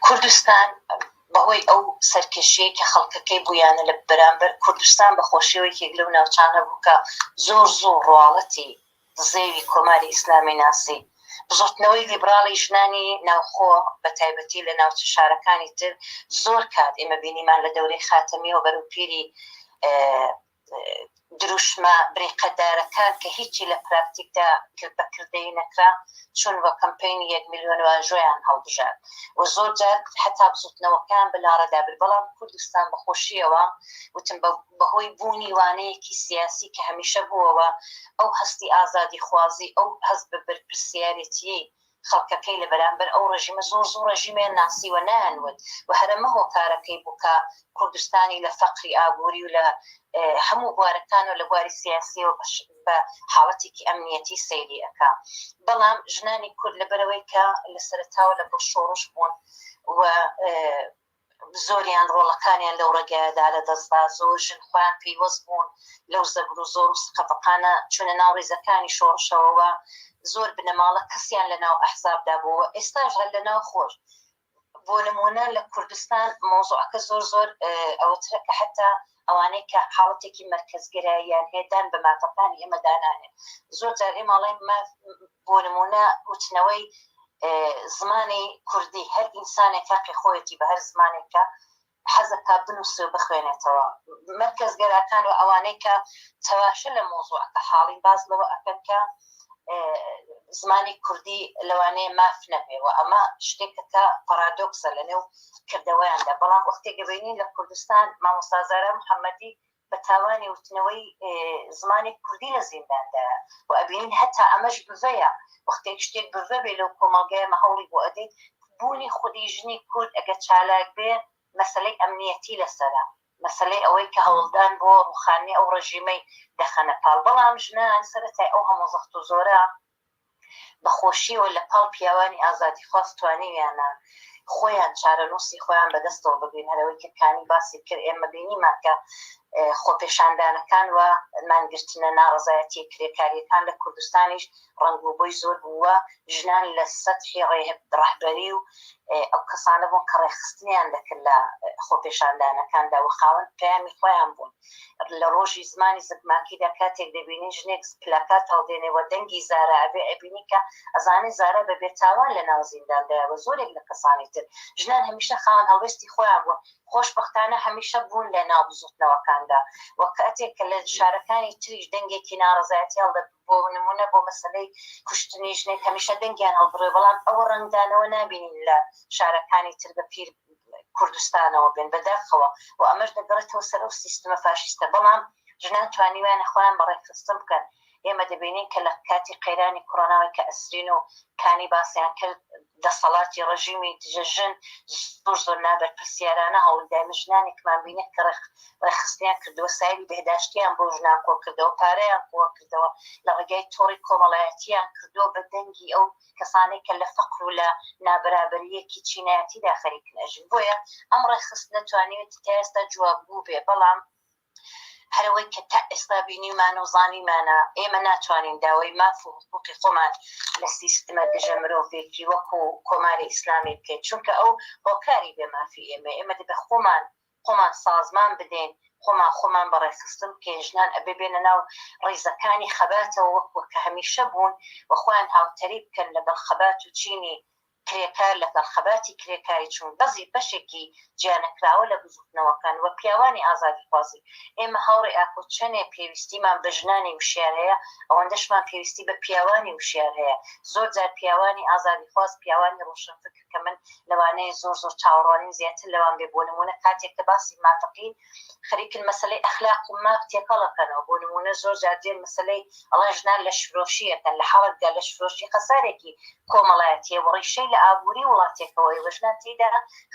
کوردستان بەهۆی ئەو سەرکێشیەی کە خەڵکەکەی بوویانە لە بەرامبەر کوردستان بە خۆشیەوە یەکێک لەو ناوچانە بوو کە زۆر زوو ڕواڵەتی دزێوی کۆماری ئیسلامی ناسی. بزوتنەوەی لیبراڵی ژنانی ناوخۆ بە تایبەتی لە ناوچە شارەکانی تر زۆر کات ئێمە بینیمان لە دەورەی خاتەمیەوە بەرەو پیری دروشمە بریقەدارەکان کە هیچی لە پراکتیکدا بە کردەیی نەکرا، چوون و کەمپەینی یەک ملیۆن واژۆیان هەڵبژارد و زۆر جار هەتا بزوتنەوەکەیان بە لاڕێدا برد، بەڵام کوردستان بە خۆشییەوە وتم بەهۆی بوونی وانەیەکی سیاسی کە هەمیشە بووەوە ئەو هەستی ئازادیخوازی، ئەو هەست بە بەرپرسیارێتییەی خەڵکەکەی لە بەرامبەر ئەو ڕژیمە زۆر زوو ڕژیمیان ناسیوە نایان وت و هەر ئەمە هۆکارەکەی بوو کە کوردستانی لە فەقری ئابووری و لە هەموو بوارەکان و لە بواری سیاسیەوە بە حاڵەتێکی ئەمنیەتی سەیری ئەکا. بەڵام ژنانی کورد لەبەرئەوەی کە لە سەرەتاوە لەگەڵ شۆڕش بوون و زۆریان ڕۆڵەکانیان لەو ڕێگایەدا لەدەستدا، زۆر ژن خۆیان پەیوەست بوون لەو زەبر و زۆر و سقەفەقانە چوونە ناو ڕیزەکانی شۆڕشەوە و زۆر بنەماڵە کەسیان لە ناو ئەحزابدا بوو و ئێستاش هەر لە ناو خۆش بۆ نموونە لە کوردستان مەوزوعەکە زۆر زۆر ئەوەترە کە حەتا ئەوانەی کە حاڵەتێکی مەرکەزگەراییان هەیە دان بە مافەکانی ئێمە دانانێن. زۆر جار ئێمە ئەڵێین ماف بۆ نموونە وتنەوەی زمانی کوردی هەر ئینسانێک هەقی خۆیەتی بە هەر زمانێک کە حەزەکا بنووسێ و بخوێنێتەوە. مەرکەزگەراکان و ئەوانەی کە چەواشە لە مەوزوعەکە حاڵین باس لەوە ئەکەن کە زمانی کوردی لەوانەیە ماف نەبێ و ئەمە شتێکە کە پارادۆکسە لەنێو کردەوەیاندا. بەڵام وەختێک دەبینین لە کوردستان مامۆستا زارا محەممەدی بە تاوانی وتنەوەی زمانی کوردی لە زینداندایە و ئەبینین هەتا ئەمەش بڤەیە. وەختێک شتێک بڤە بێ لەو کۆمەڵگەیە مە هەوڵی بۆ ئەدەیت بوونی خودی ژنی کورد ئەگەر چالاک بێ مەسەلەی ئەمنیەتی لەسەرە، مەسەلەی ئەوەی کە هەوڵدان بۆ ڕووخاندنی ئەو ڕژیمەی دەخەنە پاڵ. بەڵام ژنان سەرەتای ئەو هەموو زەخت و زۆرە بە خۆشیەوە لە پاڵ پیاوانی ئازادیخواز توانیویانە خۆیان چارەنووسی خۆیان بەدەستەوە بگرن. هەرئەوەی کە کانی باسی کرد ئێمە بینیمان کە خۆپێشاندانەکان و مانگرتنە ناڕەزایەتیە کرێکاریەکان لە کوردستانیش ڕەنگ و بۆی زۆر بوو و ژنان لە سەتحی ڕەهبەری و ئەو کەسانە بوون کە ڕێکخستنیان دەکرد لە خۆپێشاندانەکاندا و خاوەن پەیامی خۆیان بوون. لە ڕۆژی زمانی زگماکیدا کاتێک دەبینی ژنێک پلاکارت هەڵدێنێ و دەنگی زارا ئەبێ، ئەبینی کە ئەزانێ زارا بە بێتاوان لە ناو زینداندایە و زۆرێک لە کەسانی تر. ژنان هەمیشە خاوەن هەڵوێستی خۆیان بوون. خۆشبەختانە هەمیشە بوون لە ناو بزووتنەوەکاندا و کاتێک کە لە شارەکانی تریش دەنگێکی ناڕەزایەتی هەڵدە بۆ نموونە بۆ مەسەلەی کوشتنی ژنێک هەمیشە دەنگیان هەڵبڕێ، بەڵام ئەوە ڕەنگدانەوە نابینین لە شارەکانی تر بە پیر کوردستانەوە بێن، بەداخەوە و ئەمەش دەگەڕێتەوە سەر ئەو سیستمە فاشیستە، بەڵام ژنان توانیویانە خۆیان بە ڕێکخستن بکەن. ئێمە دەبینین کە لە کاتی قەیرانی کۆرۆناوەی کە ئەسرین و کانی باسیان کرد، دەسەڵاتی ڕژیمی دژە ژن زۆر زۆر نابەرپرسیارانە هەوڵیدا، ئێمە ژنانێکمان بینی کە ڕێکخستنیان کردووە، سایلی بێهداشتیان بۆ ژنان کۆکردەوە، پارەیان کۆکردەوە، لە ڕێگای تۆڕی کۆمەڵایەتیان کردووە بە دەنگی ئەو کەسانەی کە لە فەقر و لە نابەرابەرییەکی چینایەتیدا خەریکن ئەژین. بۆیە ئەم ڕێکخستنە توانیویەتی تا ئێستا جوابگوو بێ، بەڵام هەرئەوەی کە تا ئێستا بینیومانە و زانیمانە ئێمە ناتوانین داوای ماف و حقوقی خۆمان لە سیستمە دژە مرۆڤێکی وەکو کۆماری ئیسلامی بکەین، چونکە ئەو هۆکاری بێ مافی ئێمەیە. ئێمە دەبێ خۆمان خۆمان سازمان بدەین، خۆمان خۆمان بە ڕێکخستن بکەین، ژنان ئەبێ بێنە ناو ڕیزەکانی خەباتەوە وەکو کە هەمیشە بوون و خۆیان هاوتەریب بکەن لەگەڵ خەبات و چینی کرێکار لەگەڵ خەباتی کرێکاری چوون بەزی بەشێکی جیانەکراوە لە بزووتنەوەکان و پیاوانی ئازادیخوازی. ئێمە هاوڕێ ئاکۆ چەنێ پێویستیمان بە ژنانی وشیار هەیە ئەوەندەشمان پێویستی بە پیاوانی وشیار هەیە. زۆر جار پیاوانی ئازادیخواز پیاوانی ڕۆشنفکر کە من لەوانەیە زۆر زۆر چاوەڕوانیم زیاتر لەوان بێ، بۆ نموونە کاتێک کە باسی مافەکەین خەریکن مەسەلەی ئەخلاق و ماف تێکەڵ ئەکەنەوە، بۆ نموونە زۆر جار دێن مەسەلەی ئەڵێن ژنان لەشفرۆشی ئەکەن، لە حاڵەتدا لەشفرۆشی خەسارێکی کۆمەڵایەتیە و ڕیشەی لە. لە ئابووری وڵاتێکەوەی و ژنان تێیدا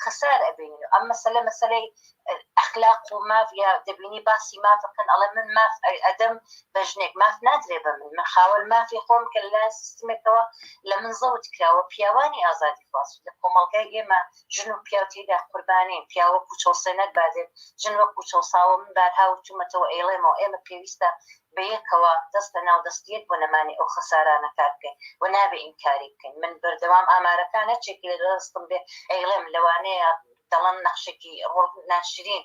خەسار ئەبینن و ئەم مەسەلە مەسەلەی ئەخلاق و ماف یا دەبینی باسی ماف ئەکەن ئەڵێ من ماف ئەدەم بە ژنێک ماف نادرێ بە من من خاوەن مافی خۆم کە لەلایەن سیستمێکەوە لە من زەوت کراوە پیاوانی ئازادیخواز لە کۆمەڵگای ئێمە ژن و پیاو تێیدا قوربانین پیاو وەکو چەوسێنەر بادێت ژن وەکو چەوساوە من بارها وتومەتەوە ئەیڵێمەوە ئێمە پێویستە بەیەکەوە دەست لە ناو دەست یەک بۆ نەمانی ئەو خەسارانە کار بکەین و نابێ ئینکاری بکەین من بەردەوام ئامارەکان هەرچێکی لە دەستم بێ ئەیڵێم لەوانەیە دەڵێن نەخشێکی ڕۆڵ ناشرین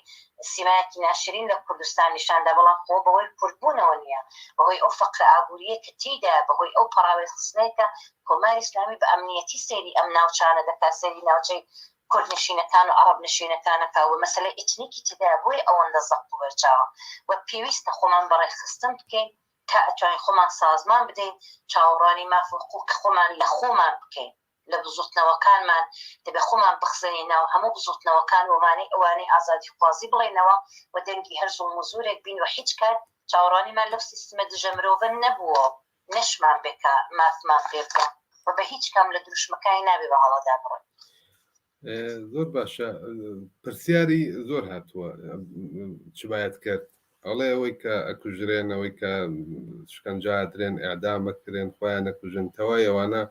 سیمایەکی ناشرین لە کوردستان نیشاندا بەڵام خۆ بەهۆی کوردبوونەوە نییە بەهۆی ئەو فەقرە ئابووریە کە تێیدا بەهۆی ئەو پەڕاوێزخستنەی کە کۆماری ئیسلامی بە ئەمنیەتی سەیری ئەم ناوچانە دەکات سەیری ناوچەی کوردنشینەکان و عەڕەب نشینەکان ئەکا و مەسەلەی ئیتنیکی تێدایە بۆیە ئەوەندە زەق و بەرچاوە و پێویستە خۆمان بە ڕێکخستن بکەین تا ئەتوانین خۆمان سازمان بدەین چاوەڕوانی ماف و حقوقی خۆمان لە خۆمان بکەین لە بزوتنەوەکانمان دەبێ خۆمان بخزێنین ناو هەموو بزوتنەوەکان و مانەی ئەوانەی ئازادیخوازی بڵێینەوە و دەنگی هەر زوڵم و زورێک بین و هیچ کات چاوەڕوانیمان لەو سیستمە دژە مرۆڤە نەبووە و نەشمان بێ کە مافمان پێ بگا و بە هیچ کام لە دروشمەکانی نابێ بە هەڵەدا بڕۆین. زۆر باشە پرسیاری زۆر هاتووە چ باید کرد ئەڵێ ئەوەی کە ئەکوژرێن ئەوەی کە شکەنجە ئەدرێن ئیعدام ئەکرێن خۆیان ئەکوژن تەوای ئەوانە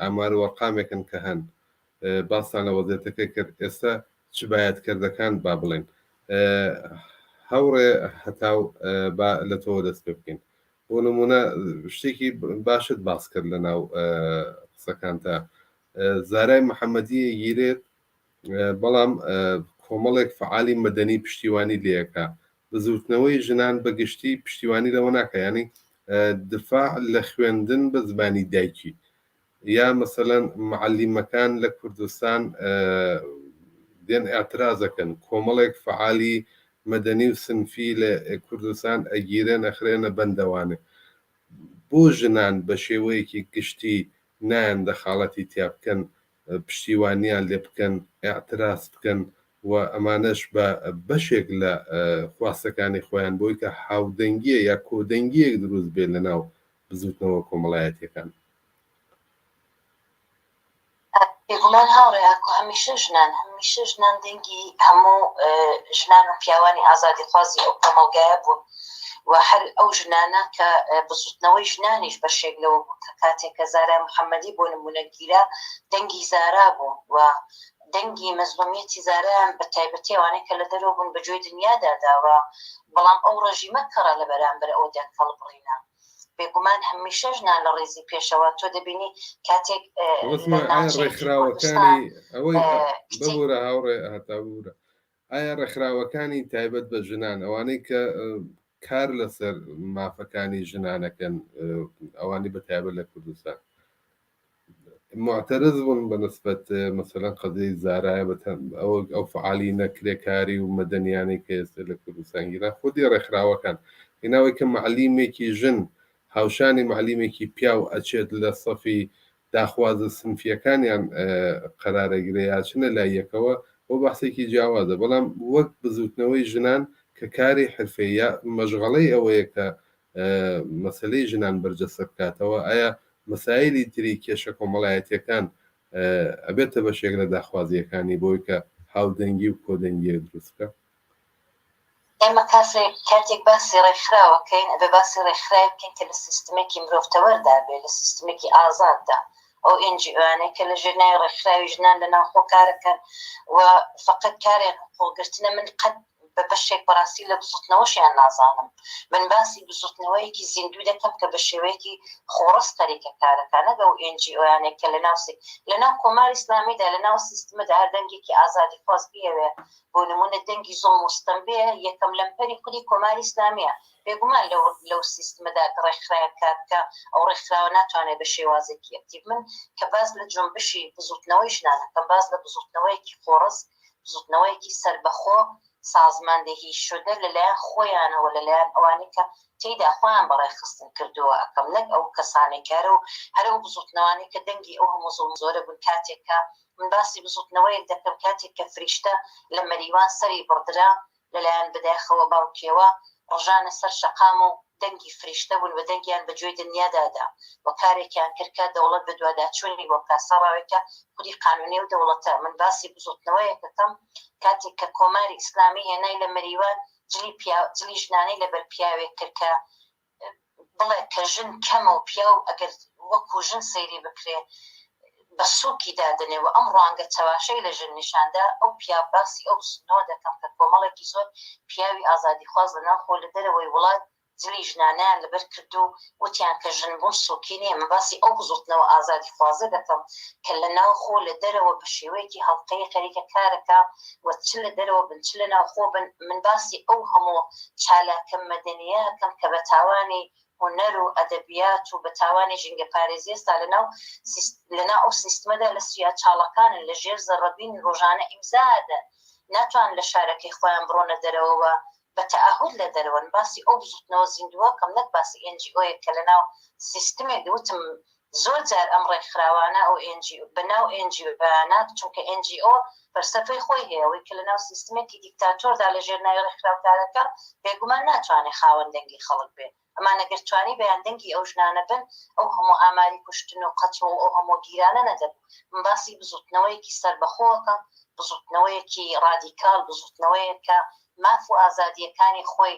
ئامار و ئەرقامێکن کە هەن باستان لە وەزیەتەکە کرد ئێستا چ بایەت کردەکان با بڵێن هاوڕێ هەتاو با لە تۆوە دەست پێ بکەین بۆ نمونە شتێکی باشت باس کرد لە ناو قسەکانتا زارای محەممەدی گیرێت بەڵام کۆمەڵێک فەعالی مەدەنی پشتیوانی لێکا بزوتنەوەی ژنان بە گشتی پشتیوانی لەوە ناکە ینی دفاع لە خوێندن بە زمانی دایکی یا مەسەلەن معەلیمەکان لە کوردستان دێن ئیعترازەکەن کۆمەڵێک فەعالی مەدەنی و سنفی لە کوردستان ئەگیرێن ئەخرێنە بەندەوانێ بۆ ژنان بە شێوەیەکی گشتی نایەن دەخاڵەتی تیا بکەن پشتیوانیان لێ بکەن ئیعتراز بکەن و ئەمانەش بە بەشێک لە خواستەکانی خۆیان بۆی کە هاودەنگیە یا کۆدەنگیەک دروست بێ لە ناو بزوتنەوە کۆمەڵایەتیەکان. بێگومان هاوڕێ ئاکۆ هەمیشە ژنان هەمیشە ژنان دەنگی هەموو ژنان و پیاوانی ئازادیخوازی ئەو کۆمەڵگایە بوون و هەر ئەو ژنانە کە بزوتنەوەی ژنانیش بەشێک لەوە بوو کە کاتێک کە زارا محەممەدی بۆ نمونە گیرا دەنگی زارا بوو و دەنگی مەزلومیەتی زارایان بە تایبەتی ئەوانەی کە لە دەرەوە بوون بە گوێی دنیادا داوە بەڵام ئەو ڕژیمە کەڕە لە بەرامبەر ئەو دەنگ هەڵبڕینە بێگومان هەمیشە ژنان لە ڕیزی پێشەوە تۆ دەبینی کاتێک ڕێکخراوەکانی ئەوەی ببورە هاوڕێ هەتا ببورە ئایا ڕێکخراوەکانی تایبەت بە ژنان ئەوانەی کە کار لەسەر مافەکانی ژنانەکەن ئەوانی بە تایبەت لە کوردستان معتەرز بوون بە نسبەت مەسەلەن قەزیەی زارایە بە ئەوە ئەو فعالینە کرێکاری و مەدەنیانەی کە ئێستا لە کوردستان گیران خودی ڕێکخراوەکان هیناوەی کە معلیمێکی ژن هاوشانی معلیمێکی پیاو ئەچێت لە سەفی داخوازە سنفیەکانیان قەرارەگرێ یا چنە لای یەکەوە بۆ بەحسێکی جیاوازە بەڵام وەک بزوتنەوەی ژنان کە کاری حرفەی یا مەشغەڵەی ئەوەیە کە مەسەلەی ژنان بەرجەستە بکاتەوە، ئایا مەسایلی تری کێشە کۆمەڵایەتیەکان ئەبێتە بەشێک لە داخوازیەکانی بۆی کە هاودەنگی و کۆدەنگیەک دروست بکا؟ ئێمە کاسێک کاتێک باسی ڕێکخراو ئەکەین ئەبێ باسی ڕێکخراوێک بکەین کە لە سیستمێکی مرۆڤتەوەردا بێ، لە سیستمێکی ئازاددا، ئەو ئێن جی ئۆیانەی کە لە ژێر ناوی ڕێکخراوی ژنان لە ناوخۆ کارەکەن و فەقەت کاریان حقووقگرتنە من قەت بە بەشێک بەڕاستی لە بزوتنەوەشیان نازانم. من باسی بزوتنەوەیەکی زیندوو دەکەم کە بە شێوەیەکی خۆڕست خەریکە کارەکا، نەک ئەو ئێن جی ئۆیانەی کە لەناو لەناو کۆماری ئیسلامیدا لەناو سیستمەدا هەر دەنگێکی ئازادیخواز بیەوێ بۆ نموونە دەنگی زوڵم و ستەم بێ یەکەم لەمپەری خودی کۆماری ئیسلامییە. بێگومان لەو لەو سیستمەدا کە ڕێکخراوێک کار بکا ئەو ڕێکخراوە ناتوانێ بە شێوازێکی ئەکتیڤ من کە باس لە جونبشی بزوتنەوەی ژنان ئەکەم باس لە بزوتنەوەیەکی خۆڕست بزوتنەوەیەکی سەربەخۆ سازماندهی شدە لەلایەن خۆیانەوە لەلایەن ئەوانەی کە تێیدا خۆیان بەڕێکخستن کردووە ئەکەم نەک ئەو کەسانەی کە هەر ئەو هەر ئەو بزوتنەوانەی کە دەنگی ئەو هەموو زوڵم زۆرە بوون کاتێک کە من باسی بزوتنەوەیەک دەکەم کاتێک کە فریشتە لە مەریوان سەری بڕدرا لەلایەن بەداخەوە باوکیەوە ڕژانە سەر شەقام و. دەنگی فریشتە بوون و دەنگیان بە گوێی دنیادا دا و کارێکیان کرد کە دەوڵەت بەدواداچوونی بۆ بکات سەڕاوێکە خودی قانونی و دەوڵەتە. من باسی بزوتنەوەیەک ئەکەم کاتێک کە کۆماری ئیسلامی هێنای لە مەریوان جلی پیاو جلی ژنانەی لەبەر پیاوێک کرد کە بڵێ کە ژن کەمە و پیاو ئەگەر وەکو ژن سەیری بکرێ بە سوکی دادەنێ و ئەم ڕوانگە چەواشەی لە ژن نیشاندا ئەو پیاو باسی ئەو بزوتنەوە دەکەم کە کۆمەڵێکی زۆر پیاوی ئازادیخواز لە ناوخۆ لە دەرەوەی وڵات جلی ژنانەیان لەبەر کرد و وتیان کە ژن بوون سوکی نییە، من باسی ئەو بزوتنەوە ئازادیخوازە دەکەم کە لە ناوخۆ و لە دەرەوە بە شێوەیەکی هەڵقەیی خەریکە کارەکا و چ لە دەرەوە بن چ لە ناوخۆ بن، من باسی ئەو هەموو چالاکە مەدەنییە ئەکەم کە بە تاوانی هونەر و ئەدەبیات و بە تاوانی ژینگەپارێزی ئێستا لە ناو لە ناو ئەو سیستمەدا لە سیا چاڵەکانن لە ژێر زەڕەبین ڕۆژانە ئیمزا ئەدەن ناتوانن لە شارەکەی خۆیان بڕۆنە دەرەوە و بە تەئەهود لە دەرەوەن، باسی ئەو بزوتنەوە زیندووە کەم نەک باسی ئێن جی ئۆیەک کە لەناو سیستمێک وتم زۆر جار ئەم ڕێکخراوانە ئەو ئێن جی بە ناو ئێن جی ئۆیانە چونکە ئێن جی ئۆ فەلسەفەی خۆی هەیە ئەوەی کە لەناو سیستمێکی دیکتاتۆردا لە ژێر ناوی ڕێکخراو کارەکە بێگومان ناتوانێ خاوەن دەنگی خەڵک بێ ئەمان ئەگەر توانیبیان دەنگی ئەو ژنانە بن ئەو هەموو ئاماری کوشتن و قەتڵ و ئەو هەموو گیرانە نەدەبوو. من باسی بزوتنەوەیەکی سەربەخۆ ئەکەم، بزوتنەوەیەکی ڕادیکاڵ، بزوتنەوەیەک کە ماف و ئازادییەکانی خۆی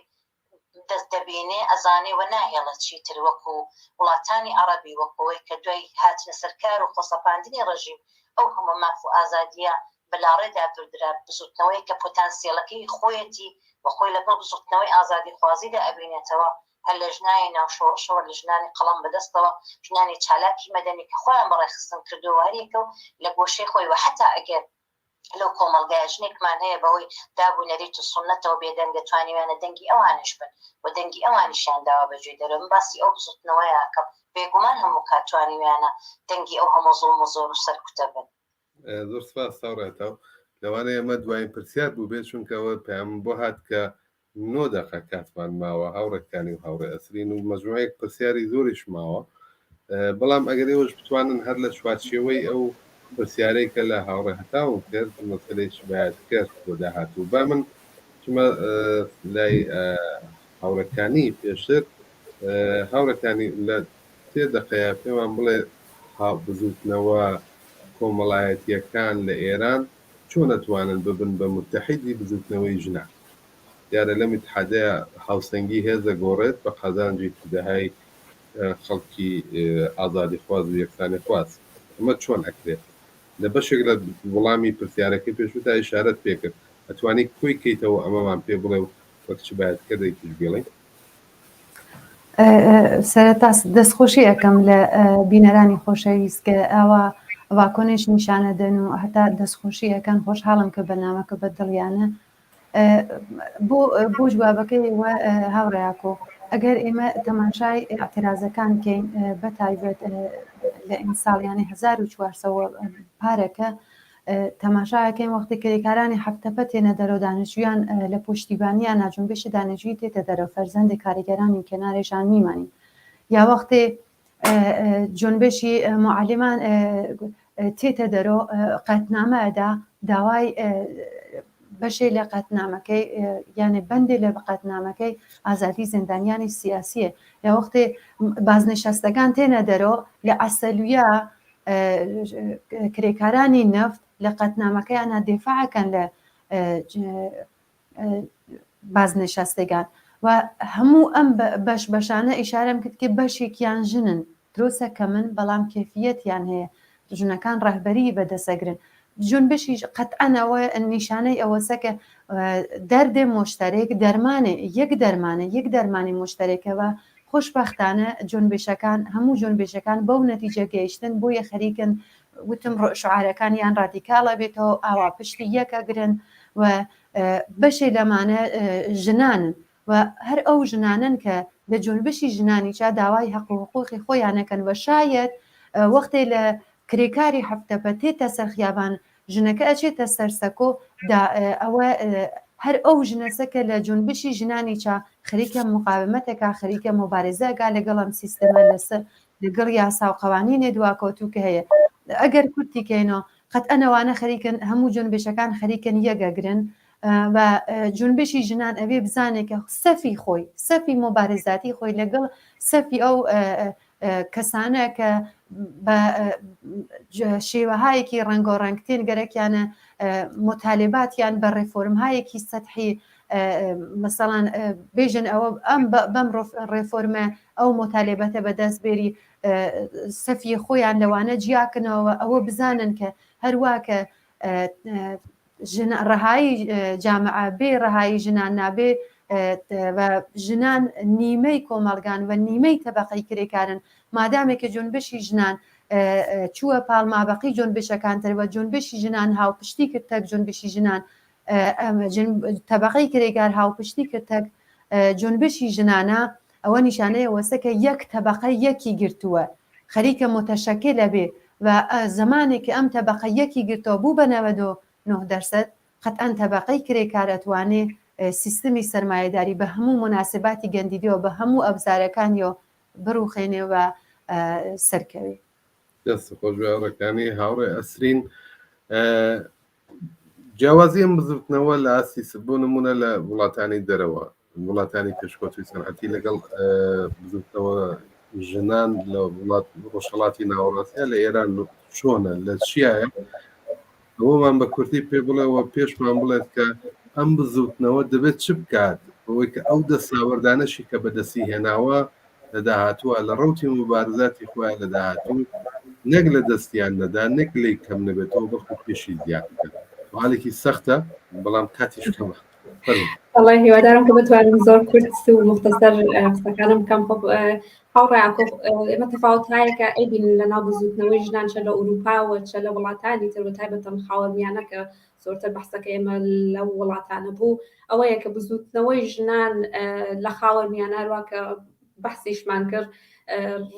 دەست دەبینێ، ئەزانێ و ناهێڵێ چیتر وەکو وڵاتانی عەڕەبی، وەکو ئەوەی کە دوای هاتنە سەرکار و خۆسەپاندنی ڕژیم ئەو هەموو ماف و ئازادییە بە لاڕێدا بردرا، بزوتنەوەیەک کە پۆتانسیەلەکەی خۆیەتی و خۆی لەگەڵ بزوتنەوەی ئازادیخوازیدا ئەبینێتەوە، هەر لە ژنانی ناو شۆڕشەوە، لە ژنانی قەڵەم بەدەستەوە، ژنانی چالاکی مەدەنی کە خۆیان بە ڕێکخستن کردووە و هەریەکە و لە گۆشەی خۆی و حەتا ئەگەر لەو کۆمەڵگایە ژنێکمان هەیە بەهۆی داب و نەریت و سوننەتەوە بێدەنگە توانیویانە دەنگی ئەوانیش بن و دەنگی ئەوانیشیان داوە بە گوێی دەرەوە. من باسی ئەو بزوتنەوەیە ئەکەم، بێگومان هەموو کات توانیویانە دەنگی ئەو هەموو زوڵم و زۆر و سەرکوتە بن. زۆر سپاس هاوڕێ هەتاو. لەوانەیە ئەمە دوایین پرسیار بووبێت چونکە ئەوە پەیامم بۆ هات کە نۆ دەقە کاتمان ماوە هاوڕێکانی و هاوڕێ ئەسرین و مەجموعەیەک پرسیاری زۆریش ماوە بەڵام ئەگەر ئێوەش بتوانن هەر لە چوارچێوەی ئەو پرسیارەی کە لە هاوڕێ هەتاوم کرد مەسەلەی چ باید کرد بۆ داهاتوو با من چمە لای هاوڕێکانی پێشتر هاوڕێکانی لە سێ دەقەیە پێمان بڵێ بزووتنەوە کۆمەڵایەتییەکان لە ئێران چۆن ئەتوانن ببن بە متحیدی بزووتنەوەی ژنان؟ دیارە لەم ئیتحادەیا هاوسەنگی هێز دەگۆڕێت بە قازانجی تودەهای خەڵکی ئازادیخواز و یەکسانیخواز. ئەمە چۆن ئەکرێت؟ لە بەشێک لە وڵامی پرسیارەکەی پێشووتا ئیشارەت پێکرد. ئەتوانی کۆی کەیتەوە ئەمەمان پێ بڵێ و وەک چ بایەد کردێکیش بیڵێی؟ سەرەتا دەستخۆشی ئەەکەم لە بینەرانی خۆشەویست کە ئاوا واکۆنێش نیشانە دەن و هەتا دەستخۆشی ئەەکەن خۆشحاڵم کە بەرنامەکە بە دڵیانە بۆ بۆ جوابەکەی هاوڕیاکۆ ئەگەر ئێمە تەماشای اعترازەکان کەین بە تایبەت لە ئینساڵیانی 1400 پارەکە تەماشاکەین وەختی کرێکارانی هەفتەپە تێنە دەرەوە دانشجویان لە پشتیبانیان ناجونبشی دانشجوی تێتە دەرەوە فەرزەندی کاریگەرانی کەنارێژان میمانین یا وەختێ جونبشی معلمان تێتە دەرۆ قەتنامە ئەدا داوای بەشێ لە قەتنامەکەی یانێ بەندێ لە قەتنامەکەی ئازادی زیندانیانی سیاسیە یا وەختێ بازنشەستەکان تێنە دەرۆ لە عەسەلویە کرێکارانی نەفت لە قەتنامەکەیانە دێفاعەکەن لە بازنشەستەگان و هەموو ئەم بەش بەشانە ئیشارەم کرد کە بەشێکیان ژنن درۆسە کەمن بەڵام کەفیەتیان هەیە ژنەکان ڕەهبەری بەدەسەگرن جونبشیش قەتعەن ئەوە نیشانەی ئەوەسە کە دەردێ مشتەرێک دەرمانێ یەک دەرمانە یەک دەرمانی مشتەرێکەوە خۆشبەختانە جونبشەکان هەموو جونبشەکان بەو نەتیجە گەیشتن بۆیە خەریکن وتم شعارەکانیان ڕادیکاڵە بێتەوە ئاوا پشتی یەکەگرن و بەشێ لەمانە ژنانن و هەر ئەو ژنانەن کە لە جونبشی ژنانیشا داوای هەق و حقوقی خۆیانەکەن و شایەد وەختێ لە کرێکاری هەفتەپە تێتە سەر خیابان ژنەکە ئەچێتە سەر سەکۆ دا ئەوە هەر ئەو ژنەسە کە لە جونبشی ژنانیشا خەریکە مقاومەتەکا خەریکە موبارزە ئەکا لەگەڵ ئەم سیستەمە لەسەر لەگەڵ یاسا و قەوانینێ دواکەوتوو کە هەیە ئەگەر کورتی کەینەوە قەتئەن ئەوانە خەریکن هەموو جونبشەکان خەریکن یەک ئەگرن. و جونبشی ژنان ئەبێ بزانێ کە سەفی خۆی سەفی مۆبارزاتی خۆی لەگەڵ سەفی ئەو کەسانە کە بە شێوەهایەکی ڕەنگۆڕەنگتێن گەرەکیانە مۆتالباتیان بە ڕێفۆرمهایەکی سەتحی مەسەڵان بێژن ئەوە ئەم بەم ڕێفۆرمە ئەو مۆتالبەتە بەدەست بێری سەفی خۆیان لەوانە جیاکنەوە ئەوە بزانن کە هەروا کە ژن ڕەهایی جامعە بێ ڕەهایی ژنان نابێ و ژنان نیمەی کۆمەڵگان و نیمەی تەبەقەی کرێکارن مادامێک کە جونبشی ژنان چووە پاڵ مابەقی جونبشەکان تر و جونبشی ژنان هاوپشتی کرد تەک جونبشی ژنان تەبەقەی کرێکار هاوپشتی کرد تەک جونبشی ژنانە ئەوە نیشانەی ئەوەسە کە یەک تەبەقە یەکی گرتووە خەریکە موتەشەکل ئەبێ و زەمانێک کە ئەم تەبەقە یەکی گرتەوە بوو بە 99 دەرسەد قەتعەن تەبەقەی کرێکار ئەتوانێ سیستمی سەرمایەداری بە هەموو موناسباتی گەندیدیەوە بە هەموو ئەبزارەکانیەوە بڕوخێنێ و سەرکەوێ. دەست خۆش بێ هاوڕێکانی هاوڕێ ئەسرین جیاوازی ئەم بزوتنەوە لە ئاستی بۆ نمونە لە وڵاتانی دەرەوە وڵاتانی پێشکەوتوی سەنعەتی لەگەڵ بزوتنەوە ژنان لە وڵات ڕۆژهەڵاتی ناوەڕاستە لە ئێران چۆنە لە چیایە ئەوەمان بە کورتی پێ بڵێەوە پێشمان بڵێت کە ئەم بزوتنەوە دەبێت چ بکات بەوەی کە ئەو دەساوەردانەشی کە بەدەستی هێناوە لە داهاتووە لە ڕەوتی موبارزاتی خۆیان لە داهاتوو نەک لە دەستیان نەدا نەک لێی کەم نەبێتەوە بەڵکو پێشی زیاد بکەن. سوالێکی سەختە بەڵام کاتیش کەمە. فەرموو. بەڵێ هیوادارم کە بتوانم زۆر کورت و مختصر قسەکانم بکەم. خۆ هاوڕێ یاقوب ئێمە تەفاوتهایەکە ئەیبینین لە ناو بزووتنەوەی ژنان چە لە ئورووپا و چە لە وڵاتانی تر بە تایبەتەن خاوەرمیانە کە زۆرتر بەحسەکە ئێمە لەو وڵاتانە بوو ئەوەیە کە بزووتنەوەی ژنان لە خاوەرمیانە هەروا کە بەحسیشمان کرد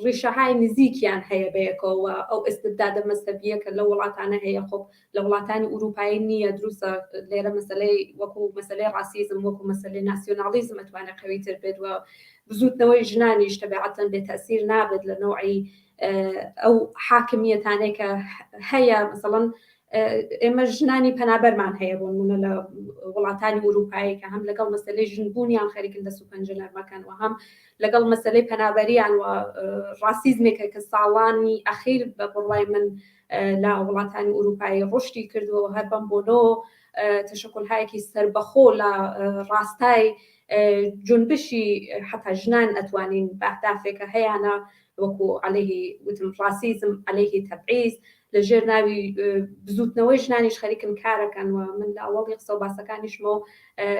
ڕیشەهای نزیکیان هەیە بەیەکەوە ئەو ئستبدادە مەزهەبیە کە لەو وڵاتانە هەیە خۆ لە وڵاتانی ئورووپایی نییە دروستە لێرە مەسلەی وەکو مەسلەی ڕاسیزم وەکو مەسلەی ناسیۆنالیزم ئەتوانێت قەویتر بێت و بزووتنەوەی ژنانیش تەبعەتەن بێ تەسیر نابێت لە نەوعی ئەو حاکمیەتانەی کە هەیە مەسەڵەن ئێمە ژنانی پەنابەرمان هەیە بۆ نمونە لە وڵاتانی ئوروپایی کە هەم لەگەڵ مەسلەی ژنبوونیان خەریکن دەست و پەنجە نەرمەکەن و هەم لەگەڵ مەسلەی پەنابەریان و ڕاسیزمێکە کە ساڵانی ئەخیر بە بڕوای من لە وڵاتانی ئوروپایی ڕشتی کردووە و هەر بەم بۆنۆ تەشەکولهایەکی سربەخۆ لە ڕاستای جونبشی حتا ژنان ئەتوانین بە ئەهدافێکە هەیانە وەکو عەلەیهی وتم ڕاسیزم عەلەیهی تەبعیز لە ژێر ناوی بزوتنەوەی ژنانیش خەریکن کارەکەن و من لە ئەوەڵی قسە و باسەکانیشمەوە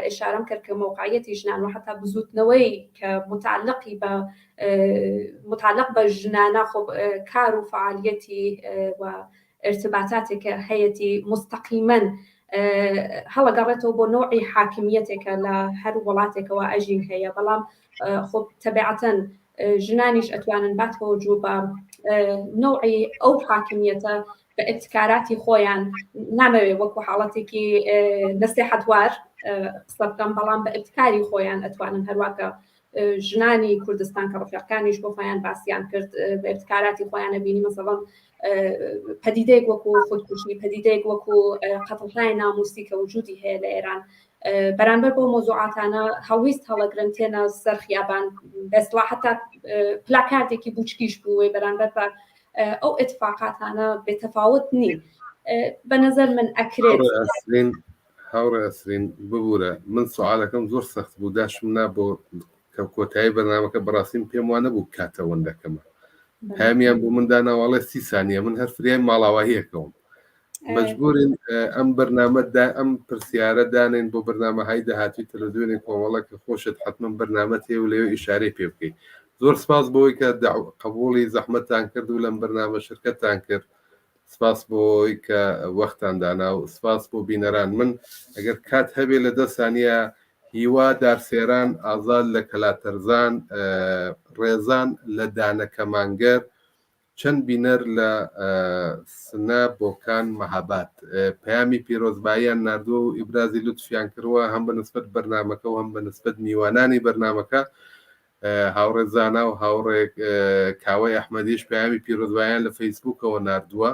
ئشارەم کرد کە مەوقعیەتی ژنان و حتا بزوتنەوەی کە متعلقی بە متعلق بە ژنانە خۆ کار و فعالیەتی و ارتباطاتێکە هەیەتی مستەقیمەن هەڵەگەڕێتەوە بۆ نەوعی حاکمیەتێکە لە هەر وڵاتێکەوە ئەژین هەیە بەڵام خۆ تەبعەتەن ژنانیش ئەتوانن باتەوەجوو بە نەوعی ئەو حاکمیەتە بە ئبتکاراتی خۆیان نامەوێ وەکو حاڵەتێکی نەسیحەتوار قسە بکەم بەڵام بە ئبتکاری خۆیان ئەتوانن هەرواکە ژنانی کوردستان کە ڕفیقەکانیش بۆ خۆیان باسییان کرد بە ئبتکاراتی خۆیان نەبینی مەسەڵەن پەدیدەیەک وەکو خودکوژی پەدیدەیەک وەکو قەتڵهای ناموسی کە وجودی هەیە لە ئێران بەرامبەر بۆ مۆزوعاتانە هەڵویست هەڵەگرن تێنە سەر خیابان بەسڵا حتا پلاکارتێکی بوچکیش بووی بەرامبەر بە ئەو ئتفاقاتانە بێتەفاوت نین بە نظر من ئەکرێت هاوڕێ ئەسرین ببوورە من سوالەکەم زۆر سەخت بوو داشم نا بۆ کە کۆتایی بەرنامەکە بەڕاستیم پێم وانە بوو کاتە وەندەکەمە پامیان بۆ من داناواڵێ سی سانیە من هەر فریای ماڵاواییەکەوم مەجبورین ئەم بەرنامە دا ئەم پرسیارە دانێن بۆ بەرنامەهای داهاتوی تەلەڤزیۆنی کۆمەڵە کە خۆشت حتمما بەرنامەت هەیە و لەوێ ئیشارەی پێ بکەیت زۆر سپاس بۆی کە قبوڵی زەحمەتتان کرد و لەم بەرنامە شرکەتتان کرد سپاس بۆی کە وەختان دانا و سپاس بۆ بینەران من ئەگەر کات هەبێ لە دە سانیە هیوا دارسێران ئازاد لە کەلاتەرزان ڕێزان لە دانەکەمانگەر چەند بینەر لە سنە، بۆکان، مەهاباد پەیامی پیرۆزباییان ناردووە و ئیبرازی لوتفیان کردووە هەم بە نسبەت بەرنامەکە و هەم بە نسبەت میوانانی بەرنامەکە. هاوڕێ زانا و هاوڕێ کاوەی ئەحمەدیش پەیامی پیرۆزباییان لە فەیسبووکەوە ناردووە.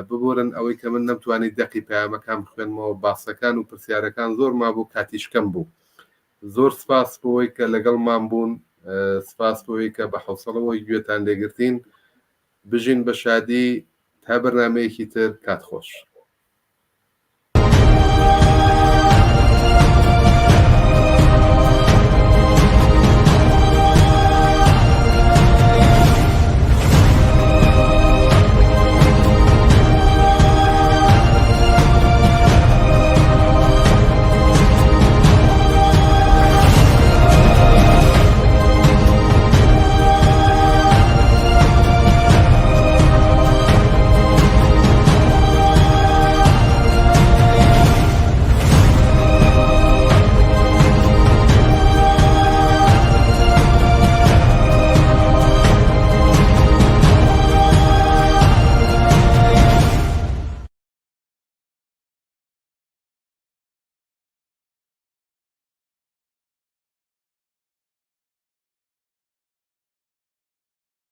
ببورن ئەوەی کە من نەمتوانی دەقی پەیامەکان بخوێنمەوە، باسەکان و پرسیارەکان زۆر مابوو، کاتیش کەم بوو. زۆر سپاس بۆوەی کە لەگەڵمان بوون، سپاس بۆوەی کە بە حەوسەڵەوە گوێتان لێگرتین. بژین بە شادی تا بەرنامەیەکی تر، کات خۆش.